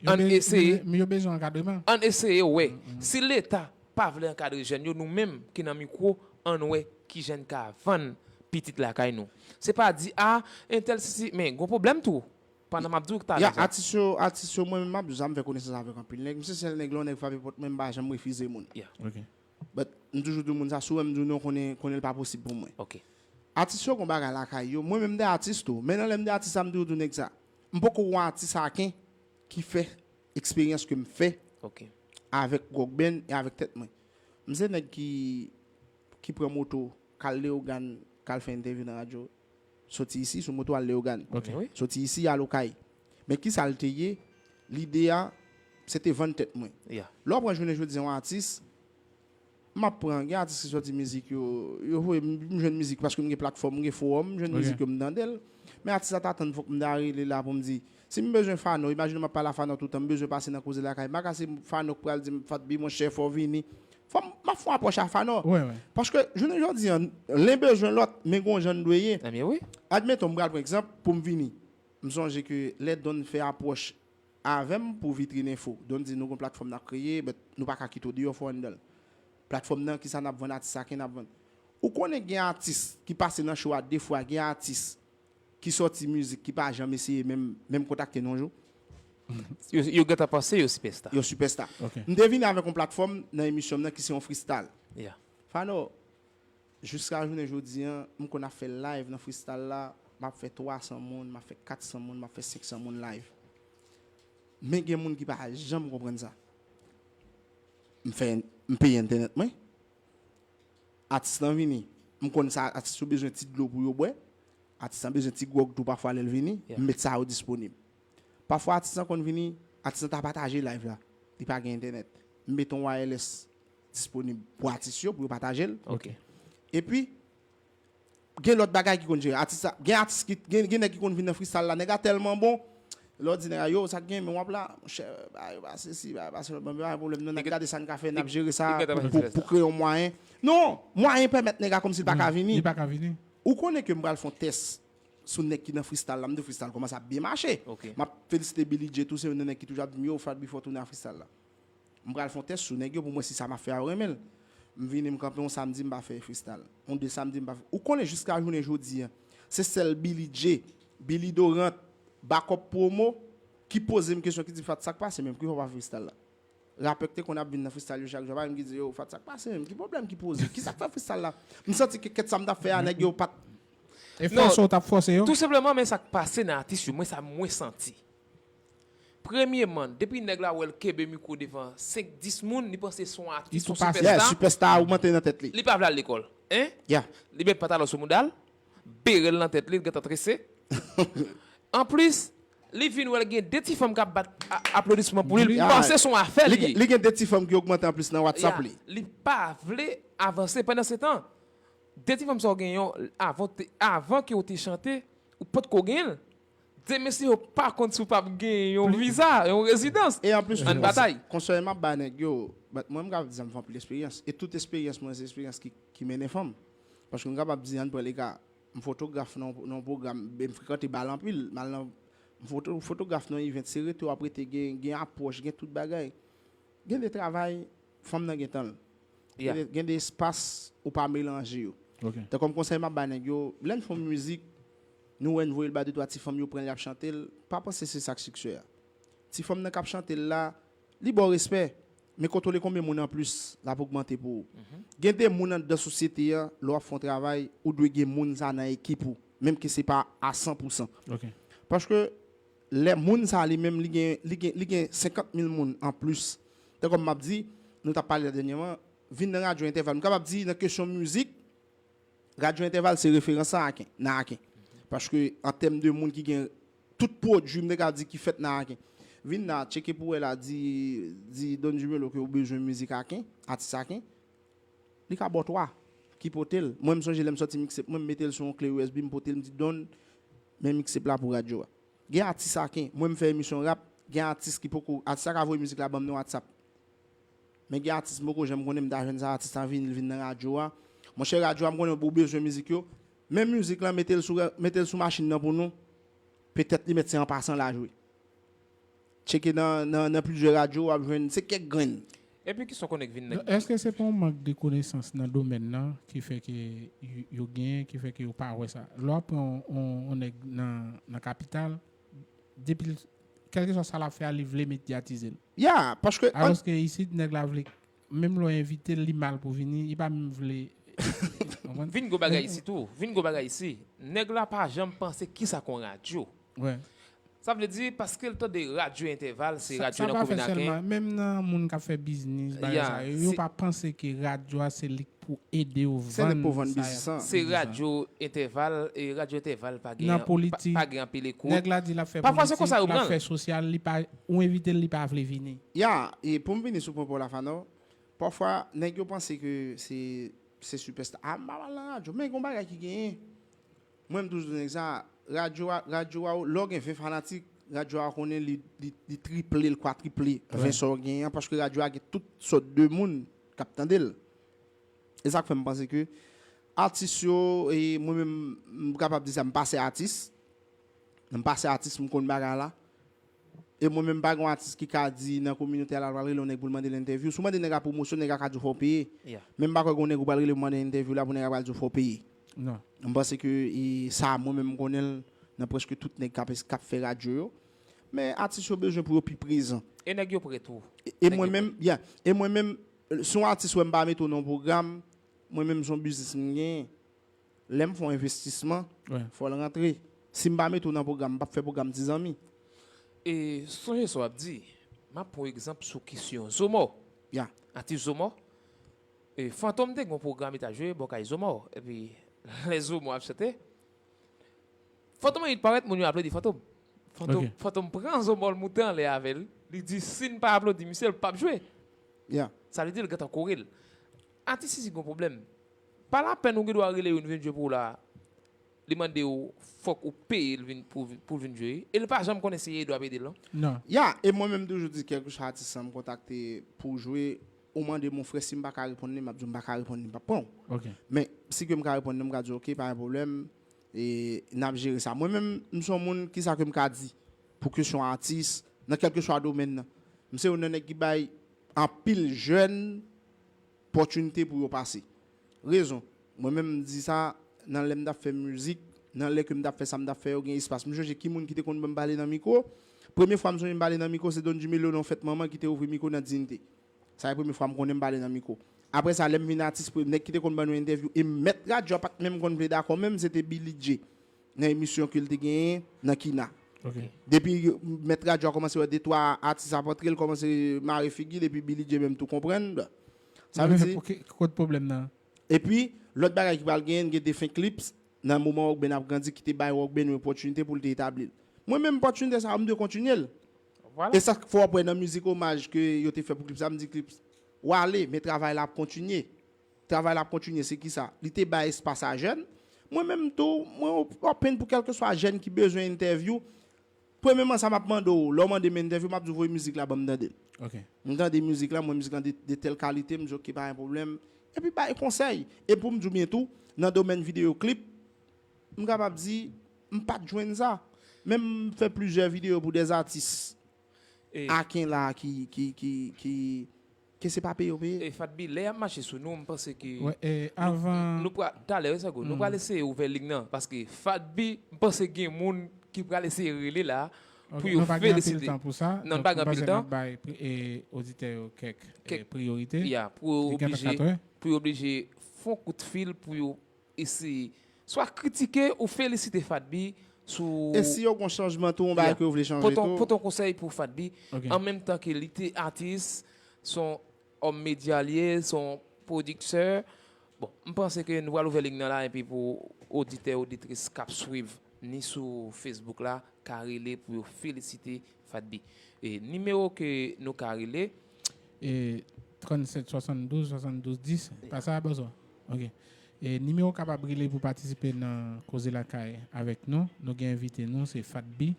Ann eseye. Yo bezwen ankadreman. Ann eseye wè. Si Leta pa vle ankadre jèn yo, nou menm ki nan mikwo, ann wè ki jèn ka vann pitit lakay nou. Se pa di, a, entèl sisi, men gon pwoblèm tou. Pandan m ap di w talè sa. Atis yo, atis yo, mwen menm m ap di w sa, m fè konesans avèk anpil nèg. M se sèl nèg la, yon nèg frape pòt mwen, m pa janm refize moun. But m toujou di moun sa, si w wè m di w non, konnen, konnen l pa posib pou mwen. Atis yo gon bagay lakay yo. Mwen menm m de atis tou. Men nan lè m de atis sa, m toujou di w nèg sa. M poko wè atis Aken ki fè eksperyans ke m fè avèk Gwòg Band e avèk tèt mwen. M se nèg ki, ki pran moto, k al Leyogàn, k al fè entèvyou nan radyo. Soti isi, sou moto al Leyogàn. Soti isi, al Okay. Men kisa l te ye? Lide a, se te vann tèt mwen. Lè w pran jounen jodi a yon atis, m ap pran, gen atis ki sòti mizik yo, yo voye m, m jwenn mizik paske m gen platfòm, m gen fowòm, m jwenn mizik yo, m tande l. Men atis la t atann fòk m ta rele la pou m di, si m bezwen Fano, imajine m ap pale a Fano toutan, m bezwen pase nan koze lakay, m pa ka se Fano k pral di m, Fatby, monchè, fò w vini. Fò m, m ap fè yon apwòch a Fano. Paske, jounen jodi a, len bezwen lòt, men gon jan n dwe ye. Admeton, m pral pran egzanp, pou m vini. M sonje ke lè Don fè apwòch avè m pou Vitrin Enfo. Don di nou gon platfòm n ap kreye, but nou pa ka kite w deyò, fò w anndan l. Platfòm nan, kisa n ap vann, atis sa, ki n ap vann. Ou konnen gen atis ki pase nan show a de fwa, gen atis ki sòti mizik ki pa janm eseye menm, menm kontakte n yon jou. Yo, yo gentan panse yo sipèsta. Yo sipèsta. M te vini avèk yon platfòm nan emisyon m nan ki se yon freestyle. Fano, jiska jounen jodi a, m konn ap fè live nan freestyle la, m ap fè twa san moun, m ap fè kat san moun, m ap fè senk san moun live. Men gen moun ki pa janm konprann sa. M fè, m peye entènèt mwen. Atis lan vini. M konn sa, atis yo bezwen ti dlo pou yo bwè. Atis lan bezwen ti gwòg tou pafwa lè l vini. M met sa yo disponib. Pafwa atis lan konn vini, atis lan ta pataje live la. Li pa gen entènèt. M met yon wireless disponib pou atis yo, pou yo pataje l. Epi, gen lòt bagay ki konn jere. Atis la, gen atis ki, gen, gen nèg ki konn vin nan freestyle la. Nèg la tèlman bon, lè w di nèg la, yo, sa k gen, men w ap la, monchè, bagay yo pa sesi, bagay yo pa sesi, pa gen pwoblèm, non, n ap gade sa n ka fè, n ap jere sa pou, pou, pou kreye yon mwayen. Non, mwayen pèmèt nèg la kòmsi l pa ka vini. Li pa ka vini. Ou konnen ke m pral fè yon tès sou nèg ki nan freestyle la, m di freestyle kòmanse ap byen mache. M ap felisite Billy J tou, se youn nan nèg ki toujou ap di m, yo, Fat Bifò tounen a freestyle la. M pral fè yon tès sou nèg yo pou m wè si sa m ap fè a yo renmen l. M vini, m kanpe yon samdi, m pa fè freestyle. Yon de samdi, m pa fè. Ou konnen jiska jounen jodi a, se sèl Billy J, Billy Dorant, Backup Promo, ki poze m kesyon, ki di, Fat, sa k pase menm? Ki fè w pa fè freestyle la? Rapè k te konn ap vin nan freestyle yo chak jou, pa menm ki di, yo, Fat, sa k pase menm? Ki pwoblèm ki poze? Kisa k fè freestyle la? M santi ke kèt sa m t ap fè a, nèg yo pa t. E fòse w t ap fòse yo? Tou senpleman, men sa k pase nan atis yo, mwen sa mwen santi. Premyeman, depi nèg la wè l kenbe mikwo devan senk, dis moun, li panse se yon atis, se yon sipèsta. Sipèsta a monte nan tèt li. Li pa vle al lekòl, en? Li met pantalon sou mouda l, bere l nan tèt li, li gentan trese. Anplis, li vin wè l gen de ti fanm k ap bat a-, aplodisman pou li, li panse se yon afè li ye. Li gen de ti fanm ki ogmante anplis nan WhatsApp li. Li pa vle avanse. Pandan se tan, de ti fanm sa yo gen yon, avan te, avan ke w te chante, ou potko gen l. De mesye yo pa konn si w p ap gen yon viza, yon rezidans. E anplis, ann batay. Konsèy m ap ba nèg yo, but mwen m ka di sa m fè anpil eksperyans. E tout eksperyans mwen se eksperyans ki, ki mennen fanm. Paske m kapab di, ann pran le ka, m fotograf nan, nan yon pwogram, ben, m frekante bal anpil, m al nan, m foto, fotograf nan event, se rete w ap rete, gen, gen apwòch, gen tout bagay. Gen de travay, fanm nan gen tan l. Gen de, gen de espas ou pa melanje yo. Tankou konsèy m ap ba nèg yo, lè n fè yon mizik, nou wè n voye l ba de twa ti fanm, yo pran l, y ap chante l, pa panse se sa k siksè a. Ti fanm nan k ap chante l la, li ba w respè, men kontwole konbyen moun anplis l ap ogmante pou ou. Gen de moun anndan sosyete a, lè w ap fè yon travay, ou dwe gen moun sa nan ekip ou, menm ke se pa a san pou san. Paske lè moun sa li menm, li gen, li gen, li gen senkant mil moun anplis. Tankou m ap di, nou t ap pale la dènyèman, vin nan radyo Entèval. M kapab di, nan kesyon mizik, radyo Entèval se referans nan Aken, nan Aken. Paske, an tèm de moun ki gen tout pwodui, m te ka di ki fèt nan Aken. Vin la, tcheke pou wè la, di, di Don Dumelo ke ou bezwen mizik Aken, atis Aken. Li ka ba w twa ki pote l. Mwen, m sonje lè m sòti mixtape mwen, m mete l sou yon kle U S B, m pote l, m di, Don, men mixtape la pou radyo a. Gen atis Aken, mwen m fè emisyon rap, gen atis ki poko, atis la ka voye mizik la ban m nan WhatsApp. Men gen atis m poko janm konnen, m ta jwenn sa, atis la vini, l vin nan radyo a. Monchè, radyo a, m konnen ou bezwen mizik yo. Men mizik lan, mete l sou, mete l sou machin nan pou nou. Petèt li mèt se an pasan l a jwe. Tcheke nan, nan, nan plizyè radyo, w ap jwenn se kèk grenn. Epi ki son konnen k vin nèg. Èske se pa yon mank de konesans nan domèn nan ki fè ke yo genyen, ki fè ke yo pa wè sa? Lè w ap pran yon nèg nan, nan kapital, depi kèlkeswa sa l ap fè a, li vle medyatize l. Ya, paske. Alòske isit, nèg la vle, menm lè w envite l, li mal pou vini, li pa menm vle. Vin gwo bagay isi tou. Vin gwo bagay isi. Nèg la pa janm panse kisa k yon radyo. Sa vle di, paske l tande radyo entèval, se radyo nan komin Aken. Menm nan moun k ap fè biznis, bagay sa yo, yo pa panse ke radyo a se li k pou ede yo vann sa y ap vann. Se radyo entèval, e radyo entèval pa gen anpil ekout. Nèg la di l ap fè politik, l ap fè sosyal, li pa, ou envite l, li pa vle vini. Ya, e pou m vini sou pwen pa w la, Fano, pafwa, nèg yo panse ke se, se sipèsta. A, m pa pral nan radyo, men gen yon bagay ki genyen. Mwen, m toujou di nèg sa, radyo a, radyo a, lè w gen ven fanatik, radyo a konnen li, li, li triple, l kwatriple ven sa w genyen an, paske radyo a gen tout sòt de moun k ap tande l. E sa k fè m panse ke atis yo, e mwen menm, m kapab di sa, m pase atis. M pase atis, m konn bagay la. E mwen menm, m pa gen yon atis ki ka di nan kominote a la, l pral rele yon nèg pou l mande l entèvyou. Si w mande nèg la pwomosyon, nèg la ka di w fò w peye. Men m pa kwè gen yon nèg ou pral rele pou mande entèvyou la pou nèg la pral di w fò w peye. M panse ke e sa, mwen menm, m konnen l nan prèske tout nèg k ap, k ap fè radyo yo. Men atis yo bezwen pou yo pi prezan. E nèg yo prè tou. E mwen menm, yeah. E mwen menm, si yon atis wè m pa mete w nan yon pwogram, mwen menm, se yon biznis m genyen. Lè m fè yon envestisman, fò l rantre. Si m pa mete w nan pwogram, m p ap fè pwogram, ti zanmi. E sonje sa w ap di, m ap pran yon egzanp sou kesyon Zomò. Atis Zomò. E Fantom te gen yon pwogram li t ap jwe bò kay Zomò. Epi, lè Zomò ap chante, Fantom annik parèt, moun yo aplodi Fantom. Fantom, Fantom pran Zomò, l moute anlè avè l. Li di, si n pa aplodi misye, l p ap jwe. Sa vle di, l gentan kore l. Atis isi gen yon pwoblèm. Pa lapèn ou gen dwa rele youn vin jwe pou ou la. Li mande w, fòk ou peye l vin, pou, pou l vin jwe. E l pa janm konnen si Edo ap ede l, non. Non. Ya, e mwen menm, m toujou di, kèlkeswa atis sa m kontakte pou jwe, ou mande m, monfrè, si m pa ka reponn li, m ap di w m pa ka reponn li, m p ap pran w. Men, si ke m ka reponn li, m ka di w, oke, pa gen pwoblèm, e n ap jere sa. Mwen menm, m se yon moun, kisa ke m ka di pou kesyon atis, nan kèlkeswa domèn nan? M se youn nan nèg ki bay anpil jèn pòtinite pou yo pase. Rezon, mwen menm m di sa, nan lè m t ap fè mizik, nan lè ke m t ap fè sa m t ap fè yo, gen espas. M sonje ki moun ki te konn ban m pale nan mikwo. Premye fwa m sonje m pale nan mikwo, se Don Jimmy Lolo, yon fèt manman, ki te ouvri mikwo nan Diyite. Sa se premye fwa m konnen m pale nan mikwo. Apre sa, lè m vin atis, pre-, nèg ki te konn ban nou entèvyou, e mèt radyo a pa t menm konn vle dakò menm, se te Billy J. Nan emisyon ke l te genyen nan Kina. Depi mèt radyo a kòmanse wè de twa atis ap antre, l kòmanse mare figi l, epi Billy J menm tou konprann. Sa vle di. Kot pwoblèm nan? Epi, lòt bagay ki pral genyen, gen defen Clips, nan moman Rockben ap grandi, ki te bay Rockben yon opòtinite pou l te etabli l. Mwen menm, opòtinite sa a, m dwe kontinye l. E sa k fè w ap wè nan mizik omaj ke yo te fè pou Clips la, m di Clips, w ale, men travay la ap kontinye. Travay la ap kontinye, se kisa? Li te bay espas a jèn. Mwen menm tou, mwen open pou kèlkeswa jèn ki bezwen entèvyou. Premyeman, sa m ap mande w, lè w mande m entèvyou, m ap di w voye mizik la ban m tande l. M tande mizik la, m wè mizik lan de, de tèl kalite, m di oke, pa gen pwoblèm. Epi bay konsèy. E pou m di w byen tou, nan domèn videyo klip, m kapab di, m pa t jwenn sa. Men m fè plizyè videyo pou dè atis aken la ki, ki, ki, ki, ke se pa peye yo peye. E Fadby, lè y ap mache sou nou, m panse ke nou, nou pra-, talè, wi, Sago, nou pral eseye ouvè liy nan, paske Fadby, m panse gen moun ki pral eseye rele la pou yo felisite. Non, nou pa gen anpil tan pou sa. Non, nou pa gen anpil tan. Donk, m panse n ap bay pri-, e, oditè yo kèk, e, priyorite. Ya, pou yo oblije, pou yo oblije fè yon kout fil pou yo eseye swa kritike ou felisite Fadby sou. E si yo gen yon chanjman tou, yon bagay ke yo vle chanje tou. Pote yon konsèy pou Fadby. An menm tan ke li te atis, se yon òm medya li ye, se yon pwodiktè. Bon, m panse ke nou pral ouvè liy nan la, epi pou oditè, oditris k ap swiv ni sou Facebook la, ka rele pou yo felisite Fadby. E nimewo ke nou ka rele. E trannsèt swasanndouz swasanndouz dis, pa sa, bòzò? Ok. E nimewo w kapab rele pou patisipe nan Koze Lakay avèk nou. Nou gen envite nou, se Fadby,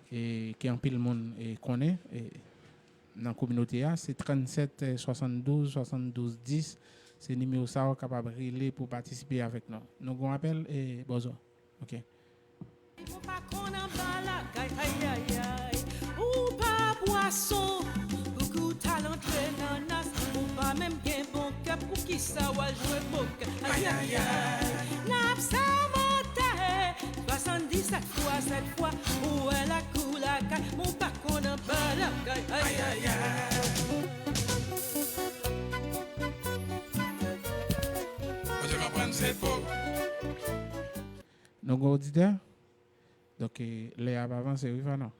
e, ke anpil moun, e, konnen, e, nan kominote a. Se trannsèt swasanndouz swasanndouz dis. Se nimewo sa w kapab rele pou patisipe avèk nou. Nou gen yon apèl, e, bòzò? Ok. Ou pa konn anba lakay, ay, ay, ay. Ou pa pwason, pou ki w t al antre nan nas. Ou pa menm gen bon kè, pou ki sa w al jwe bokè, ay, ay, ay. N ap sèmante, swasanndisèt fwa sèt fwa, ou wè lakou lakay, men w pa konn anba lakay, ay, ay, ay. Nou gen oditè? Donk, eh, lè a ap avanse, wi, Fanon?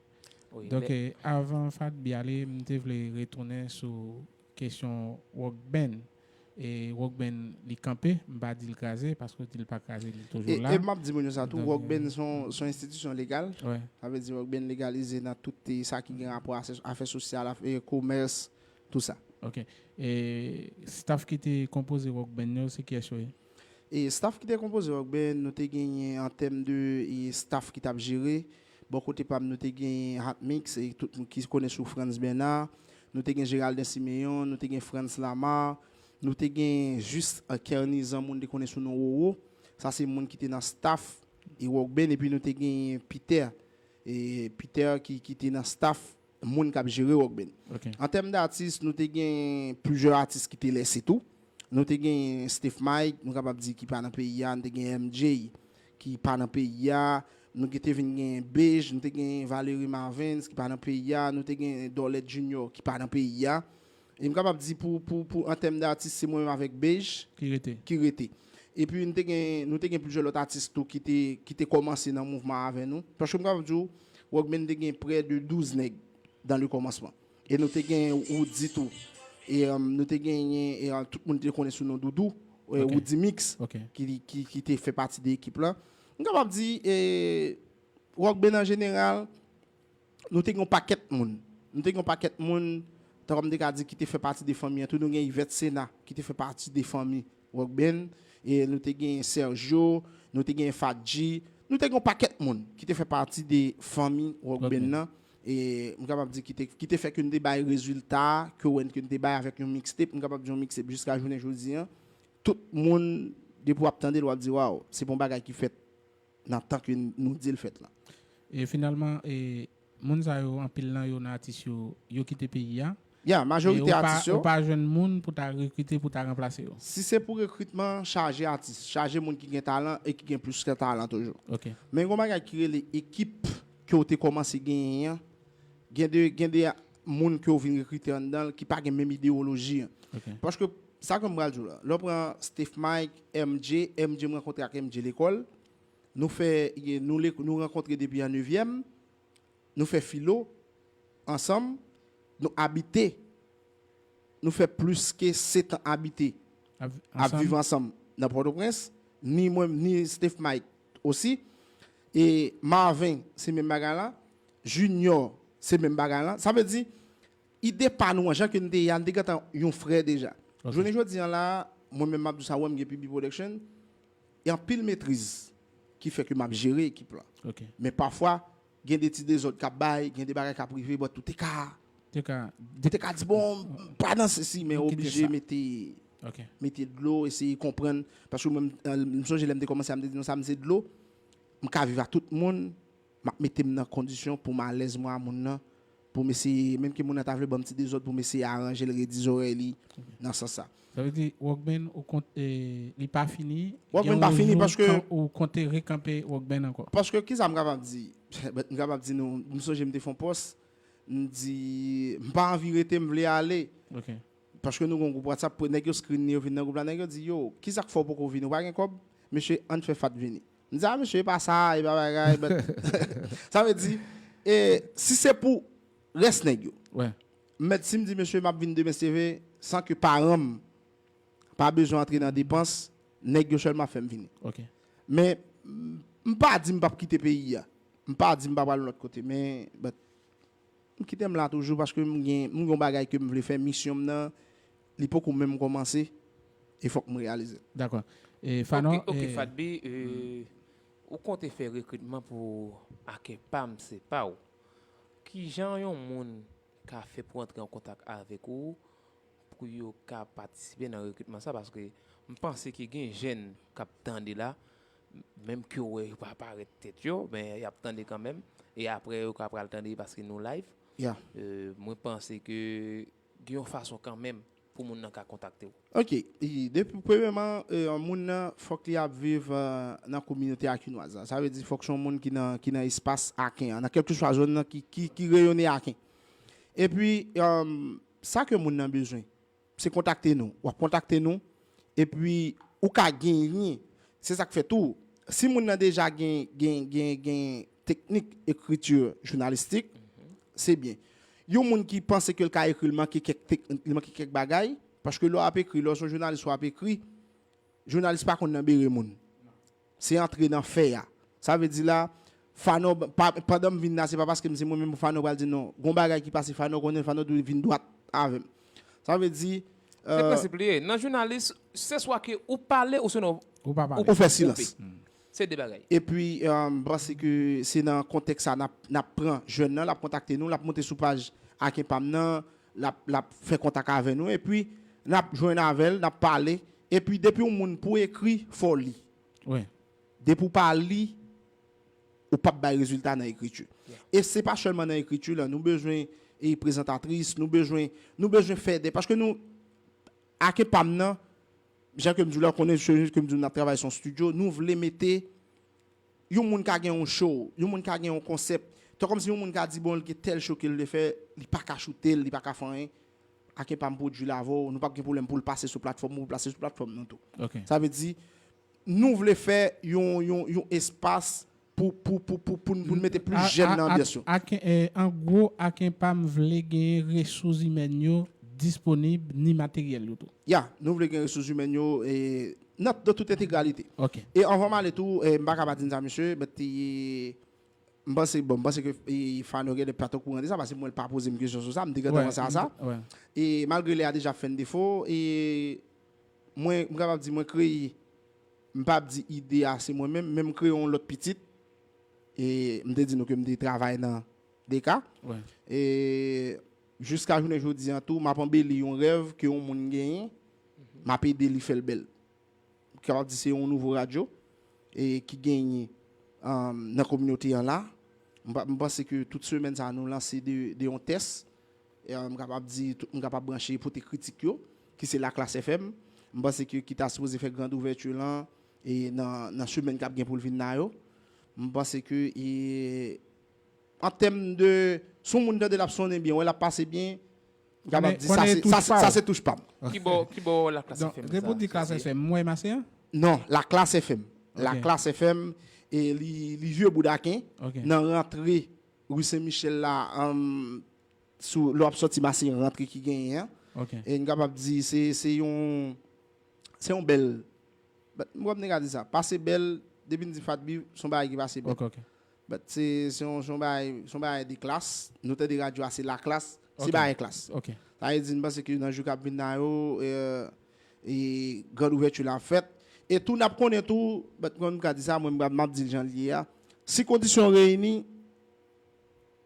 Donk, eh, avan Fatby ale, m te vle retounen sou kesyon Rock Band. E Rock Band, li kanpe, m pa di l kraze, paske w di l pa kraze, li toujou la. E m ap di moun yo sa tou, Rock Band se yon enstitisyon legal. Sa vle di Rock Band legalize nan tout sa ki gen rapò a afè sosyal, afè komès, tou sa. Ok. E staff ki te konpoze Rock Band yo, se kiyès yo ye? E staff ki te konpoze Rock Band, nou te genyen an tèm de staff ki t ap jere. Bò kote pa m, nou te gen Hot Mix, e tout moun ki konnen sou Frantz Bernard. Nou te gen Geraldin Siméon, nou te gen Frantz Lamar, nou te gen jis Kernizan, moun te konnen sou non Roro. Sa se moun ki te nan staff e Rock Band, epi nou te gen Peter, e Peter ki, ki te nan staff moun k ap jere Rock Band. An tèm d atis, nou te gen plizyè atis ki te lèse tou. Nou te gen Steph Mike, nou kapab di ki pa nan peyi a, nou te gen M J ki pa nan peyi a, nou te vin gen Bej, nou te gen Valerie Marvens ki pa nan peyi a, nou te gen Dorlette Junior ki pa nan peyi a. E m kapab di pou, pou, pou an tèm d atis, se mwen menm avèk Bej ki rete. Ki rete. Epi nou te gen, nou te gen plizyè lòt atis tou ki te, ki te kòmanse nan mouvman avè nou. Paske m kapab di w, Rock Band te gen prè de douz nèg dan le kòmansman. E nou te gen Roody tou. E um, nou te genyen e, uh, tout moun te konnen sou non Doudou, e, Roody Mix, ki, ki, ki te fè pati de ekip la. M kapab di, e, Rock Band an jeneral, nou te gen yon pakèt moun. Nou te gen yon pakèt moun, tankou m te ka di, ki te fè pati de fanmi an tou. Nou gen Yvette Sena, ki te fè pati de fanmi Rock Band. E nou te gen Sergio, nou te gen Fadji. Nou te gen yon pakèt moun ki te fè pati de fanmi Rock Band nan. E m kapab di ki te, ki te fè ke nou te bay rezilta ke w wè ke nou te bay avèk yon mixtape. M kapab di yon mixtape jiska jounen jodi an. Tout moun, depi w ap tande l, w ap di, waw, se pa yon bagay ki fèt nan tan ke nou di l fèt la. E finalman, e, moun sa yo, anpil nan yo nan atis yo, yo kite peyi a. Ya, majorite atis yo. Ou pa jwenn moun pou ta rekrite, pou ta ranplase yo. Si se pou rekritman, chaje atis, chaje moun ki gen talan e ki gen plis ke talan toujou. Men yon bagay ki rele ekip ke w te kòmanse genyen an, gen de, gen de moun ke w vin rekrite anndan l ki pa gen menm idewoloji an. Paske sa ke m pral di w la, lè w pran Steph Mike, M J, M J m rankontre ak M J lekòl, nou fè, nou, nou rankontre depi an nevyèm, nou fè filo ansanm, nou abite, nou fè plis ke sèt an abite, ap viv ansanm nan Pòtoprens, ni mwen, ni Steph Mike osi. E Marvin, se menm bagay la. Junior, se menm bagay la. Sa vle di, ide pa nou an, jan ke n te ye a, n te gentan yon frè deja. Jounen jodi an la, mwen menm m ap di w sa, w wè m gen P B Production, e anpil metriz ki fè ke m ap jere ekip la. Men pafwa, gen de ti dezòd k ap bay, gen de bagay k ap rive, but ou te ka, ou te ka di, bon, m pa nan sesi, men oblije mete, mete dlo, eseye konprann. Paske mwen, m sonje lè m te kòmanse a, m te di, non, sa m se dlo, m ka viv ak tout moun, m ap mete m nan kondisyon pou m alèz mwen a moun nan, pou m eseye, menm ke moun nan ta vle ban m ti dezòd, pou m eseye aranje l, redi zòrèy li nan sans sa. Sa vle di, Rock Band, ou kont, e, li pa fini? Rock Band pa fini paske. Ou konte rekanpe Rock Band ankò? Paske kisa m kapab di? M kapab di nou, m sonje m te fè yon pòs, m di, m pa anvi rete, m vle ale. Paske nou gen yon gwoup WhatsApp, nèg yo screen li, yo vin nan gwoup la, nèg yo di, yo, kisa k fè w poko vini, ou pa gen kòb? Mesye, ann fè Fat vini. M di, a, mesye, e pa sa, e pa bagay, but sa vle di, e, si se pou rès nèg yo, m mèt, si m di, mesye, m ap vin demen, se vre, san ke paran m pa bezwen antre nan depans, nèg yo sèlman ap fè m vini. Men, m pa di m p ap kite peyi a. M pa di m pa pral yon lòt kote, men, but, m kite m la toujou paske m gen, m gen yon bagay ke m vle fè, misyon m nan, li poko menm kòmanse, e fòk m reyalize l. Dakò. E, Fanon, ok, ok, e, Fatby, e, ou konte fè rekritman pou Akè Pa M Se Pa W. Kijan yon moun ka fè pou antre an kontak avèk ou, pou yo ka patisipe nan rekritman sa? Paske m panse ke gen jèn k ap tande la, menm ke w wè yo pa parèt tèt yo, men y ap tande kanmenm. E apre, yo ka pral tande paske nou live. Yeah. Euh, mwen panse ke gen yon fason kanmenm pou moun nan ka kontakte w. Ok, e depi premyèman, euh, moun nan fòk li ap viv euh, nan kominote akinwaz la. Sa vle di fòk se yon moun ki nan ki nan espas aken an, nan kèlkeswa zòn nan ki ki ki reyone aken. Epi euh, sa ke moun nan bezwen, se kontakte nou. W ap kontakte nou, epi ou ka genyen. Se sa k fè tou, si moun nan deja gen gen gen gen teknik ekriti jounalistik, se byen. Yon moun ki panse ke l ka ekri, l manke kèk tek- l manke kèk bagay, paske lè w ap ekri, lè w se yon jounalis w ap ekri, jounalis pa konn nan bere moun. Se antre nan fè a. Sa vle di la, Fano, pa, pandan m vin la, se pa paske m se mwen menm Fano pral di non. Gon bagay ki pase Fano konnen, Fano dwe vin dwat avè m. Sa vle di, Se prensip li ye. Nan jounalis, se swa ke ou pale ou sinon Ou pa pale. ou fè silans. Se de bagay. Epi, euh, m panse ke se nan kontèks sa n ap n ap pran jèn nan, l ap kontakte nou, l ap monte sou paj Aken Pam nan, l ap l ap fè kontak avè nou, epi n ap jwenn avè l, n ap pale. Epi depi yon moun pou ekri, fò w li. Wi. Depi w pa li, ou p ap bay rezilta nan ekriti. E se pa sèlman nan ekriti la, nou bezwen e prezantatris, nou bezwen nou bezwen fè de, paske nou, Aken Pam nan, jan ke m di w la, konnen ke m di w n ap travay se yon estidyo, nou vle mete yon moun ka gen yon show, yon moun ka gen yon konsèp. Tan kòmsi yon moun ka di bon, l gen tèl show ke l vle fè, li pa ka choute l, li pa ka fè anyen. Aken Pam pwodui l avè w, nou p ap gen pwoblèm pou l pase sou platfòm ou, pase sou platfòm nou tou. Ok. Sa vle di, nou vle fè yon, yon, yon espas pou, pou, pou, pou, pou, pou n mete plis jèn nan anbyans yo. Aken, eh, an gwo, Aken Pam vle gen resous imèn yo disponib, ni materyèl yo tou. Ya, nou vle gen resous imèn yo e nan, nan tout entegralite. Ok. E anvan m ale tou, eh, m pa ka pa di n sa, mesye, but, eh, m panse, bon, m panse ke eh, Fano gen de pa t okouran de sa, paske mwen, l pa poze m kesyon sou sa, m te gentan panse a sa. Wè. E malgre lè a deja fè n defo, e mwen, m kapab di, mwen kreye, m p ap di ide a se mwen menm, men m kreye yon lòt pitit. E m te di nou ke m te travay nan D K. Wè. E jiska jounen jodi an tou, m ap anbeli yon rèv ke yon moun genyen, m ap ede li fè l bèl. M kapab di se yon nouvo radyo e ki genyen um, nan kominote an la. M pa- m panse ke tout semèn sa nou lanse de, de yon tès. E, um, m kapab di, tout moun kapab branche, pote kritik yo, ki se Laklas F M. M panse ke ki ta sipoze fè grand ouvèti lan e nan, nan semèn k ap gen pou l vin la yo. M panse ke e, an tèm de, si yon moun tande l ap sonnen byen, wè l ap pase byen, m kapab di sa se, sa se, sa se touch pa m. Ki bò, ki bò Laklas F M? Depi w di Klas F M, mwen mase an? Non, Laklas F M. Ok. Laklas F M, e li, li vye boud Aken, Ok. nan rantre Ri Sen Michèl la, um, sou, lè w ap sòti Maseyan, rantre ki genyen an. Ok. E n kapab di se, se yon, se yon bèl, but, m wè m te ka di sa, pase bèl, depi n di Fatbi, se yon bagay ki pase bèl. Ok, ok. But se, se yon, se yon bagay, se yon bagay de klas. Nou tande radyo a, se Laklas, se Ok. bagay klas. Ok. Sa vle di, m panse ke nan jou k ap vin la yo, e, e, grand ouvèti la ap fèt. E tou, n ap konnen tou, but mwen, m ka di sa, mwen, m ap di l jan l ye a. Si kondisyon reyini,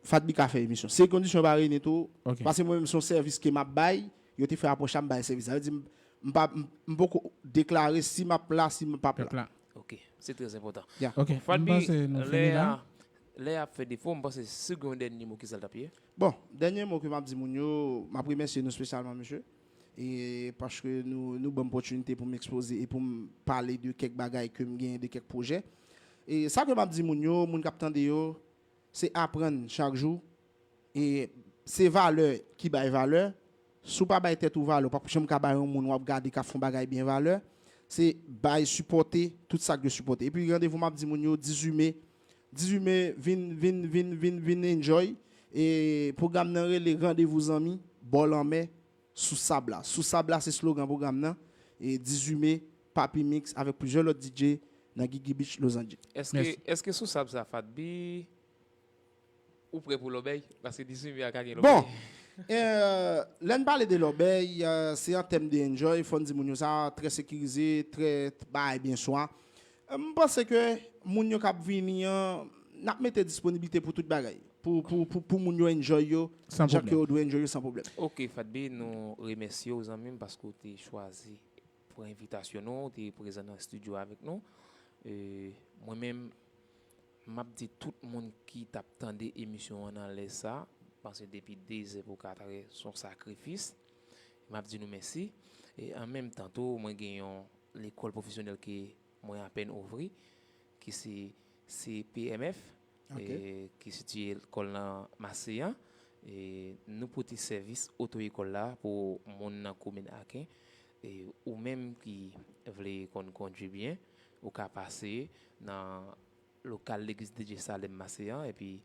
Fatbi ka fè emisyon. Si kondisyon pa reyini tou, Ok. paske mwen menm, se yon sèvis ke m ap bay, yo te fè apwòch la, m bay sèvis. Sa vle di, m, m pa, m, m poko deklare si m ap la, si m p ap la. Pèp la. Ok, se trè enpòtan. Ya. Ok. M Fatbi, panse nou lè fini la. a, lè a ap fè defo, m panse si w gen yon dènye mo, kisa l t ap ye? Bon, dènye mo ke m ap di moun yo, m ap remèsye nou espesyalman, mesye. E paske nou, nou ban m opòtinite pou m ekspoze e pou m pale de kèk bagay ke m genyen, de kèk pwojè. E sa ke m ap di moun yo, moun k ap tande yo, se aprann chak jou. E se valè ki bay valè. Si w pa bay tèt ou valè, w p ap janm ka bay yon moun w ap gade k ap fè yon bagay byen valè. Se bay, sipòte tout sa k dwe sipòte. Epi randevou m ap di moun yo, dizuit me. Dizuit me, vin, vin, vin, vin, vin enjoy. E pwogram nan rele Randevou Zanmi, bò lanmè, sou sab la. Sou sab la, se slogan pwogram nan. E dizuit me, Papi Mix avèk plizyè lòt D J nan Gigi Beach, Los Angeles. Èske, Mèsi. Èske sou sab sa, Fatbi, ou prè pou lòbèy? Paske dizuit me a ka gen Bon, lòbèy. euh, lè n pale de lòbèy, euh, se an tèm de enjoy, fò n di moun yo sa, trè sekirize, trè bagay byen swa. Euh, m panse ke moun yo k ap vini an, n ap mete disponiblite pou tout bagay, pou, pou, pou, pou moun yo enjoy yo, San jan ke pwoblèm. yo dwe enjoy yo san pwoblèm. Ok, Fatbi, nou remèsye w, zanmi m, paske w te chwazi pran envitasyon nou, w te prezan nan estidyo avèk nou. E, mwen menm, m ap di tout moun ki t ap tande emisyon an nan lè sa, paske depi de zè pou kat zè se yon sakrifis, m ap di nou mèsi. E an menm tan tou, mwen gen yon lekòl pwofesyonèl ke mwen apèn ouvri, ki se C P M F, Ok. e, ki sitiye lekòl nan Maseyan. E nou pote sèvis oto ekòl la pou moun nan komin Aken. E ou menm ki vle konn kondwi byen, ou ka pase nan lokal legliz de Dye Salem Maseyan, epi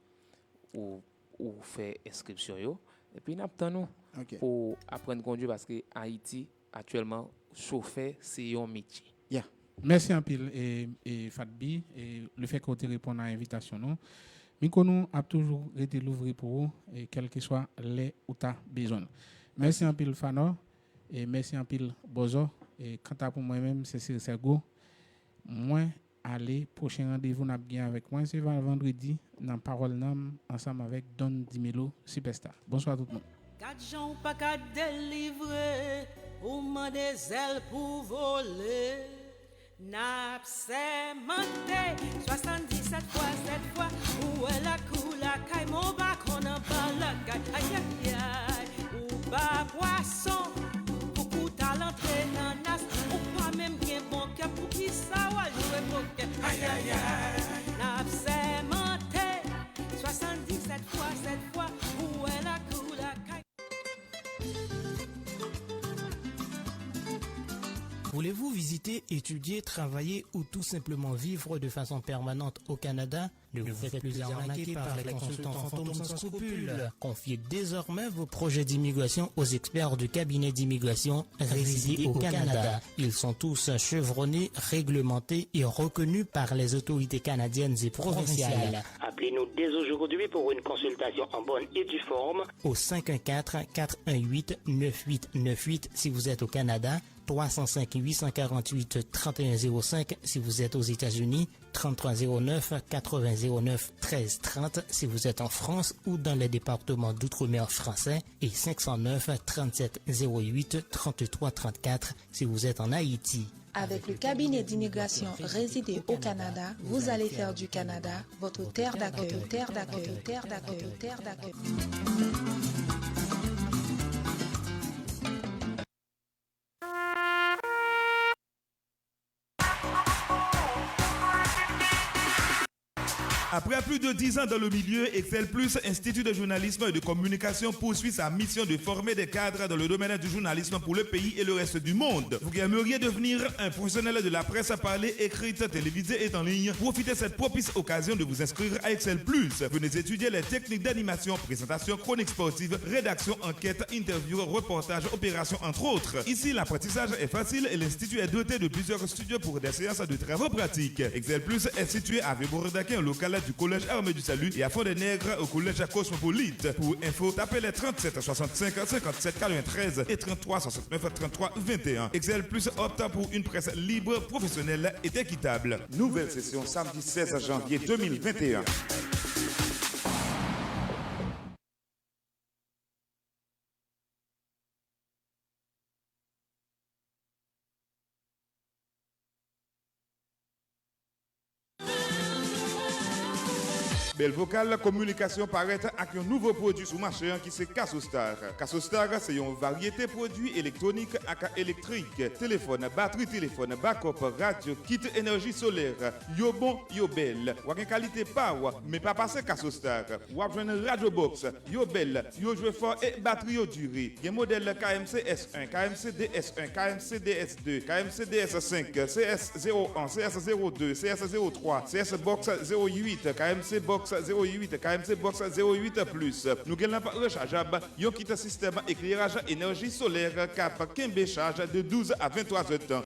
ou, ou fè enskripsyon yo. Epi n ap tann ou Ok. pou aprann kondwi, paske Ayiti, aktyèlman, chofè se yon metye. Yeah. Mèsi anpil, e, e Fatbi, e lefètke w te reponn a envitasyon nou. Mikwo nou ap toujou rete louvri pou ou, e kèlkeswa lè ou ta bezwen l. Mèsi anpil, Fanò, e mèsi anpil, Bòzò. E kanta pou mwen menm, se Sir Sègo. Mwen ale, pwochen randevou n ap gen avèk mwen, se va-, vandredi, nan Pawòl Nanm, ansanm avèk Don Dimelo, Sipèsta. Bonswa tout moun. Gad jan w pa ka delivre, ou mande zèl pou vole. N ap sèmante, swasanndisèt fwa, sèt fwa, ou wè lakou lakay mwen, ou pa konn anba lakay. Ayayay, ou ba pwason pou kout al antre nan nas, ou pa menm gen bon kè, poukisa w al jwe pokè? Ayayay, n ap sèmante, swasanndisèt fwa, sèt fwa, ou wè lakou lakay. Voulez-vous visiter, étudier, travailler ou tout simplement vivre de façon permanente au Canada ? Ne vous faites plus arnaquer par les consultants fantômes sans scrupules. Confiez désormais vos projets d'immigration aux experts du cabinet d'immigration Résider au Canada. Ils sont tous chevronnés, réglementés et reconnus par les autorités canadiennes et provinciales. Appelez-nous dès aujourd'hui pour une consultation en bonne et due forme au cinq un quatre, quatre un huit, neuf huit neuf huit si vous êtes au Canada, trois cent cinq, huit cent quarante-huit, trente et un zéro cinq si vous êtes aux États-Unis, trente-trois zéro neuf, quatre-vingts zéro neuf, treize trente si vous êtes en France ou dans les départements d'outre-mer français et cinq cent neuf, trente-sept zéro huit, trente-trois trente-quatre si vous êtes en Haïti. Avec le cabinet d'immigration Résider au Canada, vous allez faire du Canada votre terre d'accueil, terre d'accueil, terre d'accueil, terre d'accueil. Après plus de dix ans dans le milieu, Excel Plus, Institut de journalisme et de communication, poursuit sa mission de former des cadres dans le domaine du journalisme pour le pays et le reste du monde. Vous qui aimeriez devenir un professionnel de la presse parlée, écrite, télévisée et en ligne, profitez cette propice occasion de vous inscrire à Excel Plus. Venez étudier les techniques d'animation, présentation, chronique sportive, rédaction, enquête, interview, reportage, opération, entre autres. Ici, l'apprentissage est facile et l'institut est doté de plusieurs studios pour des séances de travaux pratiques. Excel Plus est situé à Vieux-Bourg-d'Aquin, au local du Collège Armée du Salut, et à Fond-des-Nègres, au Collège Cosmopolite. Pour info, tapez les trente-sept soixante-cinq cinquante-sept quatre-vingt-treize et trente-trois soixante-neuf trente-trois vingt et un. Excel Plus opte pour une presse libre, professionnelle et équitable. Nouvelle session samedi seize janvier deux mille vingt et un. Bèl Vokal Kominikasyon parèt ak yon nouvo pwodui sou mache an ki se Casostar. Casostar se yon varyete pwodui elektwonik ak elektrik, telefòn, batri telefòn, bakòp, radyo, kit enèji solè. Yo bon, yo bèl. W a gen kalite pa w, men pa pase Casostar. W ap jwenn radyo bòks, yo bèl, yo jwe fò e batri yo dire. Gen modèl K M C S un, K M C D S un, K M C D S deux, K M C D S cinq, C S zéro un, C S zéro deux, C S zéro trois, C S Box zéro huit, K M C Box zéro huit, K M C Box zéro huit plus. Nou gen lanp rechajab, yon kit sistèm ekleraj enèji solè k ap kenbe chaj de douz a venntwa zèdtan.